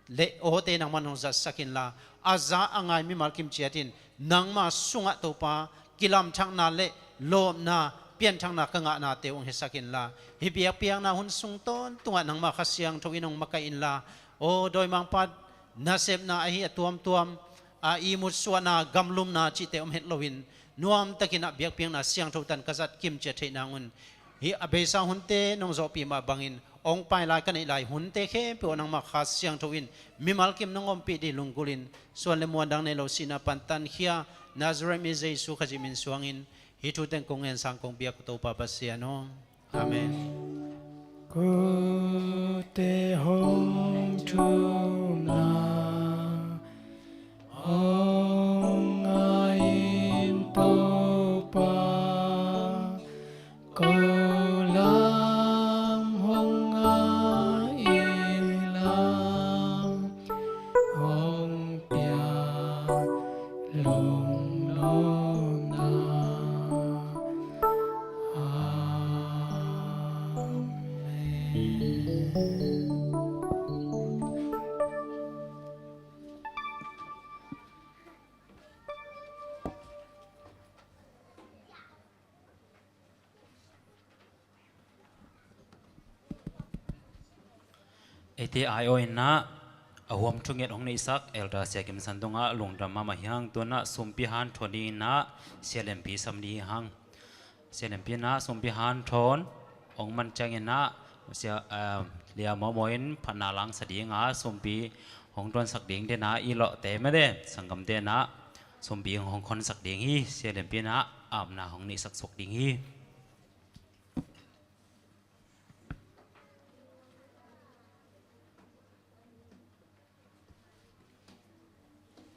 le awte nangman hong zatsak inla, a za a ngai mimal kim ciatin nangma sungah Topa, kilamthakna le lawpna, pianthakna ka ngahnate hong hisak inla, hih biakpiakna hun sung tawntungah nangma Kha Siangtho in hong makaih inla, aw dawimangpa, nasepna ahi a tuamtuam, a ihmut suahna, gamlumna cihte om het loin, nuamtakin ah biakpiakna siangtho tan ka zat kimcia theih nangun, hih a beisa hunte nong zawhpih mah bangin, hong pai lai ka neih lai hunte khempeuh ah nangma Kha Siangtho in mimal kim nong ompih ding lunggulhin, suan le muan dang nei lo sihna pan tankhia Nazareth mi Jesu Khazih min suangin hih thu teng kong ngen sang kong biak uh Topa Pasian aw. Amen. Kote hong thumna hong ngai in Topa, ko lam hong ngai inla, hong piak lunglawmna. Amen. Eite ai-awh in ah, a huam thunget hong neihsak Elder Sia Kim San tungah lungdam mahmah hi hang. Tu-in ah sumpi hanthawn dingin ah Sia Lianpi sam ding hi hang. Sia Lianpi in ah sumpi hanthawn hong man ciangin ah Sia, eh, Lia Mawmaw in phatna langsak ding a, sumpi hong tonsak ding te in ah i lawhte mate, sanggamte in ah sumpi hong khonsak ding hi. Sia Lianpi in ah apna hong neihsak suak ding hi.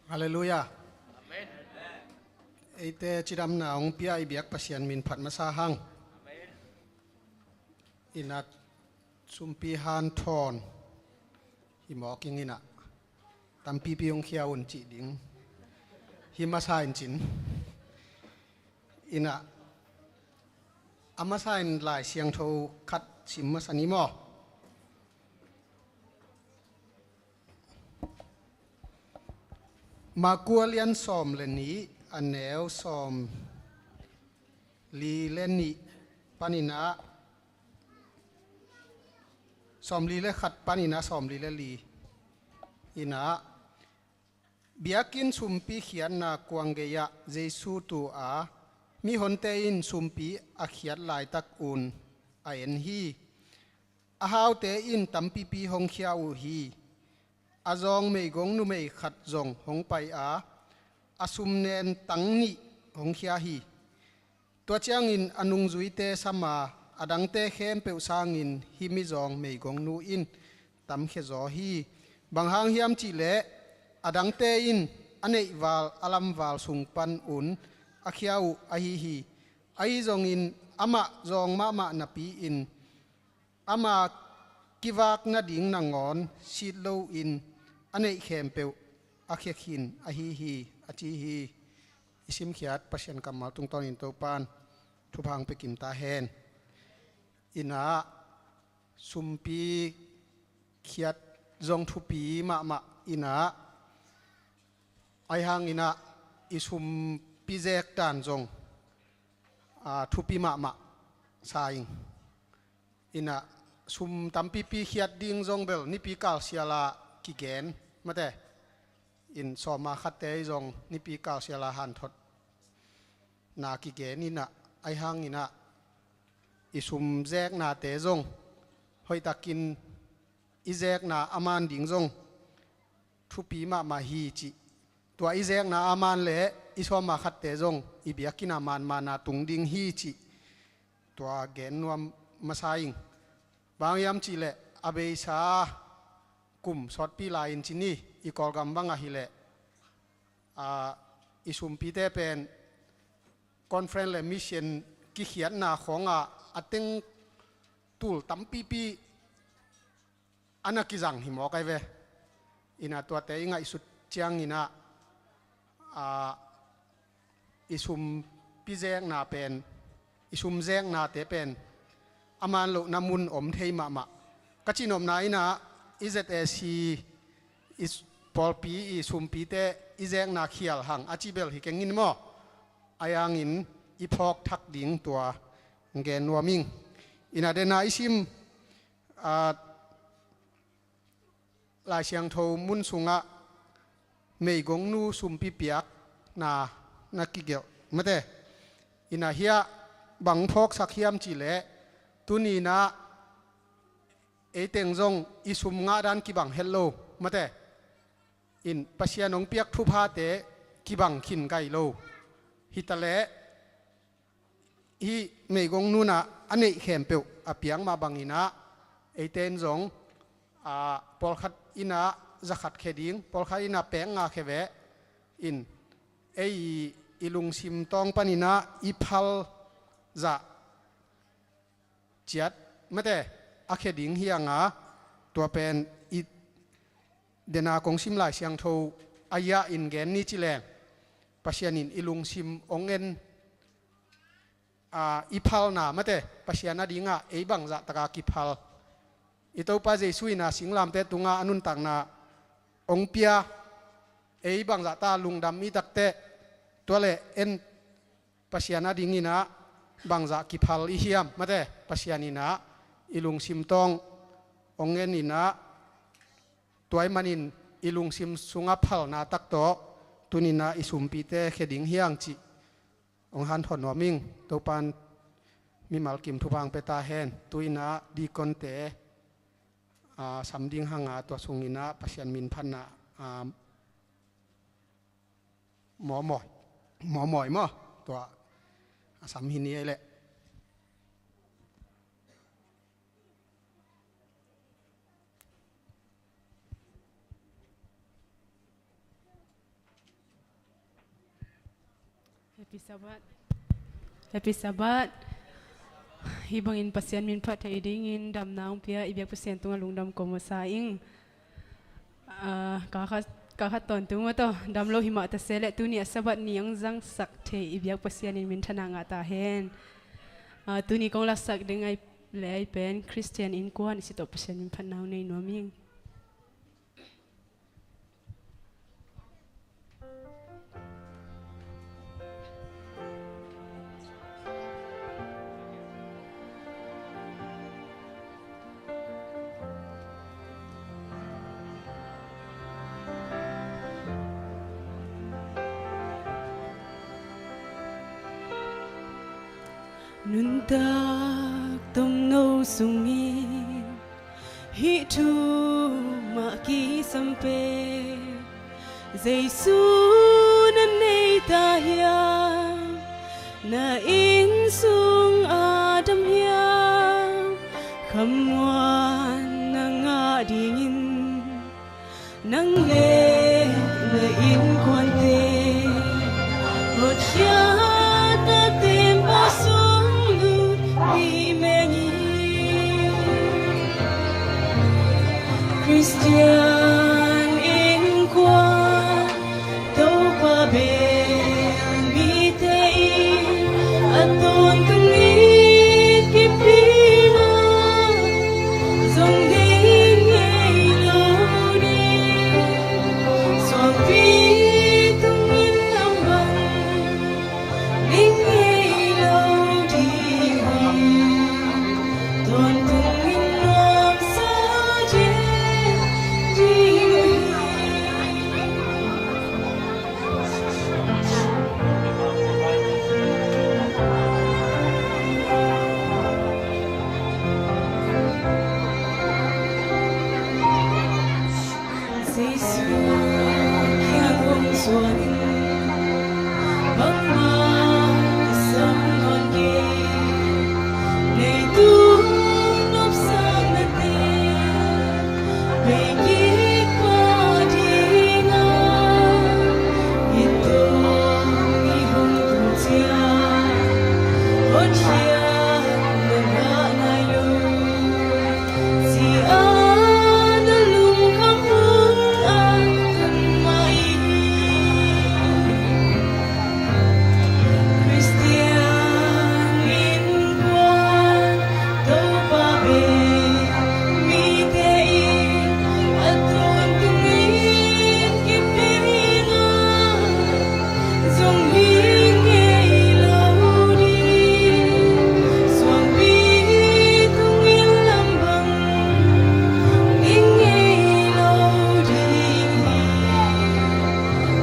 Halleluiah. Amen. Eite cidamna hong pia i biak Pasian min phat masa hang. Amen. In ah sumpi hanthawn hi mawk ing in ah, tampipi hong khia un cih ding hi masa in cin. Inah a masa in Lai Siangtho khat sim masa ni maw? Marku a lian sawm le nih, a neu sawm li le nih paninah, sawm li le khat paninah sawm li le li. Inah biakinn sumpi khiatna kuang gei-ah Jesu tu a, mihonte in sumpi a khiat laitak un a en hi. A haute in tampipi hong khia uh hi. A zawng meigong numei khat zong hong pai a, a sumnen tang nih hong khia hi. Tua ciangin a nungzuite sam a, a dangte khempeuh sangin hih mizawng meigongnu in tamkhia zaw hi. Bang hang hiam cihleh a dangte in a neihval a lamval sung pan un a khia uh ahi hi. Ahi zongin amah zawng mahmah napi-in ama kivak nading nangawn sit loin a neih khempeuh a khia khin ahi hi, a ci hi. I simkhiat Pasian kammal tungtawnin Topan thupha hong pia kim ta hen. Inah sumpi khiat zong thupi mahmah inah, ahi hanginah i sumpi zek dan zong, a, thupi mahmah sa ing. Inah sum tampipi khiat ding zong bel nipi kalsiala kigen mate. In sawma khatte zong nipi kalsiala hanthot na kigen inah, ahi hanginah i sum zeknate zong hoihtakin i zekna a man ding zong thupi mahmah hi cih. Tua i zekna a man le i sawma khatte zong i biakinn a man mana tung ding hi cih tua gen nuam masa ing. Bang hiam cihleh a beisa kum sawtpi lai-in cin hi. I Kawlgam bang ahileh, a, i sumpite pen conference le mission kikhiatna khawngah a teng tul tampipi a na kizang hi mawk ai ve. Inah tuate i ngaihsut cianginah, a, i sumpi zekna pen, i sum zeknate pen a man lohna mun om thei mahmah. Ka cihnopna inah i Z A C i s-, pawlpi i sumpite i zekna khial hang a cih bel hi keng in maw? Ahi hangin i phawk thak ding tua gen nuam ing. Inah dena i sim, a, Lai Siangtho mun sungah meigongnu sumpi piakna na kigelh mate. Inah hiah bang phawksak hiam cihleh tuninah eiteng zong i sum ngah dan kibang het lo mate. In Pasian hong piak thuphate kibang khin gai lo. Hitaleh hih meigongnu inah a neih khempeuh a piak mah banginah eite in zong, a, pawlkhat inah zakhat khia ding, pawlkhat inah pek nga khia ve. In ei i lungsim tawng paninah i phal zah ciat mate a khia ding hi hang a, tua pen i dena kong sim Lai Siangtho a yah in gen ni ci leng Pasian in i lungsim hong en, a, i phalna mate, Pasian a dingah ei bangzah taka kiphal, i Topa Jesu inah singlamte tungah a nuntakna hong pia, ei bangzah ta lungdam i takteh tua le en Pasian a dinginah bangzah kiphal i hiam mate, Pasian inah i lungsim tawng hong en inah, tua ahih manin i lungsim sungah phalna tak tawh tuninah i sumpite khia ding hi hang cih hong hanthot nuam ing. Topan mimal kim thupha hong pia ta hen. Tu inah deaconte, a, sam ding hang a, tua sunginah Pasian min phatna, a, Mawmawi, Mawmawi maw? Tua a sam hi ni ei leh. Happy Sabbath. Happy Sabbath. Hih bangin Pasian min phat thei dingin damna hong pia i biak Pasian tungah lungdam ko masa ing. Ah, ka kha Ka khat tawntung aw taw, dam lo himah ta se leh tuni a Sabbath ni hong zangsak thei i biak Pasian in minthanna ngah ta hen. Ah, tuni kong laksak ding ahi leh ahi pen Khristian innkuan i si tawh Pasian min phatna hong nei nuam ing. Nuntak tomno sungin hih thu mah kisam pen Jesu na nei ta hiam? Na inn sung a dam hiam? Khamuan na ngah dingin nang le na innkuante hotkhiatna teembaw sung lut hi meng hi. Khristian innkuan Topa bel mite in a tawntung in kip ding a, zong ding ngei lo ding. Suangpi tung in lam bang ding ngei lo ding hi. Tawntung in nuamsa ding hi. Jesu kiang hong zuan in bangmah kisam nawn kei. Leitung nopsaknate bei kik pah ding a, i tung i hong tung ciang hotkhiatna ngah nai lo. Sia na lungkham hong a tun mah hi. Khristian innkuan Topa bel mite in a tawntung in kip ding a, zong ding ngei lo ding. Suangpi tung in lam bang ding ngei lo ding hi.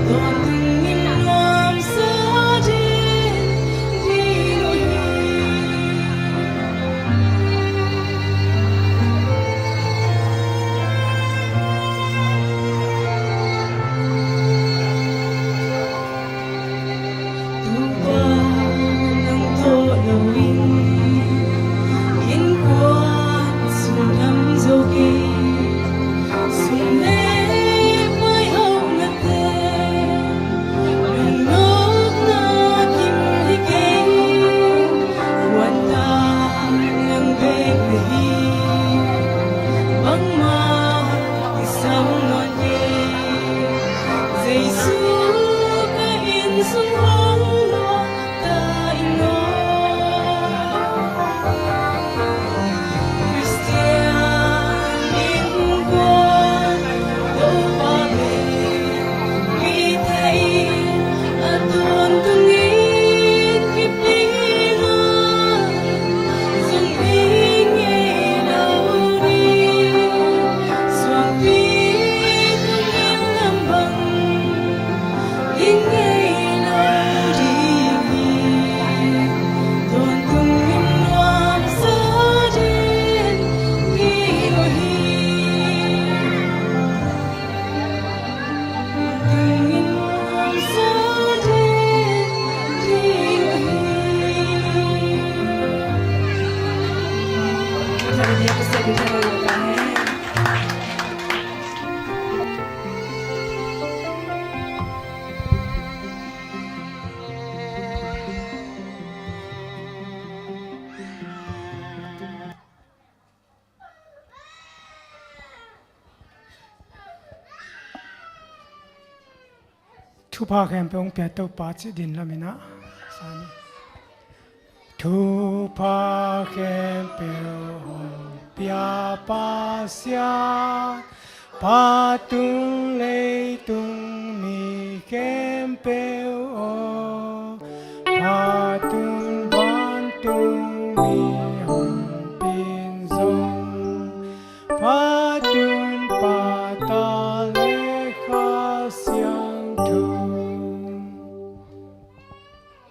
Tawntung in nuamsa ding ding uh hi. Topa nang tawh lo in innkuan sung dam zo kei. Sum le pai hauhnate lungnopna kim hi kei. Huan ta nang bek na hi. Bangmah kisam nawn kei. Jesu ka inn sung hong luang ta ing aw. Khristian innkuan Topa bel mite in a tawntung in kip ding a, zong ding ngei lo ding. Suangpi tung in lam bang ding ngei lo ding hi. Tawntung in nuamsa ding ding uh hi. Tawntung in nuamsa ding ding uh hi. Thupha khempeuh hong pia Topa cih din lamin ah. Thupha khempeuh hong pia Pasian, phatun leitung mi khempeuh aw, phatun vantung mi hong pin zong, phatun Pa, Ta le Kha Siangtho.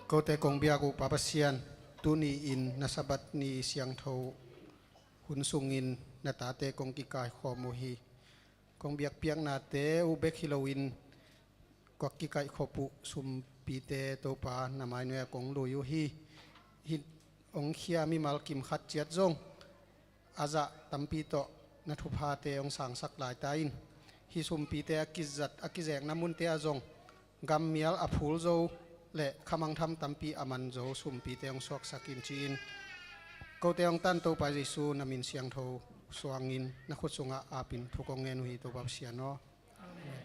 Kote kong biak uh Pa Pasian, tuni-in na Sabbath ni siangtho hun sungin na tate kong kikaikhawm uh hi. Kong biakpiaknate uh bek hi loin kong kikaihkhop uh sumpite Topa na mainuai-ah kong lui uh hi. Hih hong khia mimal kim khat ciat zong a zah tampi tawh na thuphate hong sangsak lai ta in. Hih sumpite a kizat a kizekna munte ah zong gammial a phul zo le khamangtham tampi a man zo sumpite hong suaksak in ci-in kote hong tan Topa Jesu na min siangtho suangin na khut sungah apin thu kong ngen uh hi Topa Pasian aw. Amen.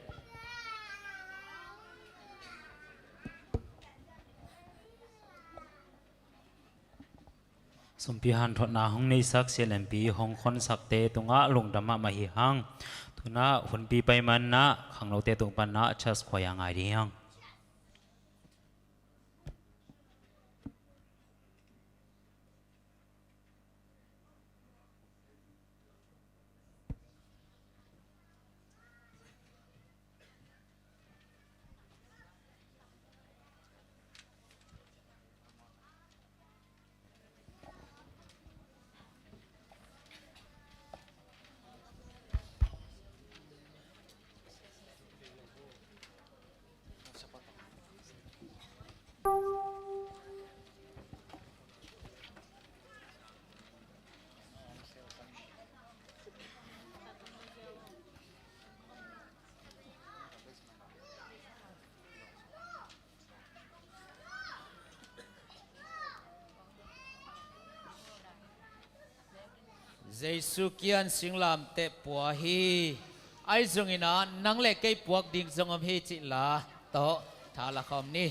Sumpi hanthotna hong neisak sialempi hong khonsakte tungah lungdam mahmah hi hang. Tunah hunpi pai manah khangnote tung panah church choir a ngai ding hi hang. Jesu kiang singlamteh pua hi. Ahi zongin ah nang le kei puak ding zong om hi cih la tawh tha la khawm ni.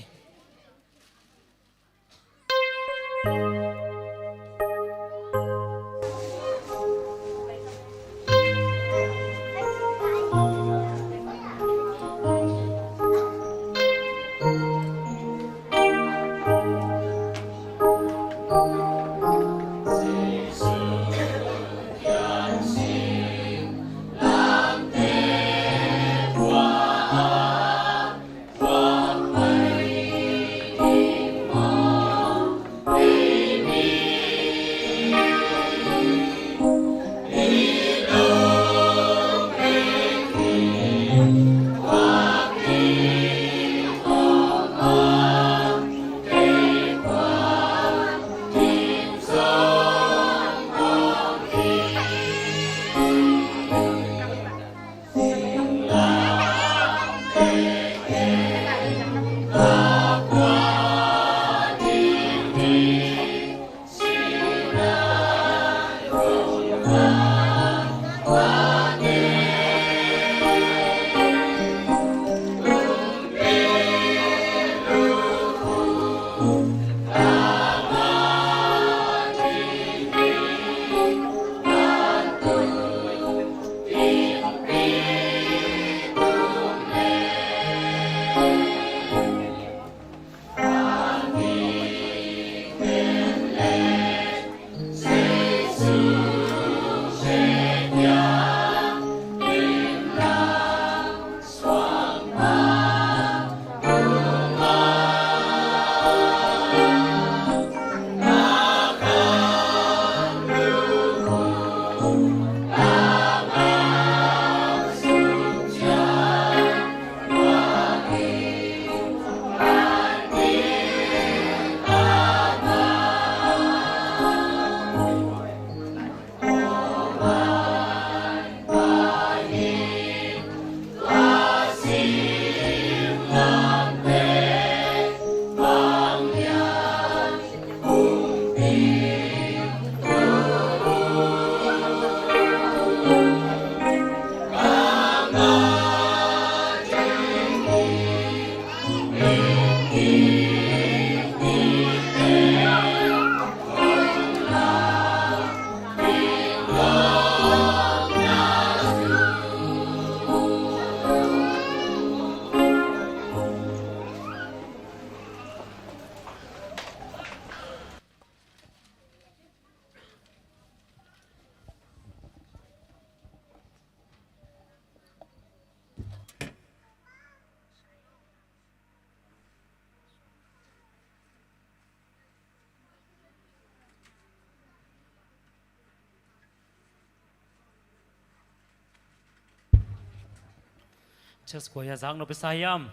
Church choir zaknop i sa hiam?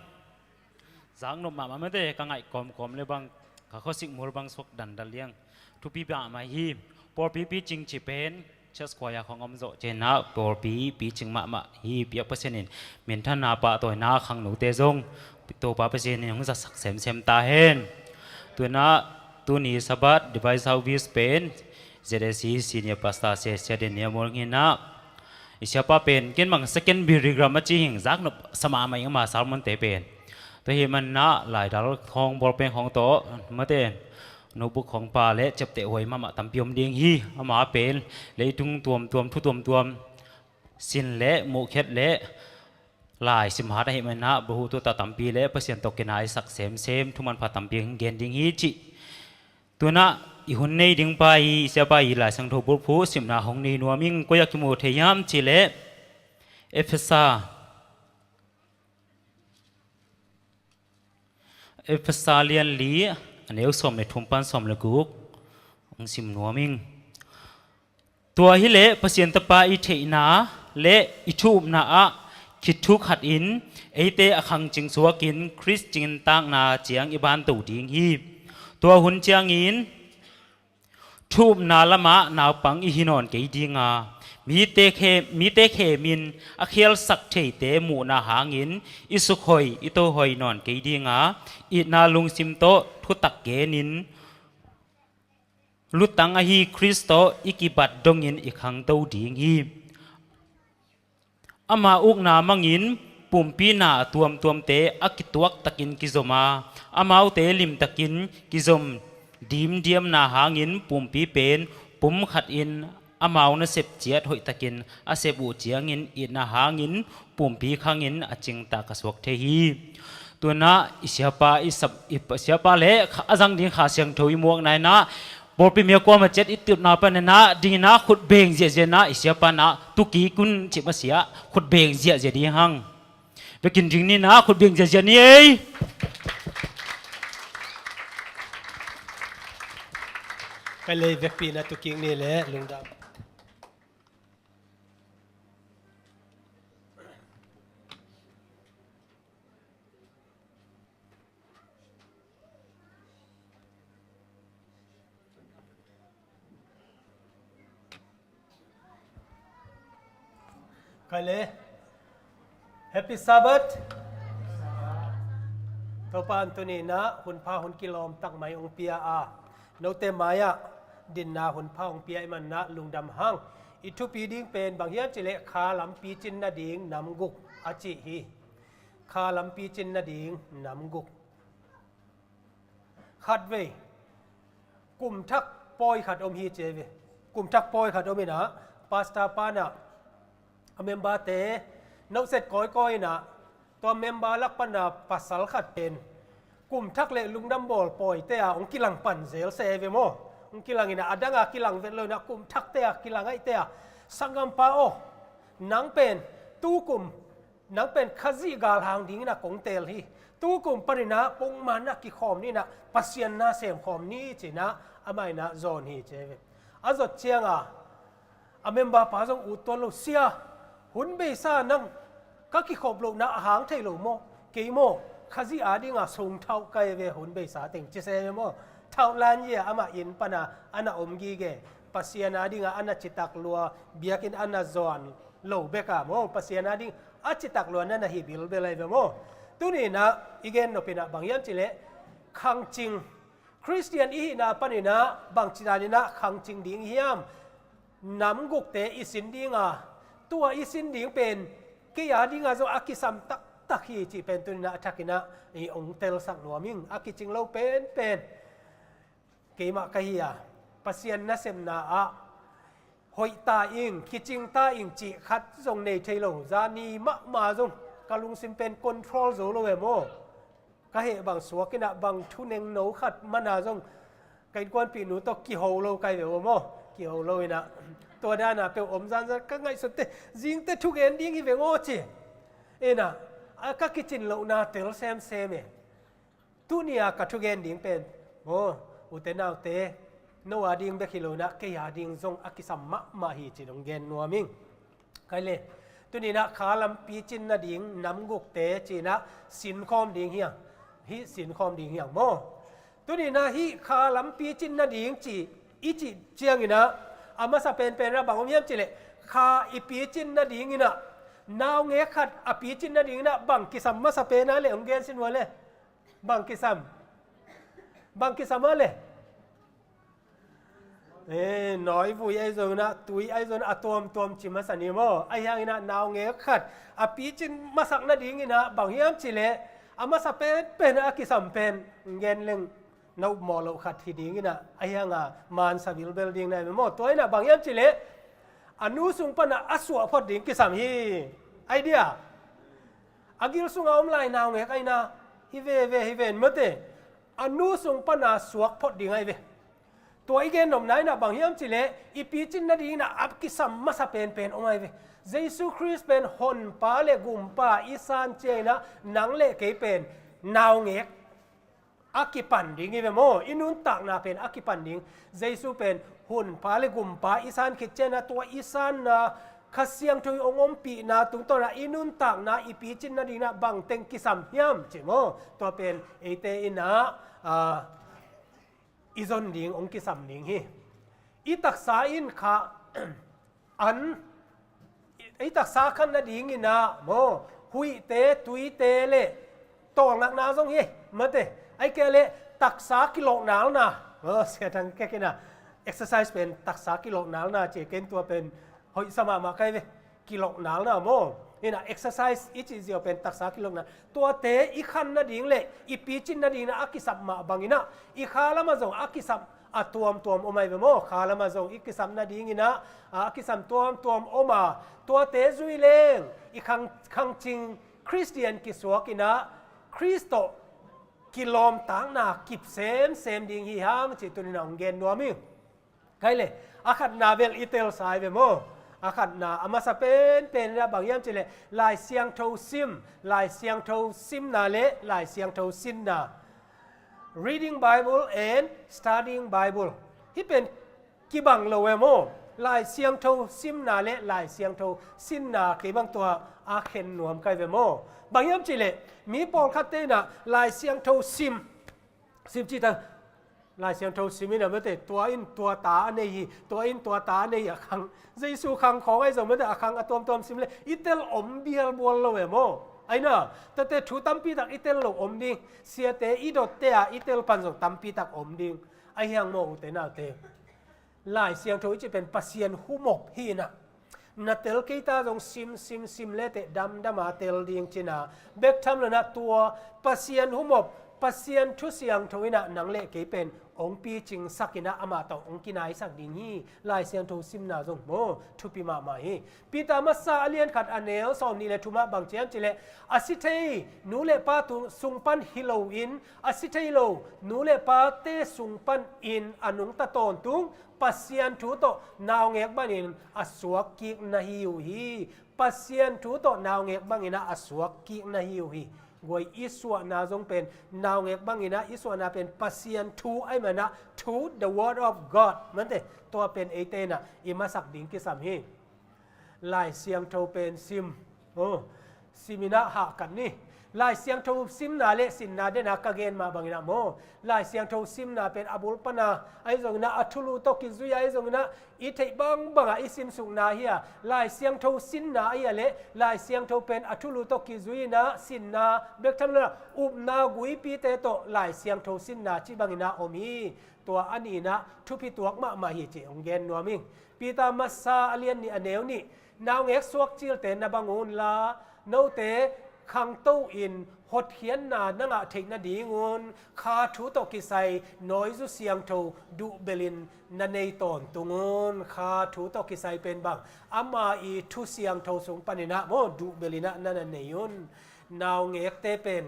Zaknop mahmah mate, ka ngaih kawmkawm le bang, ka khuasik mul bang suak dandal liang. Thupi mahmah hi. Pawlpi picing ci pen church choir khong om zawh cianah pawlpi picing mahmah hi. Piak Pasian in minthanna pahtawina khangnute zong Topa Pasian in hong zatsak semsem ta hen. Tuinah tuni Sabbath Divine Service pen Z A C Senior Pastor Sia Sia Den Nia Mol hinah i siapa pen ken bang second Billy Graham a ci hing, zaknop sa mahmah ing ama sermon te pen. Tua hi manah laidal khong bawlpen khong tawh mate notebook khong pa le ciapteh huai mahmah tampi om ding hi. Ama pen leitung tuamtuam, thu tuamtuam sin le muhkhiat le lai sim hat ahi manah bahu tuta tampi le Pasian tawh kinaisak semsem thu manpha tampi hong gen ding hi cih. Tuinah i hun nei ding pa hi, i siapa hi, Lai Siangtho bulphuh simna hong nei nuam ing. Koi ah kimu thei hiam cih leh Efesa, Efesa lian li, a neu sawm le thum pan sawm le guk hong sim nuam ing. Tua hileh Pasian Tapa i theihna le i thu-upna ah khit thuk khatin eite a khangcing suakin Khrist cingintakna ciang i banto ding hi. Tua hun ciangin thu-upna lamah naupang i hi nawn kei dinga, mite khe, mite khemin a khialsak theite muhna hangin i sukhoi, i tohoi nawn kei dinga, itna lungsim tawh thutak genin lutang ahi Khrist tawh i kibat dongin i khangto ding hi. Ama ukna mangin pumpi na a tuamtuamte a kituaktakin kizom a, amaute limtakin kizom dimdiamna hangin pumpi pen pum khatin amau nasep ciat hoihtakin a sep uh ciangin itna hangin pumpi khangin a cingtak a suak thei hi. Tuinah i siapa, i sap, i pa, siapa le kha, a zang ding Kha Siangtho i muakna inah pawlpi mi a kuama ciat i tutna paninah dinginah khut beng ziahziah inah i siapa inah tukik un cih masiah khut beng ziahziah ding hang. Vekin ding ninah khut beng ziahziah ni ei. Ka lei vekpi inah tukik ni le lungdam. Kale. Happy Sabbath. Topa in tuni inah hun pha hun kilawm tak mai hong pia a, note mai-ah dinna hun pha hong pia i manah lungdam hang. I thupi ding pen bang hiam cih leh kha lampi cin nading nam guk a cih hi. Kha lampi cin nading nam guk. Khatvei kum thak pawi khat om hi ci ve. Kum thak pawi khat om inah pastor pa inah a member-te nohset kawikawi inah tua member lak pana pasal khat pen kum thak le lungdam bawl pawite a hong kilang pan zel se ve maw? Hong kilang inah a danga kilang vet lo inah kum thakte a kilang ahihte a, sanggampa aw, nang pen tukum nang pen Khazih galhang dingin a kong teel hi. Tukum paninah pongman a kikhawm ni inah Pasian na semkhawm ni ci inah amah inah zawn hi ci ve. A zot cianga a member pa zong ut tuan lo, sia, hun beisa nang ka kikhop lohna a hang thei lo maw? Kei maw Khazih a dinga sung thauh kai ve, hun beisa teng ci se ve maw? Thauh lan ia amah inn pana a na om gige, Pasian a dinga a na citak lua, biakinn a na zuan lo beka maw, Pasian a ding a citak lua na na hi bilbel ai ve maw? Tuni inah i gen nop inah bang hiam cih leh khangcing, Khristian i hihna paninah bangci daninah khangcing ding hiam? Nam gukte i sin dinga, tua i sin ding pen kei a dinga zong a kisam taktak hi cih pen tuni inah a thak inah i hong telsak nuam ing. A kicing lo penpen keimah ka hi a, Pasian nasepna ah hoih ta ing, kicing ta ing cih khat zong nei thei lo. Zani mahmah zong ka lungsim pen control zo lo e maw? Ka heh bang suak inah bang thunengno khat mana zong ka innkuanpihnu tawh kiho lo kai ve uh maw? Kiho lo inah tua dana peuh om zanzan ka ngaihsut teh zingte thugen ding hi veng aw ci inah a ka kicin lohna tel semsem e. Tuni a ka thugen ding pen maw, ute naute, no a ding bek hi lo inah kei a ding zong a kisam mahmah hi ci-in hong gen nuam ing. Kai le, Tuninah kha lam picin nading nam gukte cinah sinkhawm ding hiang. Hih sinkhawm ding hiang maw? Tuninah hih kha lam picin nading ci i cih cianginah a masa penpenah bang om hiam cileh kha i picin nadinginah naungek khat a picin nadinginah bang kisam masa penah le hong gensin ua le. Bang kisam. Bang kisam a le. Eh, nawi vui ahi zonginah tui ahi zonginah a tuamtuam ci masa ni maw? Ahi hanginah naungek khat a picin masak nadinginah bang hiam cileh a masa penpenah a kisam pen ngen leng na upmawh loh khat hi dinginah ahi hanga mansa bilbel ding na hi maw? Tua inah bang hiam cileh a nu sung panah a suah phot ding kisam hi. Idea. A gil sunga om lai naungek aina hi veve hi ven mate. A nu sung pana suak phot ding ahi ve. Tua i gen nopna inah bang hiam cileh i picin nadinginah a kisam masa penpen om ahi ve. Jesu Khrist pen honpa le gumpa i san cianginah nang le kei pen naungek a kipan ding hi ve maw? I nuntakna pen a kipan ding. Jesu pen honpa le gumpa i san khit cianah tua i sanna Kha Siangtho i hong ompihna tungtawnah i nuntakna i picin nadinginah bangteng kisam hiam ci maw? Tua pen eite inah ah, i zon ding hong kisam ding hi. I taksa in kha an i taksa khan nadinginah maw huihte tuite le tawlnakna zong hi mate. Ahi kei le taksa kilohnalna maw siatang kekinah exercise pen taksa kilohnalna ci ken tua pen hoihsa mahmah kai ve. Kilohnalna maw inah exercise i cih ziau pen taksa kilohnal tuate i khan nading le i picin nadinginah a kisap mah banginah i kha lamah zong a kisap a tuamtuam om ahi ve maw? Kha lamah zong i kisap nadinginah a kisam tuamtuam om a tuate zui leng i khang, khangcing Khristian kisuakinah Khrist tawh kilawmtakna kip semsem ding hi hang cih tuninah hong gen nuam hi. Kai le a khatna bel i telsa ahi ve maw? A khatna a masa penpen inah bang hiam cileh Lai Siangtho sim, Lai Siangtho simna le Lai Siangtho sinna. Reading Bible and studying Bible. Hih pen kibang lo e maw? Lai Siangtho simna le Lai Siangtho sinna kei bang tua a khen nuam kai ve maw? Bang hiam cileh mi pawlkhatte inah Lai Siangtho sim sim cih ta Lai Siangtho sim inah mate tua in tua ta a nei hi, tua in tua ta a nei hi a khang Jesu khang khawng ahi zong mate a khang a tuamtuam sim le i tel om bialbual lo e maw? Aina tate thu tampi tak i tel lo om ding. Siate i dotte a i tel pan zong tampi tak om ding. Ahi hang maw ute naute? Lai Siangtho i cih pen Pasian humop hi inah na tel kei ta zong sim sim sim leteh damdama tel ding cina bek tham lo inah tua Pasian humop Pasian thu siangtho inah nang le kei pen hong picingsak inah amah tawh hong kinaisak ding hi. Lai Siangtho simna zong maw thupi mahmah hi. Peter masa a lian khat a neu sawmnih le thumah bang ci hiam cileh a si thei nu le pa sung pan hi loin a si thei lo nu le pate sung panin a nungta tawntung Pasian thu tawh naungek bangin a suak kik na hi uh hi. Pasian thu tawh naungek banginah a suak kik na hi uh hi. Guai i suahna zong pen naungek banginah i suahna pen Pasian thu ahi manah thu the word of God mante tua pen eite inah i masak ding kisam hi. Lai Siangtho pen sim. Oh, siminah hahkat ni. Lai Siangtho simna le sinna dena ka gen mah banginah maw Lai Siangtho simna pen a bul pana ahi zonginah a thulu tawh kizui ahi zonginah i theih bangbangah i simsukna hi a Lai Siangtho sinna ahi a le Lai Siangtho pen a thulu tawh kizui inah sinna bek tham lo inah upna guipite tawh Lai Siangtho sinna ci banginah om hi. Tua a nihinah thupi tuak mahmah hi cih hong gen nuam ing. Peter masa a lian nih a neu nih naungek suak cilte na bang unla note khangto in hotkhiatna na ngah theih nadingun kha thu tawh kisai nawizu siangtho duhbelin na nei tawntung un. Kha thu tawh kisai pen bang ama i thu siangtho sung paninah maw duhbelinah na na nei un. Naungekte pen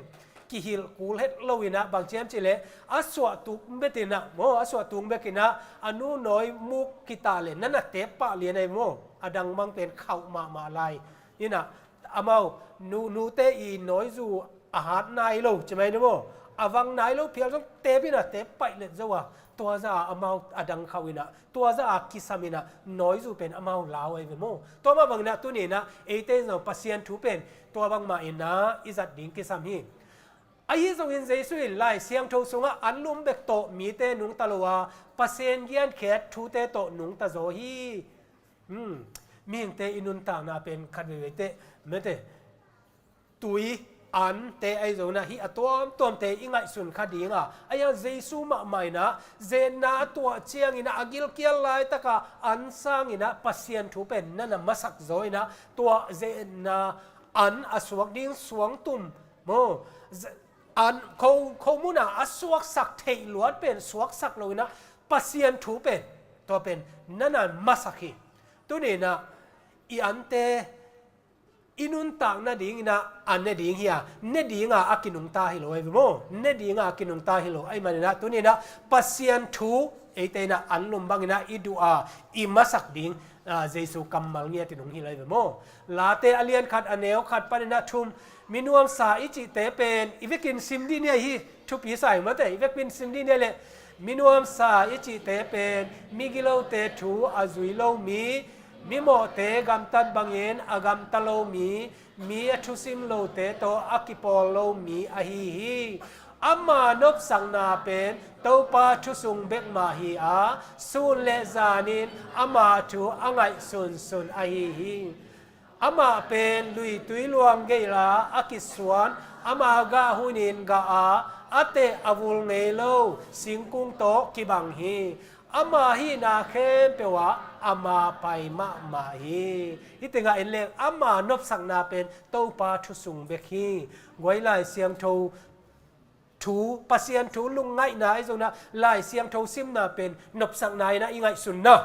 kihilh kul het lo inah bang ci hiam cileh a suahtuk betinah maw a suahtuk bekinah a nu nawi muk kitah le na na tep pah lian ahi maw a dang mang pen khauh mahmah lai inah amau nu nute i nawizu a hat nai lo ci mai ni maw a vang nai lo phial zong tep inah tep paih let zo a Tua zah a amau a dang khauh inah, tua zah a kisam inah, nawizu pen amau lau ahi ve maw. Tua mah bang inah tuni inah eite in zong Pasian thu pen tua bangmah inah i zat ding kisam hi. Ahi zongin Jesu in Lai Siangtho sungah anlum bek tawh mite nungta lo a, Pasian genkhiat thute tawh nungta zaw hi. Hmm. Mihingte i nuntakna pen khat veivei teh, mete, tui, ante ahi zongin ah hih a tuamtuamte i ngaihsun kha ding a, ahi hang Jesu mahmah inah zetna a tuah ciangin ah a gilkial laitak a an sangin ah Pasian thu pen na na masak zaw inah tua zetna an a suak ding suangtum maw, an kho, kho mun a a suaksak theih luat pen suaksak lo inah Pasian thu pen tua pen na na masak hi. Tuni inah i ante i nuntak nading inah a ne ding hi a, ne ding a a kinungta hi lo ahi ve maw. Ne ding a a kinungta hi lo ahih man inah tuni inah Pasian thu eite inah anlum bang inah i duh a, i masak ding, ah, Jesu kammal ngiat in hong hilh ahi ve maw. Late a lian khat a neu khat pan inah thum, mi nuamsa i cihte pen i vekin sim dih ni ahi hi. Thupi sa hi mate, i vekin sim dih ni a leh, mi nuamsa i cihte pen migilote thu a zui lo mi, mimawhte gamtat bangin a gamta lo mi, mi a thusim lote tawh a kipawl lo mi ahi hi. Ama nopsakna pen Topa thusung bek mah hi a, sun le zanin ama thu a ngaihsunsun ahi hi. Amah pen luitui luang geila a kisuan, ama gah hunin gah a, a teh a vul ngei lo singkung tawh kibang hi. Ama hihna khempeuh ah ama pai mahmah hi. Hih tengah en leng ama nopsakna pen Topa thusung bek hi. Guai, Lai Siangtho thu, Pasian thu lungngaihna ahi zongin ah Lai Siangtho simna pen nopsakna inah i ngaihsun na.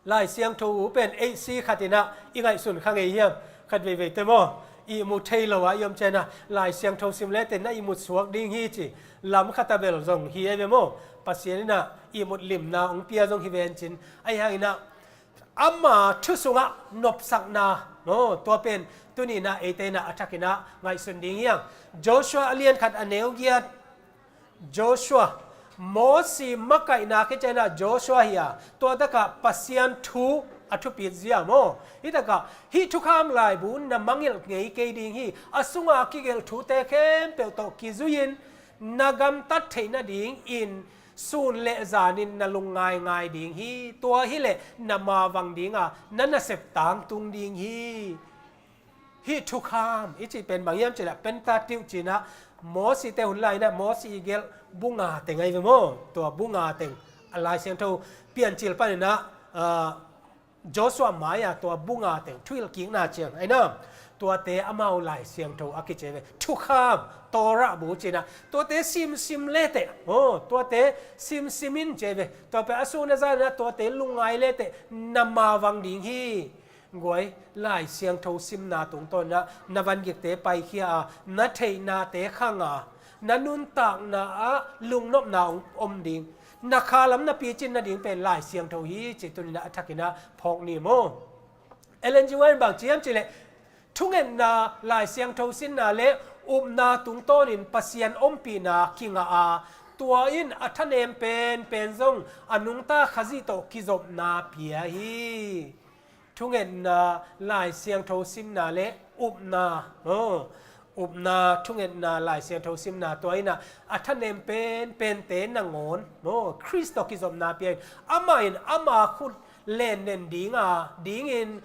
Lai Siangtho uh pen eight C khat inah i ngaihsun kha ngei hiam? Khat veivei teh maw, ihmu thei lo ah i om ciang inah Lai Siangtho sim le teh na ihmut suak ding hi ci. Lam khat a bel zong hi ahi ve maw. Pasian inah ihmut limna hong pia zong hi ven cin. Ahi hang inah ama thu sungah nopsakna, no, tua pen tuni inah eite inah a thak inah ngaihsun ding hi hang. Joshua a lian khat a neu giat, Joshua, Mosi makaihna khit ciang inah Joshua hi a, tua takah Pasian thu a thupit zia maw. Hih takah hih thukham laibu na mangngilh ngei kei ding hi. A sunga kigelh thute khempeuh tawh kizui-in na gamtat theih nadingin sun le zanin na lungngaingai ding hi. Tua hileh na mavang ding a, na nasep tangtung ding hi. Hih thukham i cih pen bang hiam cih leh Pentateuch ci inah Mosi te hun lai inah Mosi i gelh bu nga teng ahi ve maw. Tua bu nga teng a Lai Siangtho Piancil pan inah, ah, Joshua mai-a tua bu nga teng thuhilhkikna ciang ahi na. Tuate amau Lai Siangtho a kici ahi ve. Thukham, Torah bu ci inah tuate simsim le teh, oh, tuate simsim in ci ahi ve. Tua pen a sun a zan inah tuate lungngai le teh na mavang ding hi. Guai, Lai Siangtho simna tungtawn inah na vangikte paikhia a, na theihnate khang a, na nuntakna ah lungnopna hong om ding, na khalam na picin nading pen Lai Siangtho hi ci tuni inah a thak inah phawk ni maw. Ellen G. White in bang ci hiam cih leh, thungetna, Lai Siangtho simna le upna tungtawnin Pasian ompihna kingah a, tua in a thanem penpen zong a nungta Khazih tawh kizopna pia hi. Thungetna, Lai Siangtho simna le upna, oh, upna, thungetna, Lai Siangtho simna, tua inah a thanem penpente nangawn, oh, Khrist tawh kizopna pia in, amah in ama khut lennen ding a, dingin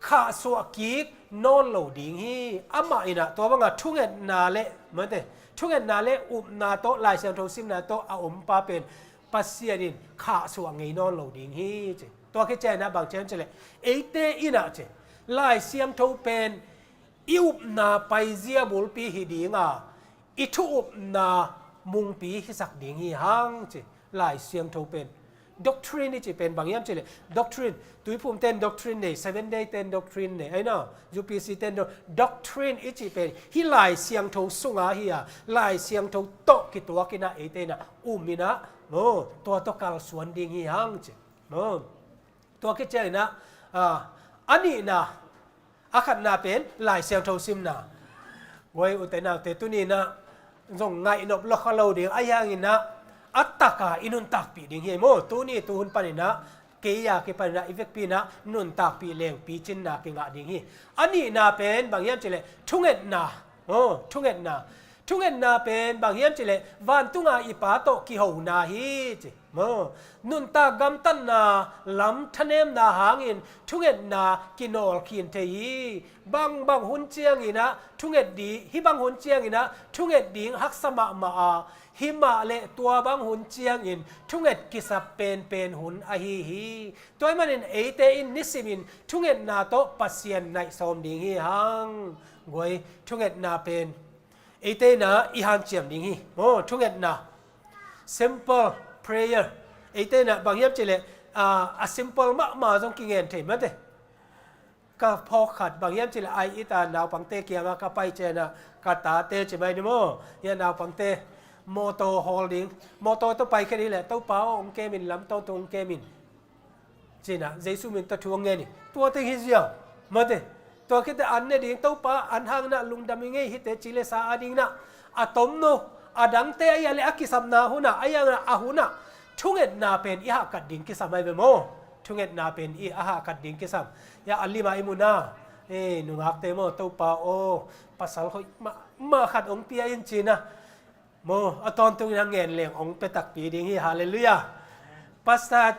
khahsuah kik nawn lo ding hi. Amah inah tua banga thungetna le, mate, thungetna le upna tawh, Lai Siangtho simna tawh a ompa pen Pasian in khahsuah ngei nawn lo ding hi ci. Tua khit ciang inah bang ci hiam cih leh, eite inah ci, Lai Siangtho pen i upna paizia bulpi hi ding a, i thu upna mungpi hisak ding hi hang ci. Lai Siangtho pen, doctrine i cih pen bang hiam cih leh, doctrine, Tuiphum ten doctrine nei, Seven Day ten doctrine nei, ahi na, U P C ten do-, doctrine i cih pen hih Lai Siangtho sunga hi a, Lai Siangtho tawh kituak inah eite inah um inah, oh, tua tawh kalsuan ding hi hang ci. Oh. Tua khit ciang inah, ah, a nihna, a khatna pen Lai Siangtho simna. Guai, ute naute, tuni inah zong ngaihnop lua kha lo ding, ahi hang inah a taka i nuntakpih ding hi maw. Tuni tuhun paninah kei a kipaninah i vekpi inah nuntakpih leng picinna kingah ding hi. A nihna pen bang hiam cileh thungetna. Maw, thungetna. Thungetna pen bang hiam cileh vantunga i Pa tawh kihona hi ci. Maw, nuntak gamtatna lam thanemna hangin thungetna kinawl khin thei hi. Bangbang hun cianginah thunget ding, hih bang hun cianginah thunget ding haksa mahmah a, himah le tua bang hun ciangin thunget kisap penpen hun ahi hi. Tua ahih manin eite in nisimin thungetna tawh Pasian naih sawm ding hi hang. Guai, thungetna pen eite inah i hanciam ding hi. Maw, thungetna. Simple prayer. Eite inah bang hiam cileh, a, a simple mahmah zong kingen thei mate. Ka phawk khat bang hiam cileh ai i ta naupangte kiangah ka pai cianah ka tate ci mai ni maw. Hia naupangte mawtaw hawl ding. Mawtaw tawh pai khen hileh Topa aw hong kemin lam tawntung hong kemin. Cinah Jesu min tawh thu hong ngen hi. Tua teng hi ziau. Mate. Tua khite an ne ding Topa an hanginah lungdam i ngei hite ci le sa a dinginah a tomno a dangte a ia le a kisapna hunah a ianginah a hunah thungetna pen i hahkat ding kisam ai ve maw. Thungetna pen i a hahkat ding kisam. Ia a lima i muna. E, nungakte maw Topa aw pasal hoih mahmah khat hong pia in cinah. Maw, a tawntungin a ngen leng hong pia takpi ding hi. Halleluiah. Pastor,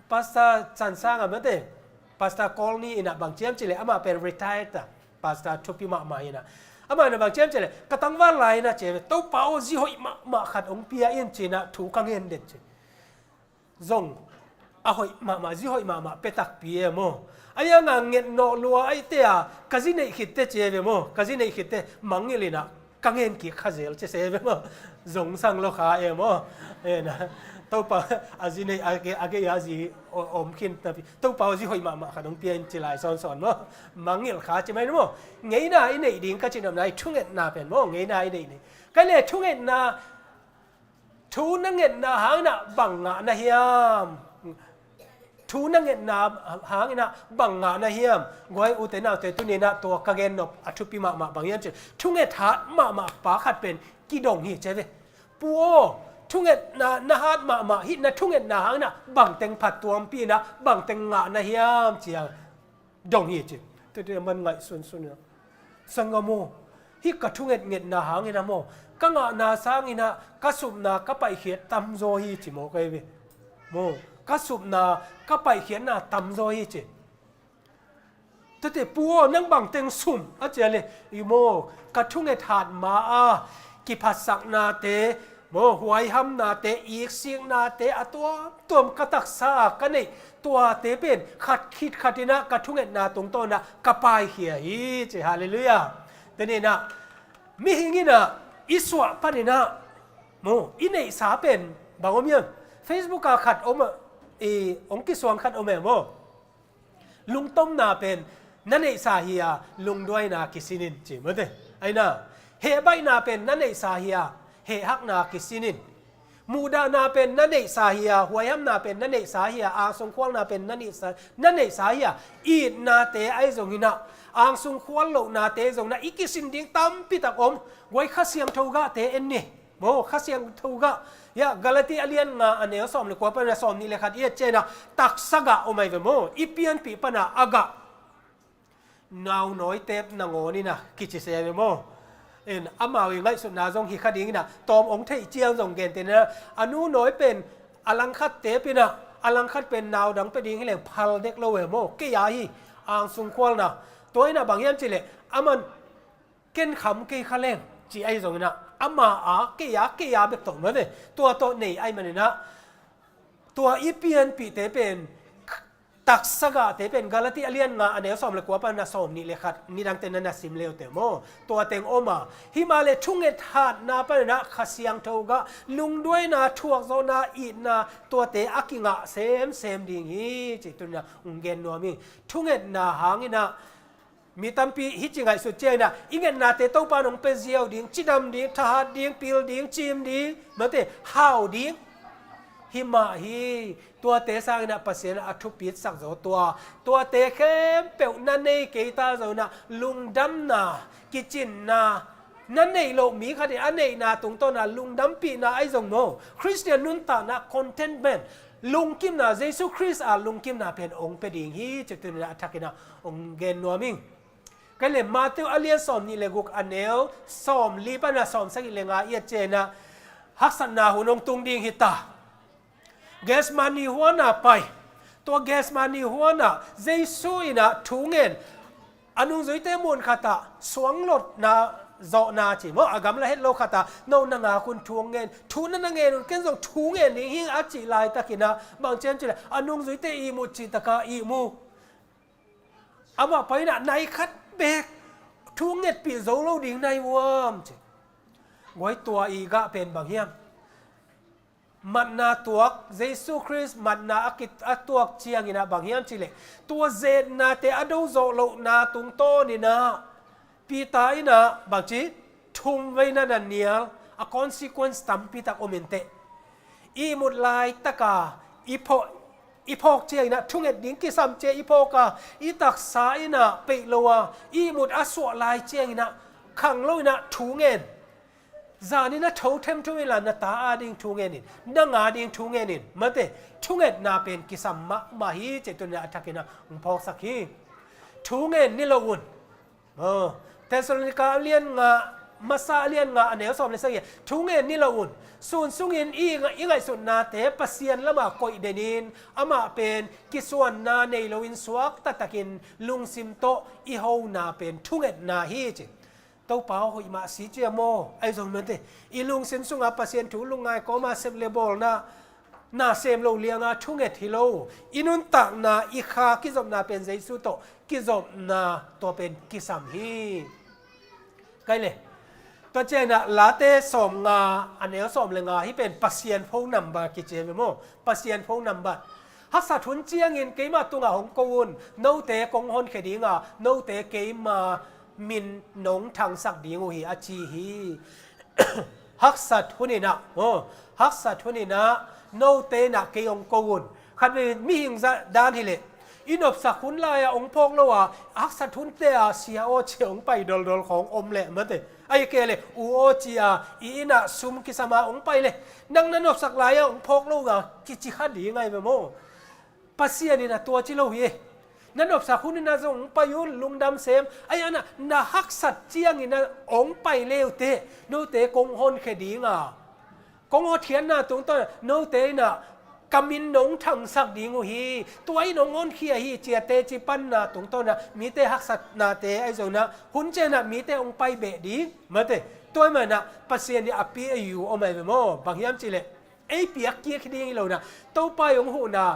Pastor Chan Sang a mate. Pastor Colney inah bang ciam cileh amah pen retired a. Pastor thupi mahmah inah. Amah inah bang ciam cileh ka tangval lai inah cia ve Topa aw zi hoih mahmah khat hong pia in cinah thu ka ngen den ci. Zong a hoih mahmah, zi hoih mahmah pia takpi e maw. A ianga nget nawh lua aihte a ka zi neih khitte ci e ve maw. Ka zi neih khitte mangngilh inah ka ngen kik kha zel ci se ve maw. Zong sang lo kha e maw. Ena Topa a zi neih a gei a zi om khin tapi Topa aw zi hoih mahmah khat hong pia in ci lai sawnsawn maw. Mangngilh kha ci mai maw. Ngeina i neih ding ka ci nopna i thungetna pen maw. Ngeina i neih ding ka le thungetna Thu na ngetna hanginah bang ngah na hiam? Thu na ngetna hanginah bang ngah na hiam? Guai ute naute tuninah tua ka gen nop a thupi mahmah bang hiam cih thunget hat mahmah pa khat pen kidong hi ce ve. Pu aw, thungetna na hat mahmah hih na thungetna hanginah bangteng phattuampi inah bangteng ngah na hiam cia dong hi ci. Tete man ngaihsunsun inah sangam aw, hih ka thungetngetna hangin a maw, ka ngahna sanginah ka supna ka paihkhiat tamzaw hi ci maw kai ve. Maw, ka supna ka paihkhiatna tamzaw hi ci. Tete pu aw nang bangteng sum a cia le i maw, ka thunget hat ma a kiphatsaknate maw, huaihamnate, iksiknate a tuamtuam ka taksa a ka neih tuate pen khat khit khatinah ka thungetna tungtawnah ka paikhia hi ci. Halleluiah. Teninah mihing inah i suah paninah maw, i neihsa pen bang om hiam? Facebook ah khat om a, i hong kisuang khat om e maw. Lungtomna pen na neihsa hi a lungduaina kisinin ci mate. Aina hehbaihna pen na neihsa hi a hehhakna kisinin. Muhdahna pen na neihsa hi a, huaihamna pen na neihsa hi a, angsung khualna pen na neihsa, na neihsa hi a, itnate ahi zonginah angsung khual lohnate zonginah i kisin ding tampitak om. Guai Kha Siangtho gahte en ni. Maw, Kha Siangtho gah, ya, Galati a lian nga a neu sawm le kua pan a sawm nih le khat i et cianah taksa gah om ai ve maw, i pianpih pana a gah. Naunawi tep nangawn inah kici se ai ve maw. En, amau i ngaihsutna zong hi kha dinginah tawm ong theih ciang zong genteninah a nu nawi pen a langkhat tepinah a langkhat pen naudang pe ding hileng phal dek lo ve maw, kei a hi angsung khualna. Tua inah bang hiam cileh aman ken kham kei kha leng ci ahi zonginah ama a kei a kei a bek tawh mah ve. Tua tawh nei ahi maninah tua i pianpihte pen taksa gahte pen Galati a lian nga a neu sawm le kua pan na sawm nih le khat nidangte na na sim leute maw. Tua teng om a himah le thunget hatna paninah Kha Siangtho gah lungduaina thuakzawhna itna tuate a kingah semsem ding hi ci tuninah ung gen nuam hi. Thungetna hanginah mi tampi hih ci ngaihsut cianginah i ngetnate Topa nong pe ziau ding, cidam ding, thahat ding, pil ding, cim ding, mate hau ding. Himah hi tuate sanginah Pasian a thupitsak zaw tua, tuate khempeuh na nei kei ta zonginah lungdamna, kicinna, Na neih loh mi khat in a neihna tungtawna lungdampihna ahi zong maw, Khristian nuntakna contentment, lungkimna, Jesu Khrist a lungkimna pen hong pia ding hi ci-in tuni-in a thakin ah hong gen nuam ing. Kei le Matthew a lian sawm nih le guk, a neu sawm li pan a sawm sagih le nga i et ciangin ah haksatna hun hong tung ding hi ta. Gethsemane huan ah pai. Tua Gethsemane huan ah Jesu in ah thu ngen, a nungzuite mun khat ah suang lotna zawhna ci maw, a gamla het lo khat ah, "No na ngak un, thu hong ngen, thu na na ngen un, ken zong thu ngen ding hi ing," a cih laitakin ah bang ci hiam cih leh a nungzuite ihmut cih tak a ihmu. Amah pai in ah, "Nai khat beek thu ngetpih zo lo ding nai uam," ci. Guai, tua i gah pen bang hiam? Matna tuak, Jesu Khrist matna a kit, a tuak ciangin ah bang hiam cih leh tua zetnate a do zawh lohna tungtawnin ah Peter in ah bang ci, thumvei na na nial, a consequence tampi tak om inteh. Ihmut laitaka i phawk, i phawk ciangin ah, thunget ding kisam ciang i phawk a, i taksa in ah peih lo a, ihmut a suah lai ciangin ah khang lo in ah thu ngen. Zan in ah tho themthum inla na ta a ding thu ngen in, na nga ding thu ngen in. Mate, thungetna pen kisam mahmah hi ci-in tuni-in a thakin ah hong phawksak hi. Thu ngen ni lo un. Aw, Thessalonika a lian nga, Masa a lian nga, a neu sawm le sagih, thu ngen ni lo un. Sun sungin i nga-, i ngaihsutnate Pasian lamah koih den in, amah pen kisuanna nei loin suakta takin lungsim tawh i hona pen thungetna hi ci. Topa aw, hoih mah si cia maw, ahi zong mate, i lungsim sungah Pasian thu lungngai kawma sep le bawlna, na sem lo lianga thunget hi lo. I nuntakna, i kha kizopna pen Jesu tawh kizopna, tua pen kisam hi. Kei le, tua ciangin ah Late sawm nga, a neu sawm le nga, hih pen Pasian phone number kici hi ve maw? Pasian phone number. Haksat hun ciangin keima tungah hong ko un, note kong honkhia ding a, note keima min nong thangsak ding uh hi, a ci hi. Haksat hun in ah, aw, haksat hun in ah note in ah kei hong ko un. Khatvei mihing zah dan hi leh, i nopsak hun lai-ah hong phawk lo a, haksat hunte ah sia aw ci-a hong pai doldol khawng om leh mate. Ahih kei leh u aw ci-a, i inn ah sum kisam a hong pai leh, nang na nopsak lai-ah hong phawk lo a kici kha ding ahi ve maw? Pasian in ah tua ci lo hi. Na nopsak hun in ah zong hong pai un, lungdam sem. Ahi zongin ah na haksat ciangin ah hong pai le uh teh, note kong honkhia ding a, kong hotkhiatna tungtawn ah note in ah ka min nong thangsak ding uh hi. Tua in hong honkhia hi, ci-a teci panna tungtawn ah mite haksatnate ahi zongin ah hun ciangin ah mite hong pai beh ding mate. Tua ahih manin ah Pasian in ah a pia a yu om ahi ve maw? Bang hiam cih leh, ei piak kik ding hi lo in ah, Topa in hong huhna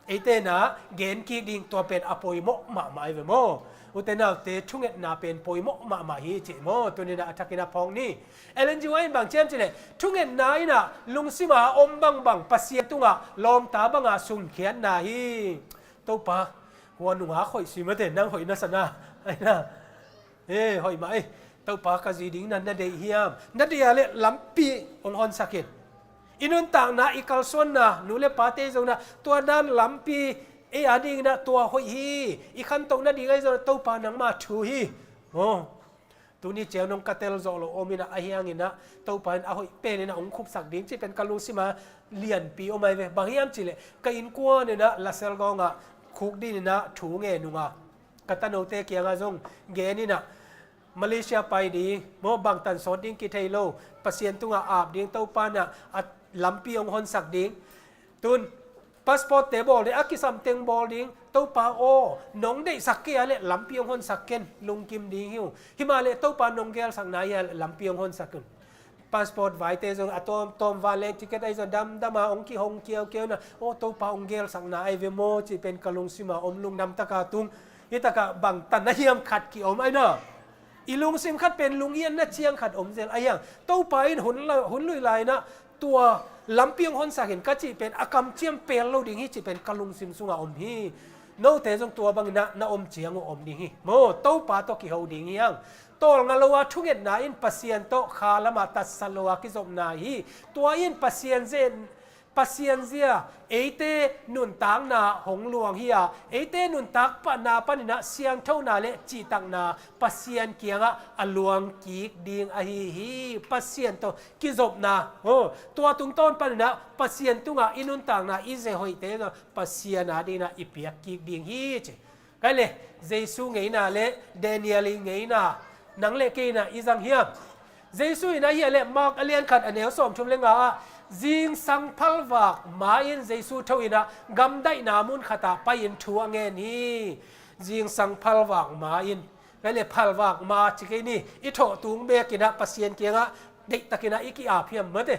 eite in ah gen kik ding, tua pen a poimawh mahmah ahi ve maw? Ute naute, thungetna pen poimawh mahmah hi cih maw? Tuni-in ah a thakin ah phawk ni. Ellen G. White in bang ci hiam cih leh, thungetna in ah lungsim a om bangbang Pasian tungah lawmta banga sunkhiatna hi. Topa, hua nungak hoih si mate, nang hoih na sa na. Ahi na. Eh, hoih mah ei. Topa, ka zi ding na na deih hiam? Na deih a leh lampi hong honsak in. I nuntakna, i kalsuanna, nu le pate zong in ah tua dan lampi, ei a dingin ah tua hoih hi. I khantohna ding ahi zong in ah Topa, nangma thu hi. Aw. Tuni ciang nong ka tel zawh loh om in ah, ahi hangin ah Topa in a hoih pen in ah hong khupsak ding cih pen ka lungsim a lianpi om ahi ve. Bang hiam cih leh, ka innkuan in ah Lasel gawng ah khukdin in ah thu ngen ung a, ka tanote kiangah zong gen in ah, Malaysia pai ding, maw, bangtan sawt ding kithei lo, Pasian tungah ap ding, Topa in ah a lampi hong honsak ding. Tun, passport te bawl ding, a kisam teng bawl ding, Topa aw, nong deihsak kei a leh lampi hong honsak ken, lungkim ding hi uh. Himahleh Topa nong geelsak na hi a leh lampi hong honsak un. Passport vaite zong a tawmtawm, vanleng ticket ahi zong damdam a hong kihong kiaukiau in ah, aw, Topa hong geelsak na ahi ve maw cih pen ka lungsim a om, lungdam taka tung. Hih takah bangtan na hiam khat ki-om ahi na. I lungsim khat pen lungianna ciang khat om zel ahi hang. Topa in hun la, hun lui lai in ah tua lampi hong honsak in ka cih pen a kamciam pel lo ding hi cih pen ka lungsim sungah om hi. Note zong tua bangin ah na om ciang uh om ding hi. Maw, Topa tawh kiho ding hi hang. Tawlnga lo a thungetna in Pasian tawh kha lamah tatsat lo a kizopna hi. Tua in Pasian zen, Pasian zia, eite nuntakna hong luang hi a, eite nuntak pana paninah siangthona le cihtakna Pasian kiangah a luang kik ding ahi hi. Pasian tawh kizopna, aw, tua tungtawn paninah Pasian tungah i nuntakna i ze hoihte zong Pasian adinah i piak kik ding hi ci. Kai le, Jesu ngeina le Daniel i ngeina, nang le kei inah i zang hiam? Jesu inah hia le Mark a lian khat a neu sawmthum le nga ah, zingsang phalvak ma-in Jesu tho inah gamdaihna mun khatah pai-in thu a ngen hi. Zingsang phalvak ma-in, kai le phalvak ma ci kei ni, i thawh tung bek inah Pasian kiangah deihtak inah i ki-ap hiam mate.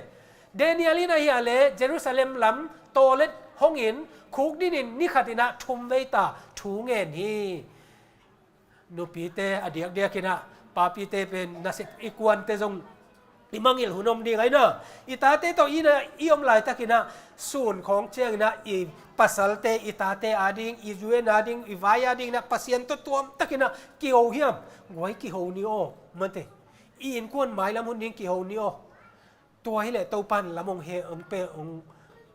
Daniel inah hia le Jerusalem lam tawlet hongin khukdinin ni khat inah thum veita thu ngen hi. Nupite a diakdiak inah, papite pen nasep i kuante zong i mangngilh hun om ding ahi na. I tate tawh inah i om laitak inah sun khawng ciang inah i pasalte, i tate ading, i U N ading, i vai ading inah Pasian tawh tuamtak inah kiho hiam? Guai kiho ni aw mate. I innkuan mailam hun ding kiho ni aw. Tua hileh Topan lam hong he, hong pe, hong,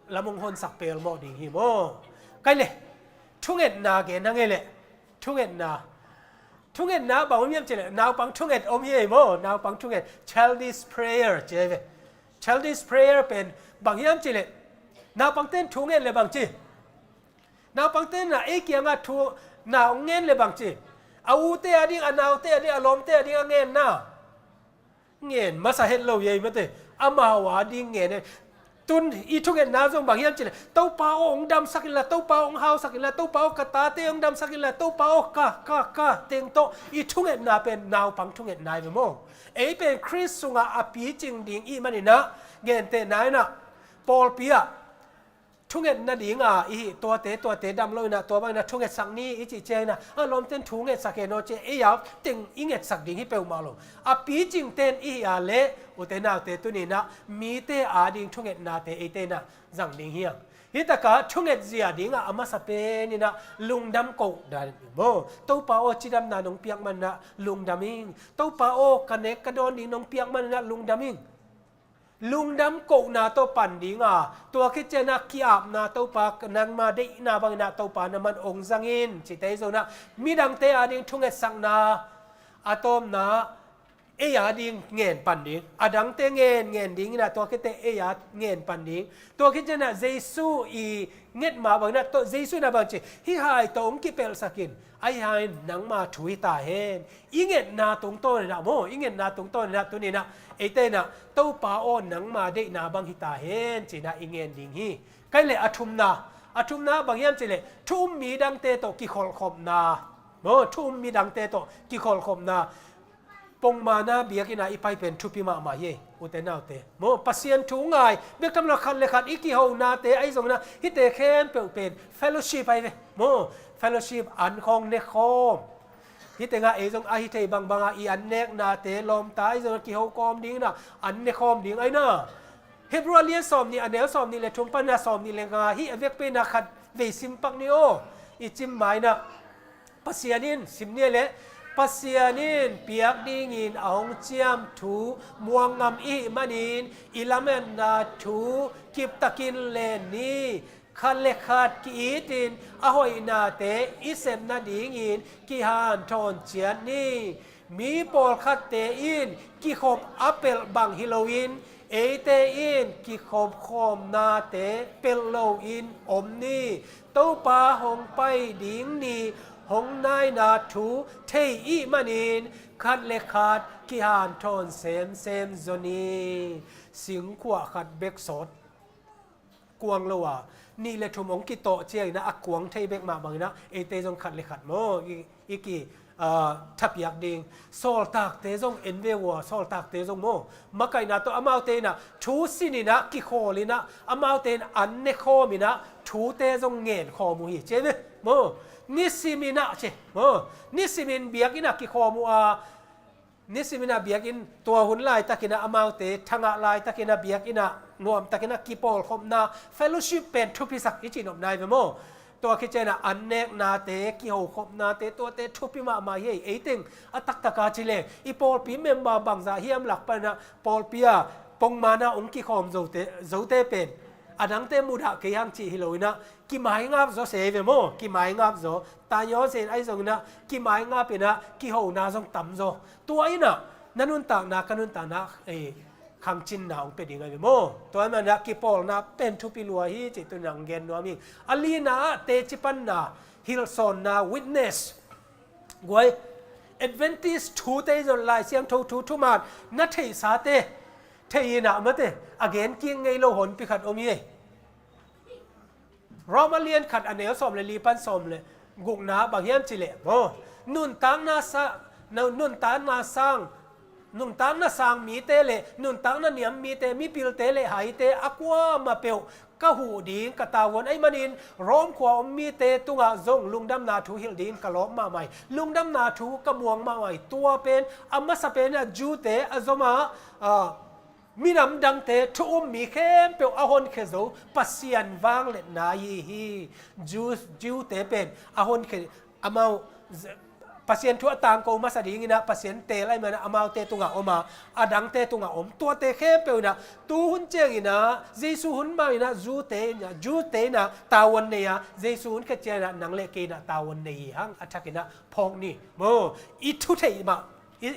lam hong honsak pelmawh ding hi maw? Kai le, thungetna gen hang e le, thungetna. Thungetna bang om hiam cileh, naupang thunget om hi ei maw? Naupang thunget, childish prayer ci ei ve. Childish prayer pen bang hiam cileh, naupangten thunget le bang ci? Naupangten na ei kiangah thu na hong ngen le bang ci? A ute ading, a naute ading, a lawmte ading a ngenna ngen masa het lo ei mate, amau ading ngen e. Tun i thungetna zong bang hiam cileh, Topa aw hong damsak inla, Topa aw hong hausak inla, Topa aw ka tate hong damsak inla, Topa aw ka, ka, ka teng tawh i thungetna pen naupang thungetna hi ve maw? Ei pen Khrist sungah a picing ding i hih maninah, gentehna inah pawlpi ah thunget nadinga i hih tuate, tuate dam lo inah, tua bang inah thungetsak ni i cih ciang inah, a lawmten thungetsak hen aw ci ei a teng i ngetsak ding hi peuhmah lo. A picingten i hih a le, ute naute tuni inah mite ading thungetnate eite inah zang ding hiang. Hi takah thunget zia dingah a masa pen inah lungdam koh dan maw? Topa aw cidamna nong piak man inah lungdam ing. Topa aw ka nek ka dawn ding nong piak man inah lungdam ing. Lungdam kohna tawh pan dinga, tua khit cianah ki-apna Topa nangma deihna bangin ah Topa na man ong zangin cite hi zonah midangte ading thungetsakna a tawpna ei ading ngen pan ding, a dangte ngen ngen dingin ah tua khit teh ei a ngen pan ding. Tua khit cianah Jesu i nget mah bangin ah Jesu in ah bang ci, hih hai tawh ong kipelhsak in, ahi hangin nangma thu hi ta hen. I ngetna tungtawn inah maw, i ngetna tungtawn inah tuni inah eite inah Topa aw nangma deihna bang hi ta hen ci inah i ngen ding hi. Kai le a thumna, a thumna bang hiam cileh thu um mi dangte tawh kikholhkhopna maw, thu um mi dangte tawh kikholhkhopna. Pongmana biakinn ah i pai pen thupi mahmah hi ei, ute naute maw, Pasian thu ngai bek tham lo khat le khat i kihonate ahi zongin ah hihte khempeuh pen fellowship ahi ve maw, fellowship an khawng ne khawm. Hih tengah ei zong ahi thei bangbangah i anneknate lawmta ahi zongah kiho kawm dingin ah an ne khawm ding ahi na. Hebrew a lian sawmnih a neu sawmnih le thum panin ah sawmnih le nga hih a vek pen ah khat vei sim pak ni aw. I cim ma inah Pasian in, sim ni leh, Pasian in piak dingin a hong ciam thu muang ngam i hih manin i lametna thu kiptakin len ni. Khat le khat ki-itin a hoihnate i sep nadingin kihanthawn ciat ni. Mi pawlkhatte in kikhop a pelh bang hi loin eite in kikhop khawmnate pelh loin om ni. Topa hong pai ding ni hong naina thu thei i hih manin khat le khat kihanthawn semsem zaw ni. Singkhuah khat bek sawt kuang lo a, nih le thum hong kitawh ciangin ah a kuang thei bek mah bangin ah eite zong khat le khat maw i, i ki, ah, thapiak ding. Sawltakte zong en ve uh a, sawltakte zong maw makaihna tawh amaute inah thu sin inah kikhawl inah amaute in an ne khawm inah thute zong ngen khawm uh hi ci ve maw. Nisim inah ci maw, nisim in biakinn ah kikhawm uh a, nisim inah biakinn, tua hun laitakin ah amaute thangah laitakin ah biakinn ah nuamtakin ah kipawlkhopna fellowship pen thupisak i cihnopna hi ve maw. Tua khit cianah anneknate kihokhopnate tuate thupi mahmah hi ei. Eiteng a taktaka ci le i pawlpi member bangzah hiam lak panin ah pawlpi ah pongmana hong kikhawm zote, zote pen A dangte mudah kei hang cih hi lo inah, kimaingap zaw se ve maw, kimaingap zaw. Tayaw se in ahi zong inah, kimaingap inah, kihona zong tam zaw. Tua inah, na nuntakna, ka nuntakna, eh, khangcinna hong pia ding ahi ve maw. Tua ahih manin ah kipawlna pen thupi lua hi cih tuni-in ah hong gen nuam ing. A lina ah teci panna, hilhsawnna, witness. Guai, Adventist thute i zon, Lai Siangtho thu thuman na theihsate thei inah mate, a gen kik ngei lo honpi khat om hi. Rom a lian khat a neu sawm le li pan sawm le gukna bang hiam cih leh maw, nuntakna sa, nuntakna sang, nuntakna sang mite le nuntakna niam mite, mipilte le haite a kuamah peuh ka huh ding, ka tavuan ahih manin Rom khua om mite tungah zong lungdamna thu hilh dingin ka lawp mahmah hi. Lungdamna thu ka muang mahmah hi. Tua pen a masa pen ah Jew-te a zom a, ah, minam dangte, thu um mi khempeuh a honkhia zo Pasian vangliatna ahi hi. Jew, Jew-te pen a honkhia, amau z-, Pasian thu a tangko masa ding inah Pasian teel ahih manin ah amaute tungah om a, a dangte tungah om. Tuate khempeuh inah tuhun ciang inah Jesu hun ma inah Jew-te inah, Jew-te inah tavuan nei a, Jesu hun khit ciang inah nang le kei inah tavuan nei hi hang, a thak inah phawk ni maw. I thu theih mah, i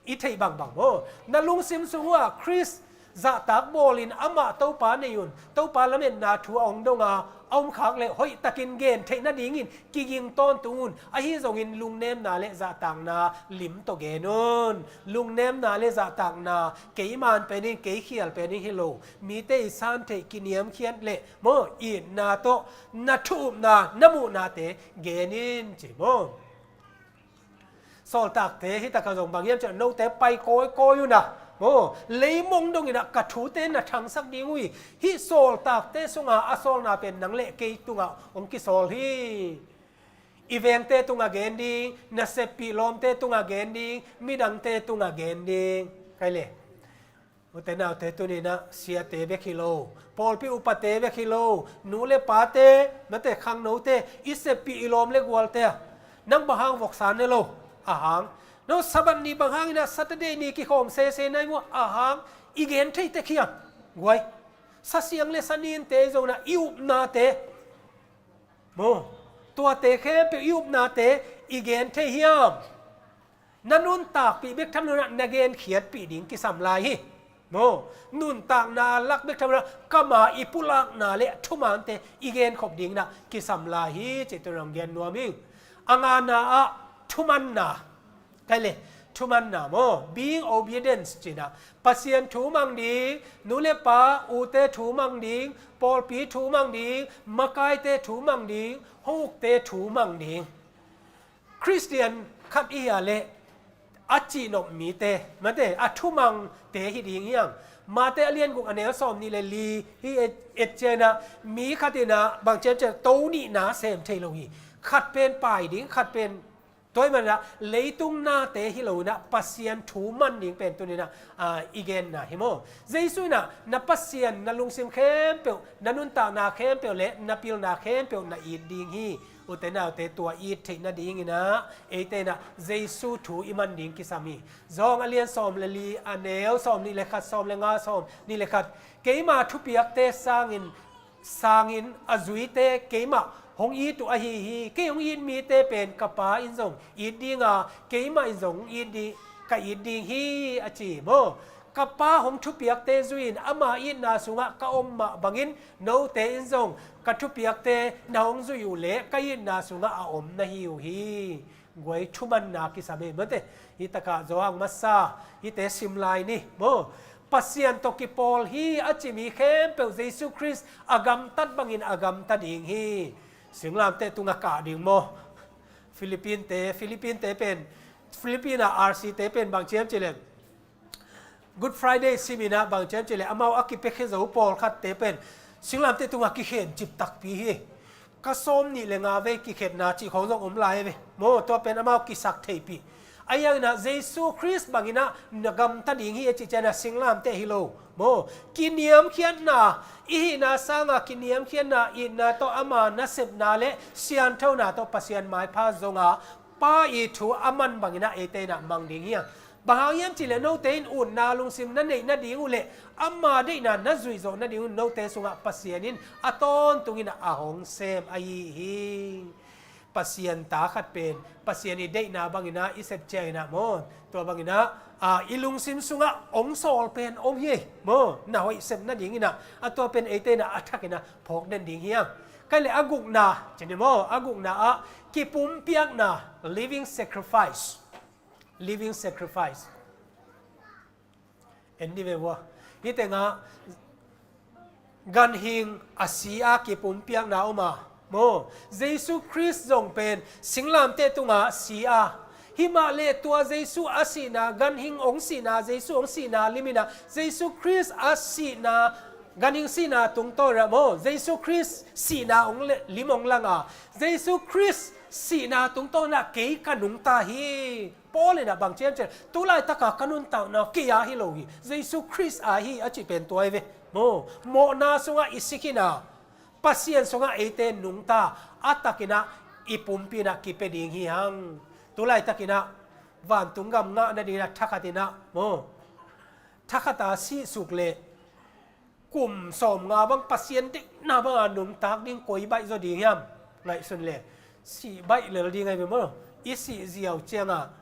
i theih bangbang maw? Na lungsim sung uh ah Khrist zahtak bawlin amah Topa nei un. Topa lametna thu a hong dong a, a om khak le hoihtakin gen theih nadingin kiging tawntung un. Ahi zongin lungnemna le zahtakna lim tawh gen un. Lungnemna le zahtakna, keiman pen in, kei khial pen in hi lo, mite i san theih, kiniamkhiat le maw, itna tawh na thu upna, na muhnate gen in ci maw? Sawltakte hi takah zong bang hiam cih leh, note pai kawikawi un ah maw, leimong dong inah ka thute na thangsak ding uh hi. Hih sawltakte sungah a sawlna pen nang le kei tungah hong kisawl hi. I vengte tungah gen ding, na seppih lawmte tungah gen ding, midangte tungah gen ding. Kai le. Ute naute, tuni inah siate bek hi lo, pawlpi upate bek hi lo, nu le pate, mate khangnote, i seppih i lawm le gualte ah nang bang hang voksa ne lo? A hang. No Sabbath ni bang hang inah Saturday ni kikhawm sese na hi uh? A hang. I gen thei tek hiam? Guai. Sa siang le sa ninte zong inah i upnate maw, tuate khempeuh i upnate i gen thei hiam? Na nuntakpih bek tham lo inah na genkhiatpih ding kisam lai hi. Maw, nuntakna lak bek tham lo inah kama i pulakna le thumante i genkhop ding inah kisam lai hi cih tuni-in hong gen nuam ing. A ngana ah thumanna. Kai le, thumanna maw, being obedience ci inah, Pasian thu mang ding, nu le pa, ute thu mang ding, pawlpi thu mang ding, makaite thu mang ding, hong ukte thu mang ding. Khristian khat i hia leh a cihnop mite, mate, a thumangte hi ding hiam? Mate a lian guk a neu sawm nih le li hi et, et ciang inah, mi khat inah bang ciamciam to nihna sem thei lo hi. Khat pen pai ding, khat pen Tua ahih manin ah leitung nate hi lo inah Pasian thu man ding pen tuni inah, ah, i genna hi maw? Jesu inah na Pasian na lungsim khempeuh, na nuntakna khempeuh le na pilna khempeuh na it ding hi. Ute naute, tua it theih nading inah eite inah Jesu thu i man ding kisam hi. Zawng a lian sawm le li, a neu sawm nih le khat, sawm le nga, sawm nih le khat. Keima thupiakte sangin sangin a zuite keimah hong it uh ahi hi. Kei hong it mite pen ka Pa in zong it ding a, keimah in zong hong it ding, ka it ding hi, a ci maw? Ka Pa hong thupiakte zui-in ama itna sungah ka om mah bangin note in zong ka thupiakte na hong zui uh leh ka itna sungah a om na hi uh hi. Guai, thumanna kisam hi, mate. Hih takah Johan masa hihte sim lai ni maw? Pasian tawh kipawl hi a ci mi khempeuh Jesu Khrist a gamtat bangin a gamta ding hi. Singlamteh tungah kah ding maw? Philippine te, Philippine te pen, Philippine ah R C te pen bang ci hiam cih leh, Good Friday sim inah bang ci hiam cih leh amau a kipiakhia zo pawlkhatte pen singlamteh tungah kikhen cip takpi hi. Ka sawm nih le nga vei kikhetna cih khawng zong om lai ve maw? Tua pen amau kisak theihpih. Ahi hang inah Jesu Khrist bang inah na gamta ding hi a cih ciang inah singlamteh hi lo maw? Kiniamkhiatna, i hihna sanga kiniamkhiatna, itna tawh ama nasepna le sianthona tawh Pasian maipha zong a, Pa i thu a man bang inah eite inah mang ding hi a. Bang hang hiam cih leh note in utna lungsim na neih nading uh leh ama deihna na zuih zawh nading uh note sungah Pasian in a tawntungin a hong sem ahi hi. Pasian ta khat pen Pasian i deihna bangin ah i sep ciangin ah maw, tua bangin ah, a, i lungsim sungah hong sawl pen om hi maw, na hoih sep nadingin ah, a tua pen eite in ah a thakin ah phawk den ding hi hang. Kei le a gukna, ci ni maw, a gukna ah kipumpiakna, living sacrifice. Living sacrifice. En dih ve vua. Hih tengah ganhing a si a kipumpiakna om a maw, Jesu Khrist zong pen singlamteh tungah si a, himah leh tua Jesu a sihna, ganhing hong sihna, Jesu hong sihna limin ah, Jesu Khrist a sihna, ganhing sihna tungtawn ah maw, Jesu Khrist sihna hong le-, lim hong lang a, Jesu Khrist sihna tungtawn ah kei ka nungta hi. Paul in ah bang ci hiam cih leh, tu laitak a ka nuntakna kei a hi lo hi, Jesu Khrist a hi, a cih pen tua hi ve maw. Mawhna sungah i si khin a, Pasian sungah eite nungta, a takin ah i pumpi in ah kipia ding hi hang. Tu laitakin ah vantung gam ngah nadingin ah thakhat in ah maw, thakhat a sihsuk leh kum sawmnga bang Pasian deihna bang a nungtak ding koi baih zaw ding hiam? Ngaihsun le, sih baih lel ding ahi ve maw. I sih ziau ciangah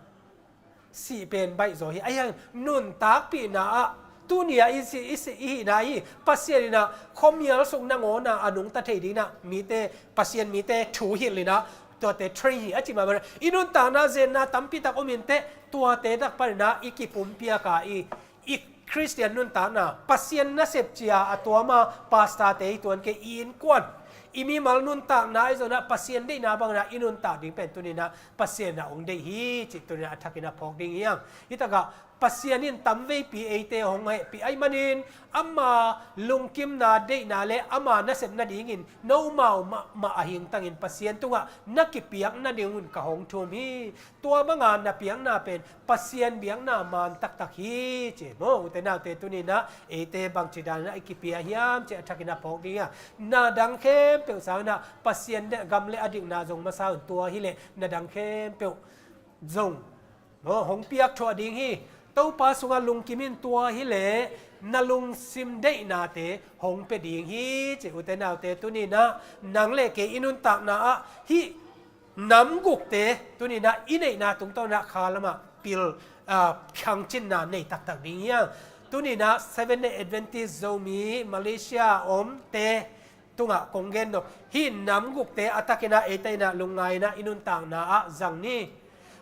sih pen baih zaw hi. Ahi hang nuntakpihna ah tuni a i sih, i sih, i hihna hi, Pasian in ah khuamial suk nangawn a a nungta thei dingin ah mite, Pasian mite thu hilh in ah tuate train hi a ci mah bangin ah i nuntakna zenna tampi tak om inteh, tuate tak panin ah i kipumpiak a, i i Khristian nuntakna, Pasian nasep cia a tuam a, pastor-te hi tuan kei, i innkuan, i mimal nuntakna ahi zongin ah Pasian deihna bangin ah i nuntak ding pen tuni in ah Pasian in ah hong deih hi cih tuni in ah a thakin ah phawk ding hi hang. Hih takah Pasian in tamveipi eite hong hehpih ahih manin ama lungkimna deihna le ama nasep nadingin nomau mahmah a hingtangin Pasian tungah na kipiak nadingun ka hong thum hi. Tua banga na piakna pen Pasian biakna man taktak hi ci. Maw, ute naute, tuni in ah eite bangci danin ah i kipia hiam cih a thakin ah phawk ding hi hang. Na dang khempeuh sangin ah Pasian gam le a dikna zong masa un, tua hileh na dang khempeuh zong maw, hong piak thuah ding hi. Topa sungah lungkim in, tua hileh na lungsim deihnate hong pia ding hi ci. Ute naute, tuni in ah nang le kei i nuntakna ah hih nam gukte tuni in ah i neihna tungtawn ah kha lamah pil, ah, khangcinna nei taktak ding hi hang. Tuni in ah Seventh Day Adventist Zomi Malaysia omte tungah kong gen nop. Hih nam gukte a takin ah eite in ah lungngai in ah i nuntakna ah zang ni.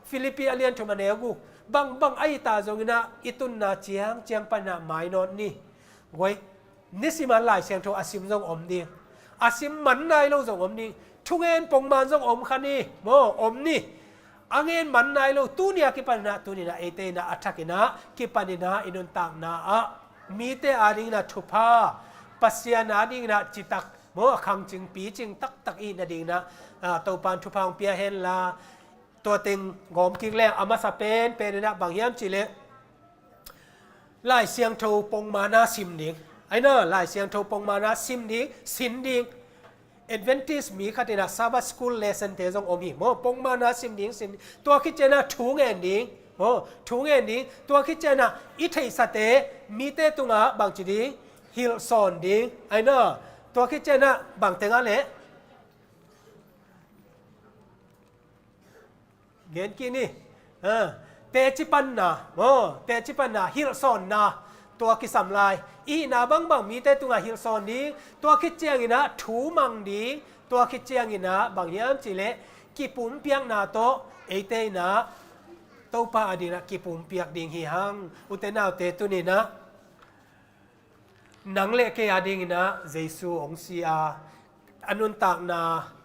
Philippi a lian thum a neu guk. Bangbang ahih ta zongin ah i tunna ciangciang panin ah mainawt ni. Guai, nisimin Lai Siangtho a sim zong om ding. A sim man nai lo zong om ding. Thungen pongman zong om kha ni. Maw, om ni. A ngen man nai lo, tuni a kipanin ah, tuni in ah eite in ah a thakin ah kipanin ah i nuntakna ah mite adingin ah thupha, Pasian adingin ah citak, maw, a khangcing picing taktak i hih nadingin ah, ah, Topan thupha hong pia hen la. Tua teng gawm kik leng, a masa penpen in ah bang hiam cih leh Lai Siangtho pongman a sim ding. Ahi na, Lai Siangtho pongman a sim ding, sin ding. Adventist mi khat in ah Sabbath School lesson-te zong om hi. Maw, pongman a sim ding, sin ding. Tua khit ciangin ah thu ngen ding. Maw, thu ngen ding. Tua khit ciangin ah i theihsate mite tungah bangci ding, hilh sawn ding. Ahi na, tua khit ciangin ah bang teng ah leh Gen kik ni. Ha, teci panna, maw, teci panna, hilh sawnna, tua kisam lai. I hihna bangbang mite tungah hilh sawn ding, tua khit ciangin ah thu mang ding, tua khit ciangin ah bang hiam cih leh kipumpiakna tawh eite in ah Topa adingin ah kipumpiak ding hi hang. Ute naute, tuni in ah nang le kei adingin ah Jesu hong si a, a nuntakna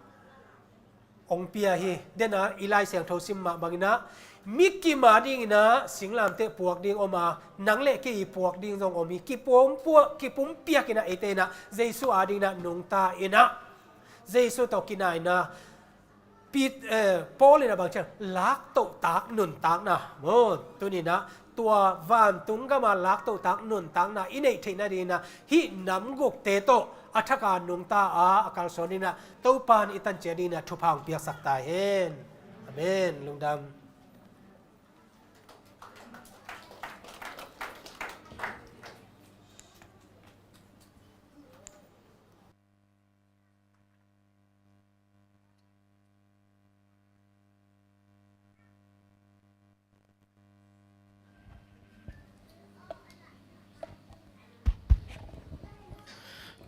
hong pia hi. Den a i Lai Siangtho sim mah bangin ah, mi kim adingin ah singlamteh puak ding om a, nang le kei i puak ding zong om hi. Kipum puak, kipumpiak in ah eite in ah Jesu adingin ah nungta in ah, Jesu tawh kinai in ah, Pit-, eh, Paul in ah bang ci hiam, laktohtak nuntakna. Maw, tuni in ah tua vantung gam a laktohtak nuntakna i neih theih nadingin ah hih nam gukte tawh a thak a nungta a, a kalsuan in ah Topa in i tan ciat dingin ah thupha hong piaksak ta hen. Amen. Lungdam.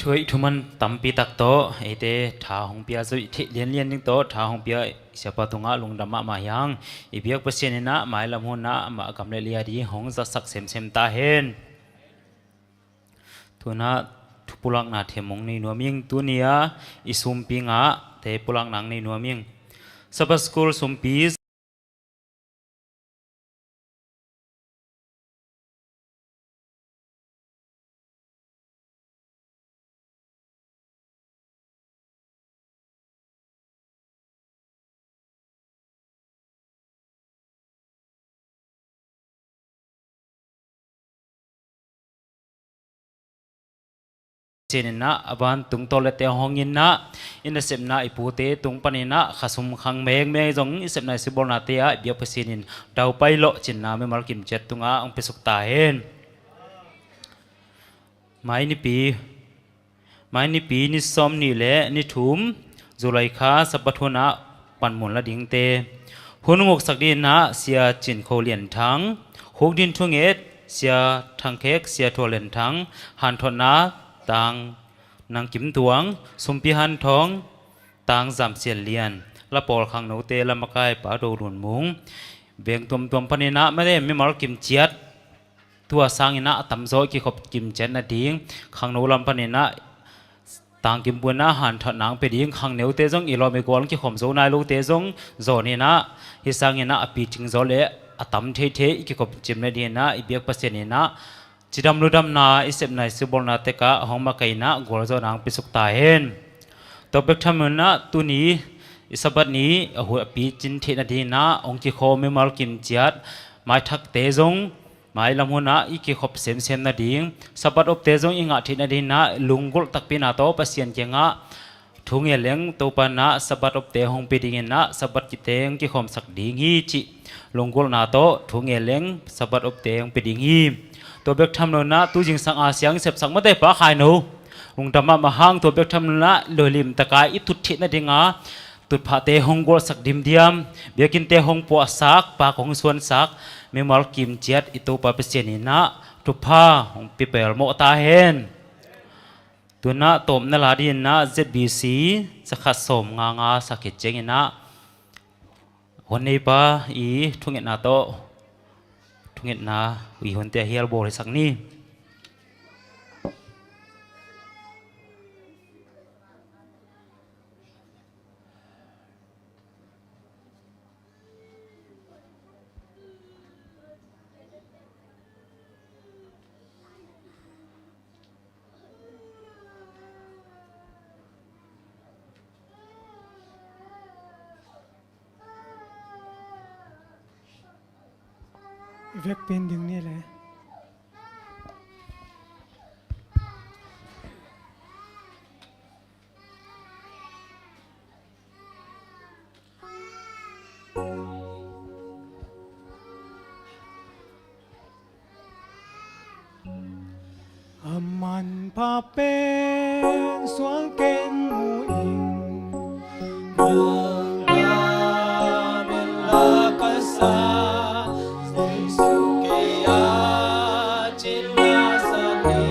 Tua ih thuman tampi tak tawh eite tha hong pia zawh ih theih lianlian ding tawh tha hong pia ih siapa tungah lungdam mahmah hi hang. I biak Pasian in ah mailam hunah amah gam le lia ding hong zatsak semsem ta hen. Tunah thu pulakna them hong nei nuam ing. Tuni-a i sumpi ngahte pulakna hong nei nuam ing. Sabbath School sumpi Sin in ah a van tung tawh lete hong in ah i nasepna i pute tung panin ah khasum khang mengmeng zong i sepna i sibawlnate ah i biak Pasian in daupai lawh cinna mimal kimciat tungah hong piasuk ta hen. Mai nipi, mai nipi ni sawm nih le ni thum July kha Sabbath hunah panmun la dingte. Hun nguksak dingin ah Sia Cin Kho Lian Thang, hukdin thunget Sia Thang Khek, Sia Thua Lian Thang, hanthotna Tang Nang Kim Tuang, sumpi hanthawng Tang Zam Sian Lian, la pawl khangnote la makai Pa Do Lun Mung, veng tuamtuam panin ah mate mimal kimciat tua sangin ah a tamzaw i kikhop kimciat nading, khangno lam panin ah Tang Kim Bun ah hanthotna hong pia ding, khangneute zong i lawm i gual hong kikhawm zo nai lote zong zawn in ah hih sangin ah a picing zaw le a tam theithei i kikhop cim nadingin ah i biak Pasian in ah cidam ludamna i sepna i sibawlna tekah hong makaih in ah gualzawhna hong piasuk ta hen. Tua bek tham loin ah tuni i Sabbath ni a hu a picin theih nadingin ah hong kikhawm mimal kimciat maithakte zong mailam hunah i kikhop semsem nading, Sabbath upte zong i ngah theih nadingin ah lunggulh takpi na tawh Pasian kiangah thu ngen leng Topa in ah Sabbath upte hong pia dingin ah Sabbath kite hong kikhawmsak ding hi cih lunggulhna tawh thu ngen leng Sabbath upte hong pia ding hi. Tua bek tham loin ah tu zingsang a siang sepsak mate Pa Khai No, lungdam mahmah hang. Tua bek tham loin ah loilim taka i tut theih nadinga tutphahte hong gualhsak dimdiam, biakinnte hong puahsak, pak hong suansak mimal kimciat i Topa Pasian in ah thupha hong pia pelmawh ta hen. Tunah tawpna la dingin ah Z B C zakhat sawm nga nga sak khit ciangin ah hun neipa i thungetna tawh thungetna i hunte a hial bawl hi sak ni. Vekpi in ding ni le. A manpha pen suang ken mu in, nang na min la ka sa, Jesu kei a cin la sa ni.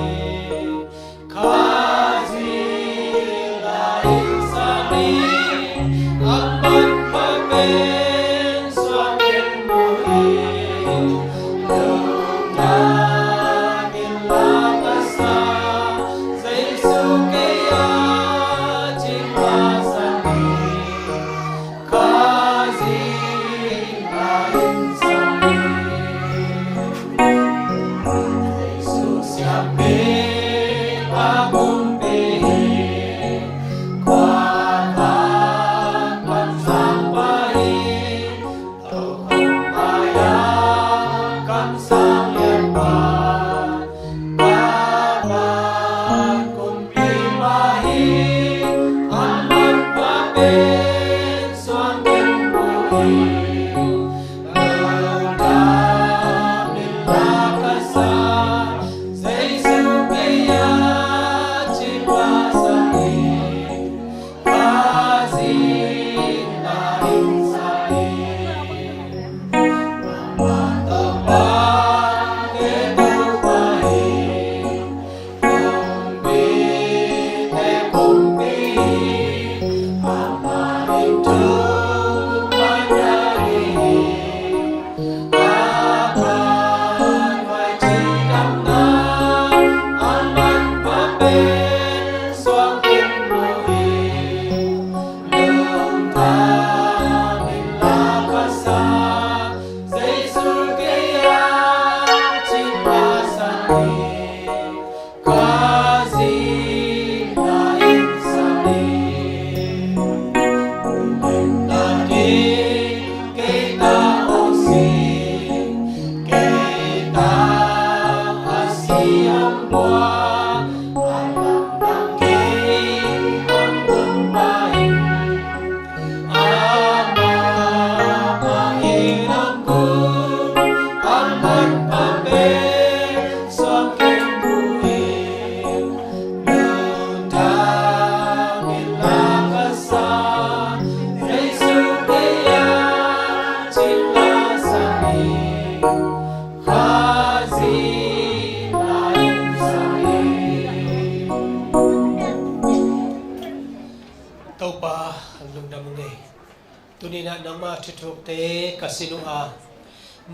Tuninah nangmah thuthukte ka sin uh a,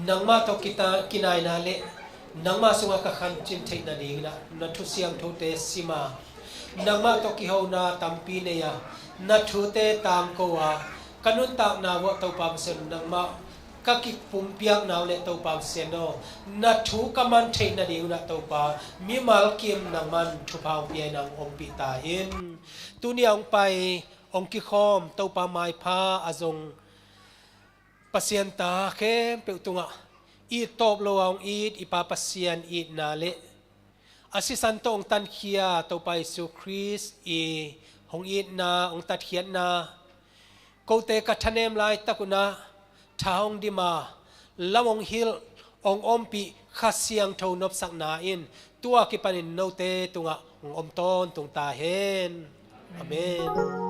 nangmah tawh kita kinaina le nangmah sungah ka khancin theih nadinginah na thu siangthote sima, nangmah tawh kihona tampi nei a, na thute tangko a, ka nuntakna uah Topa Pasian nangmah ka kipumpiakna uh le Topa Pasian aw, na thu ka man theih nadingunah Topa mimal kim nangman thupha hong pia in hong ompih ta in. Tuni a hong pai hong kikhawm Topa maipha a zong Pasian ta khempeuh tungah it tawp lo a hong it i Pa Pasian itna le a sisan tawh hong tankhia Topa Jesu Khrist i hong itna hong tatkhiatna, kote ka thanem laitak unah tha hong dima lam hong hilh hong ompih Kha Siangtho nopsakna in tua kipanin note tungah hong om tawntung ta hen. Amen.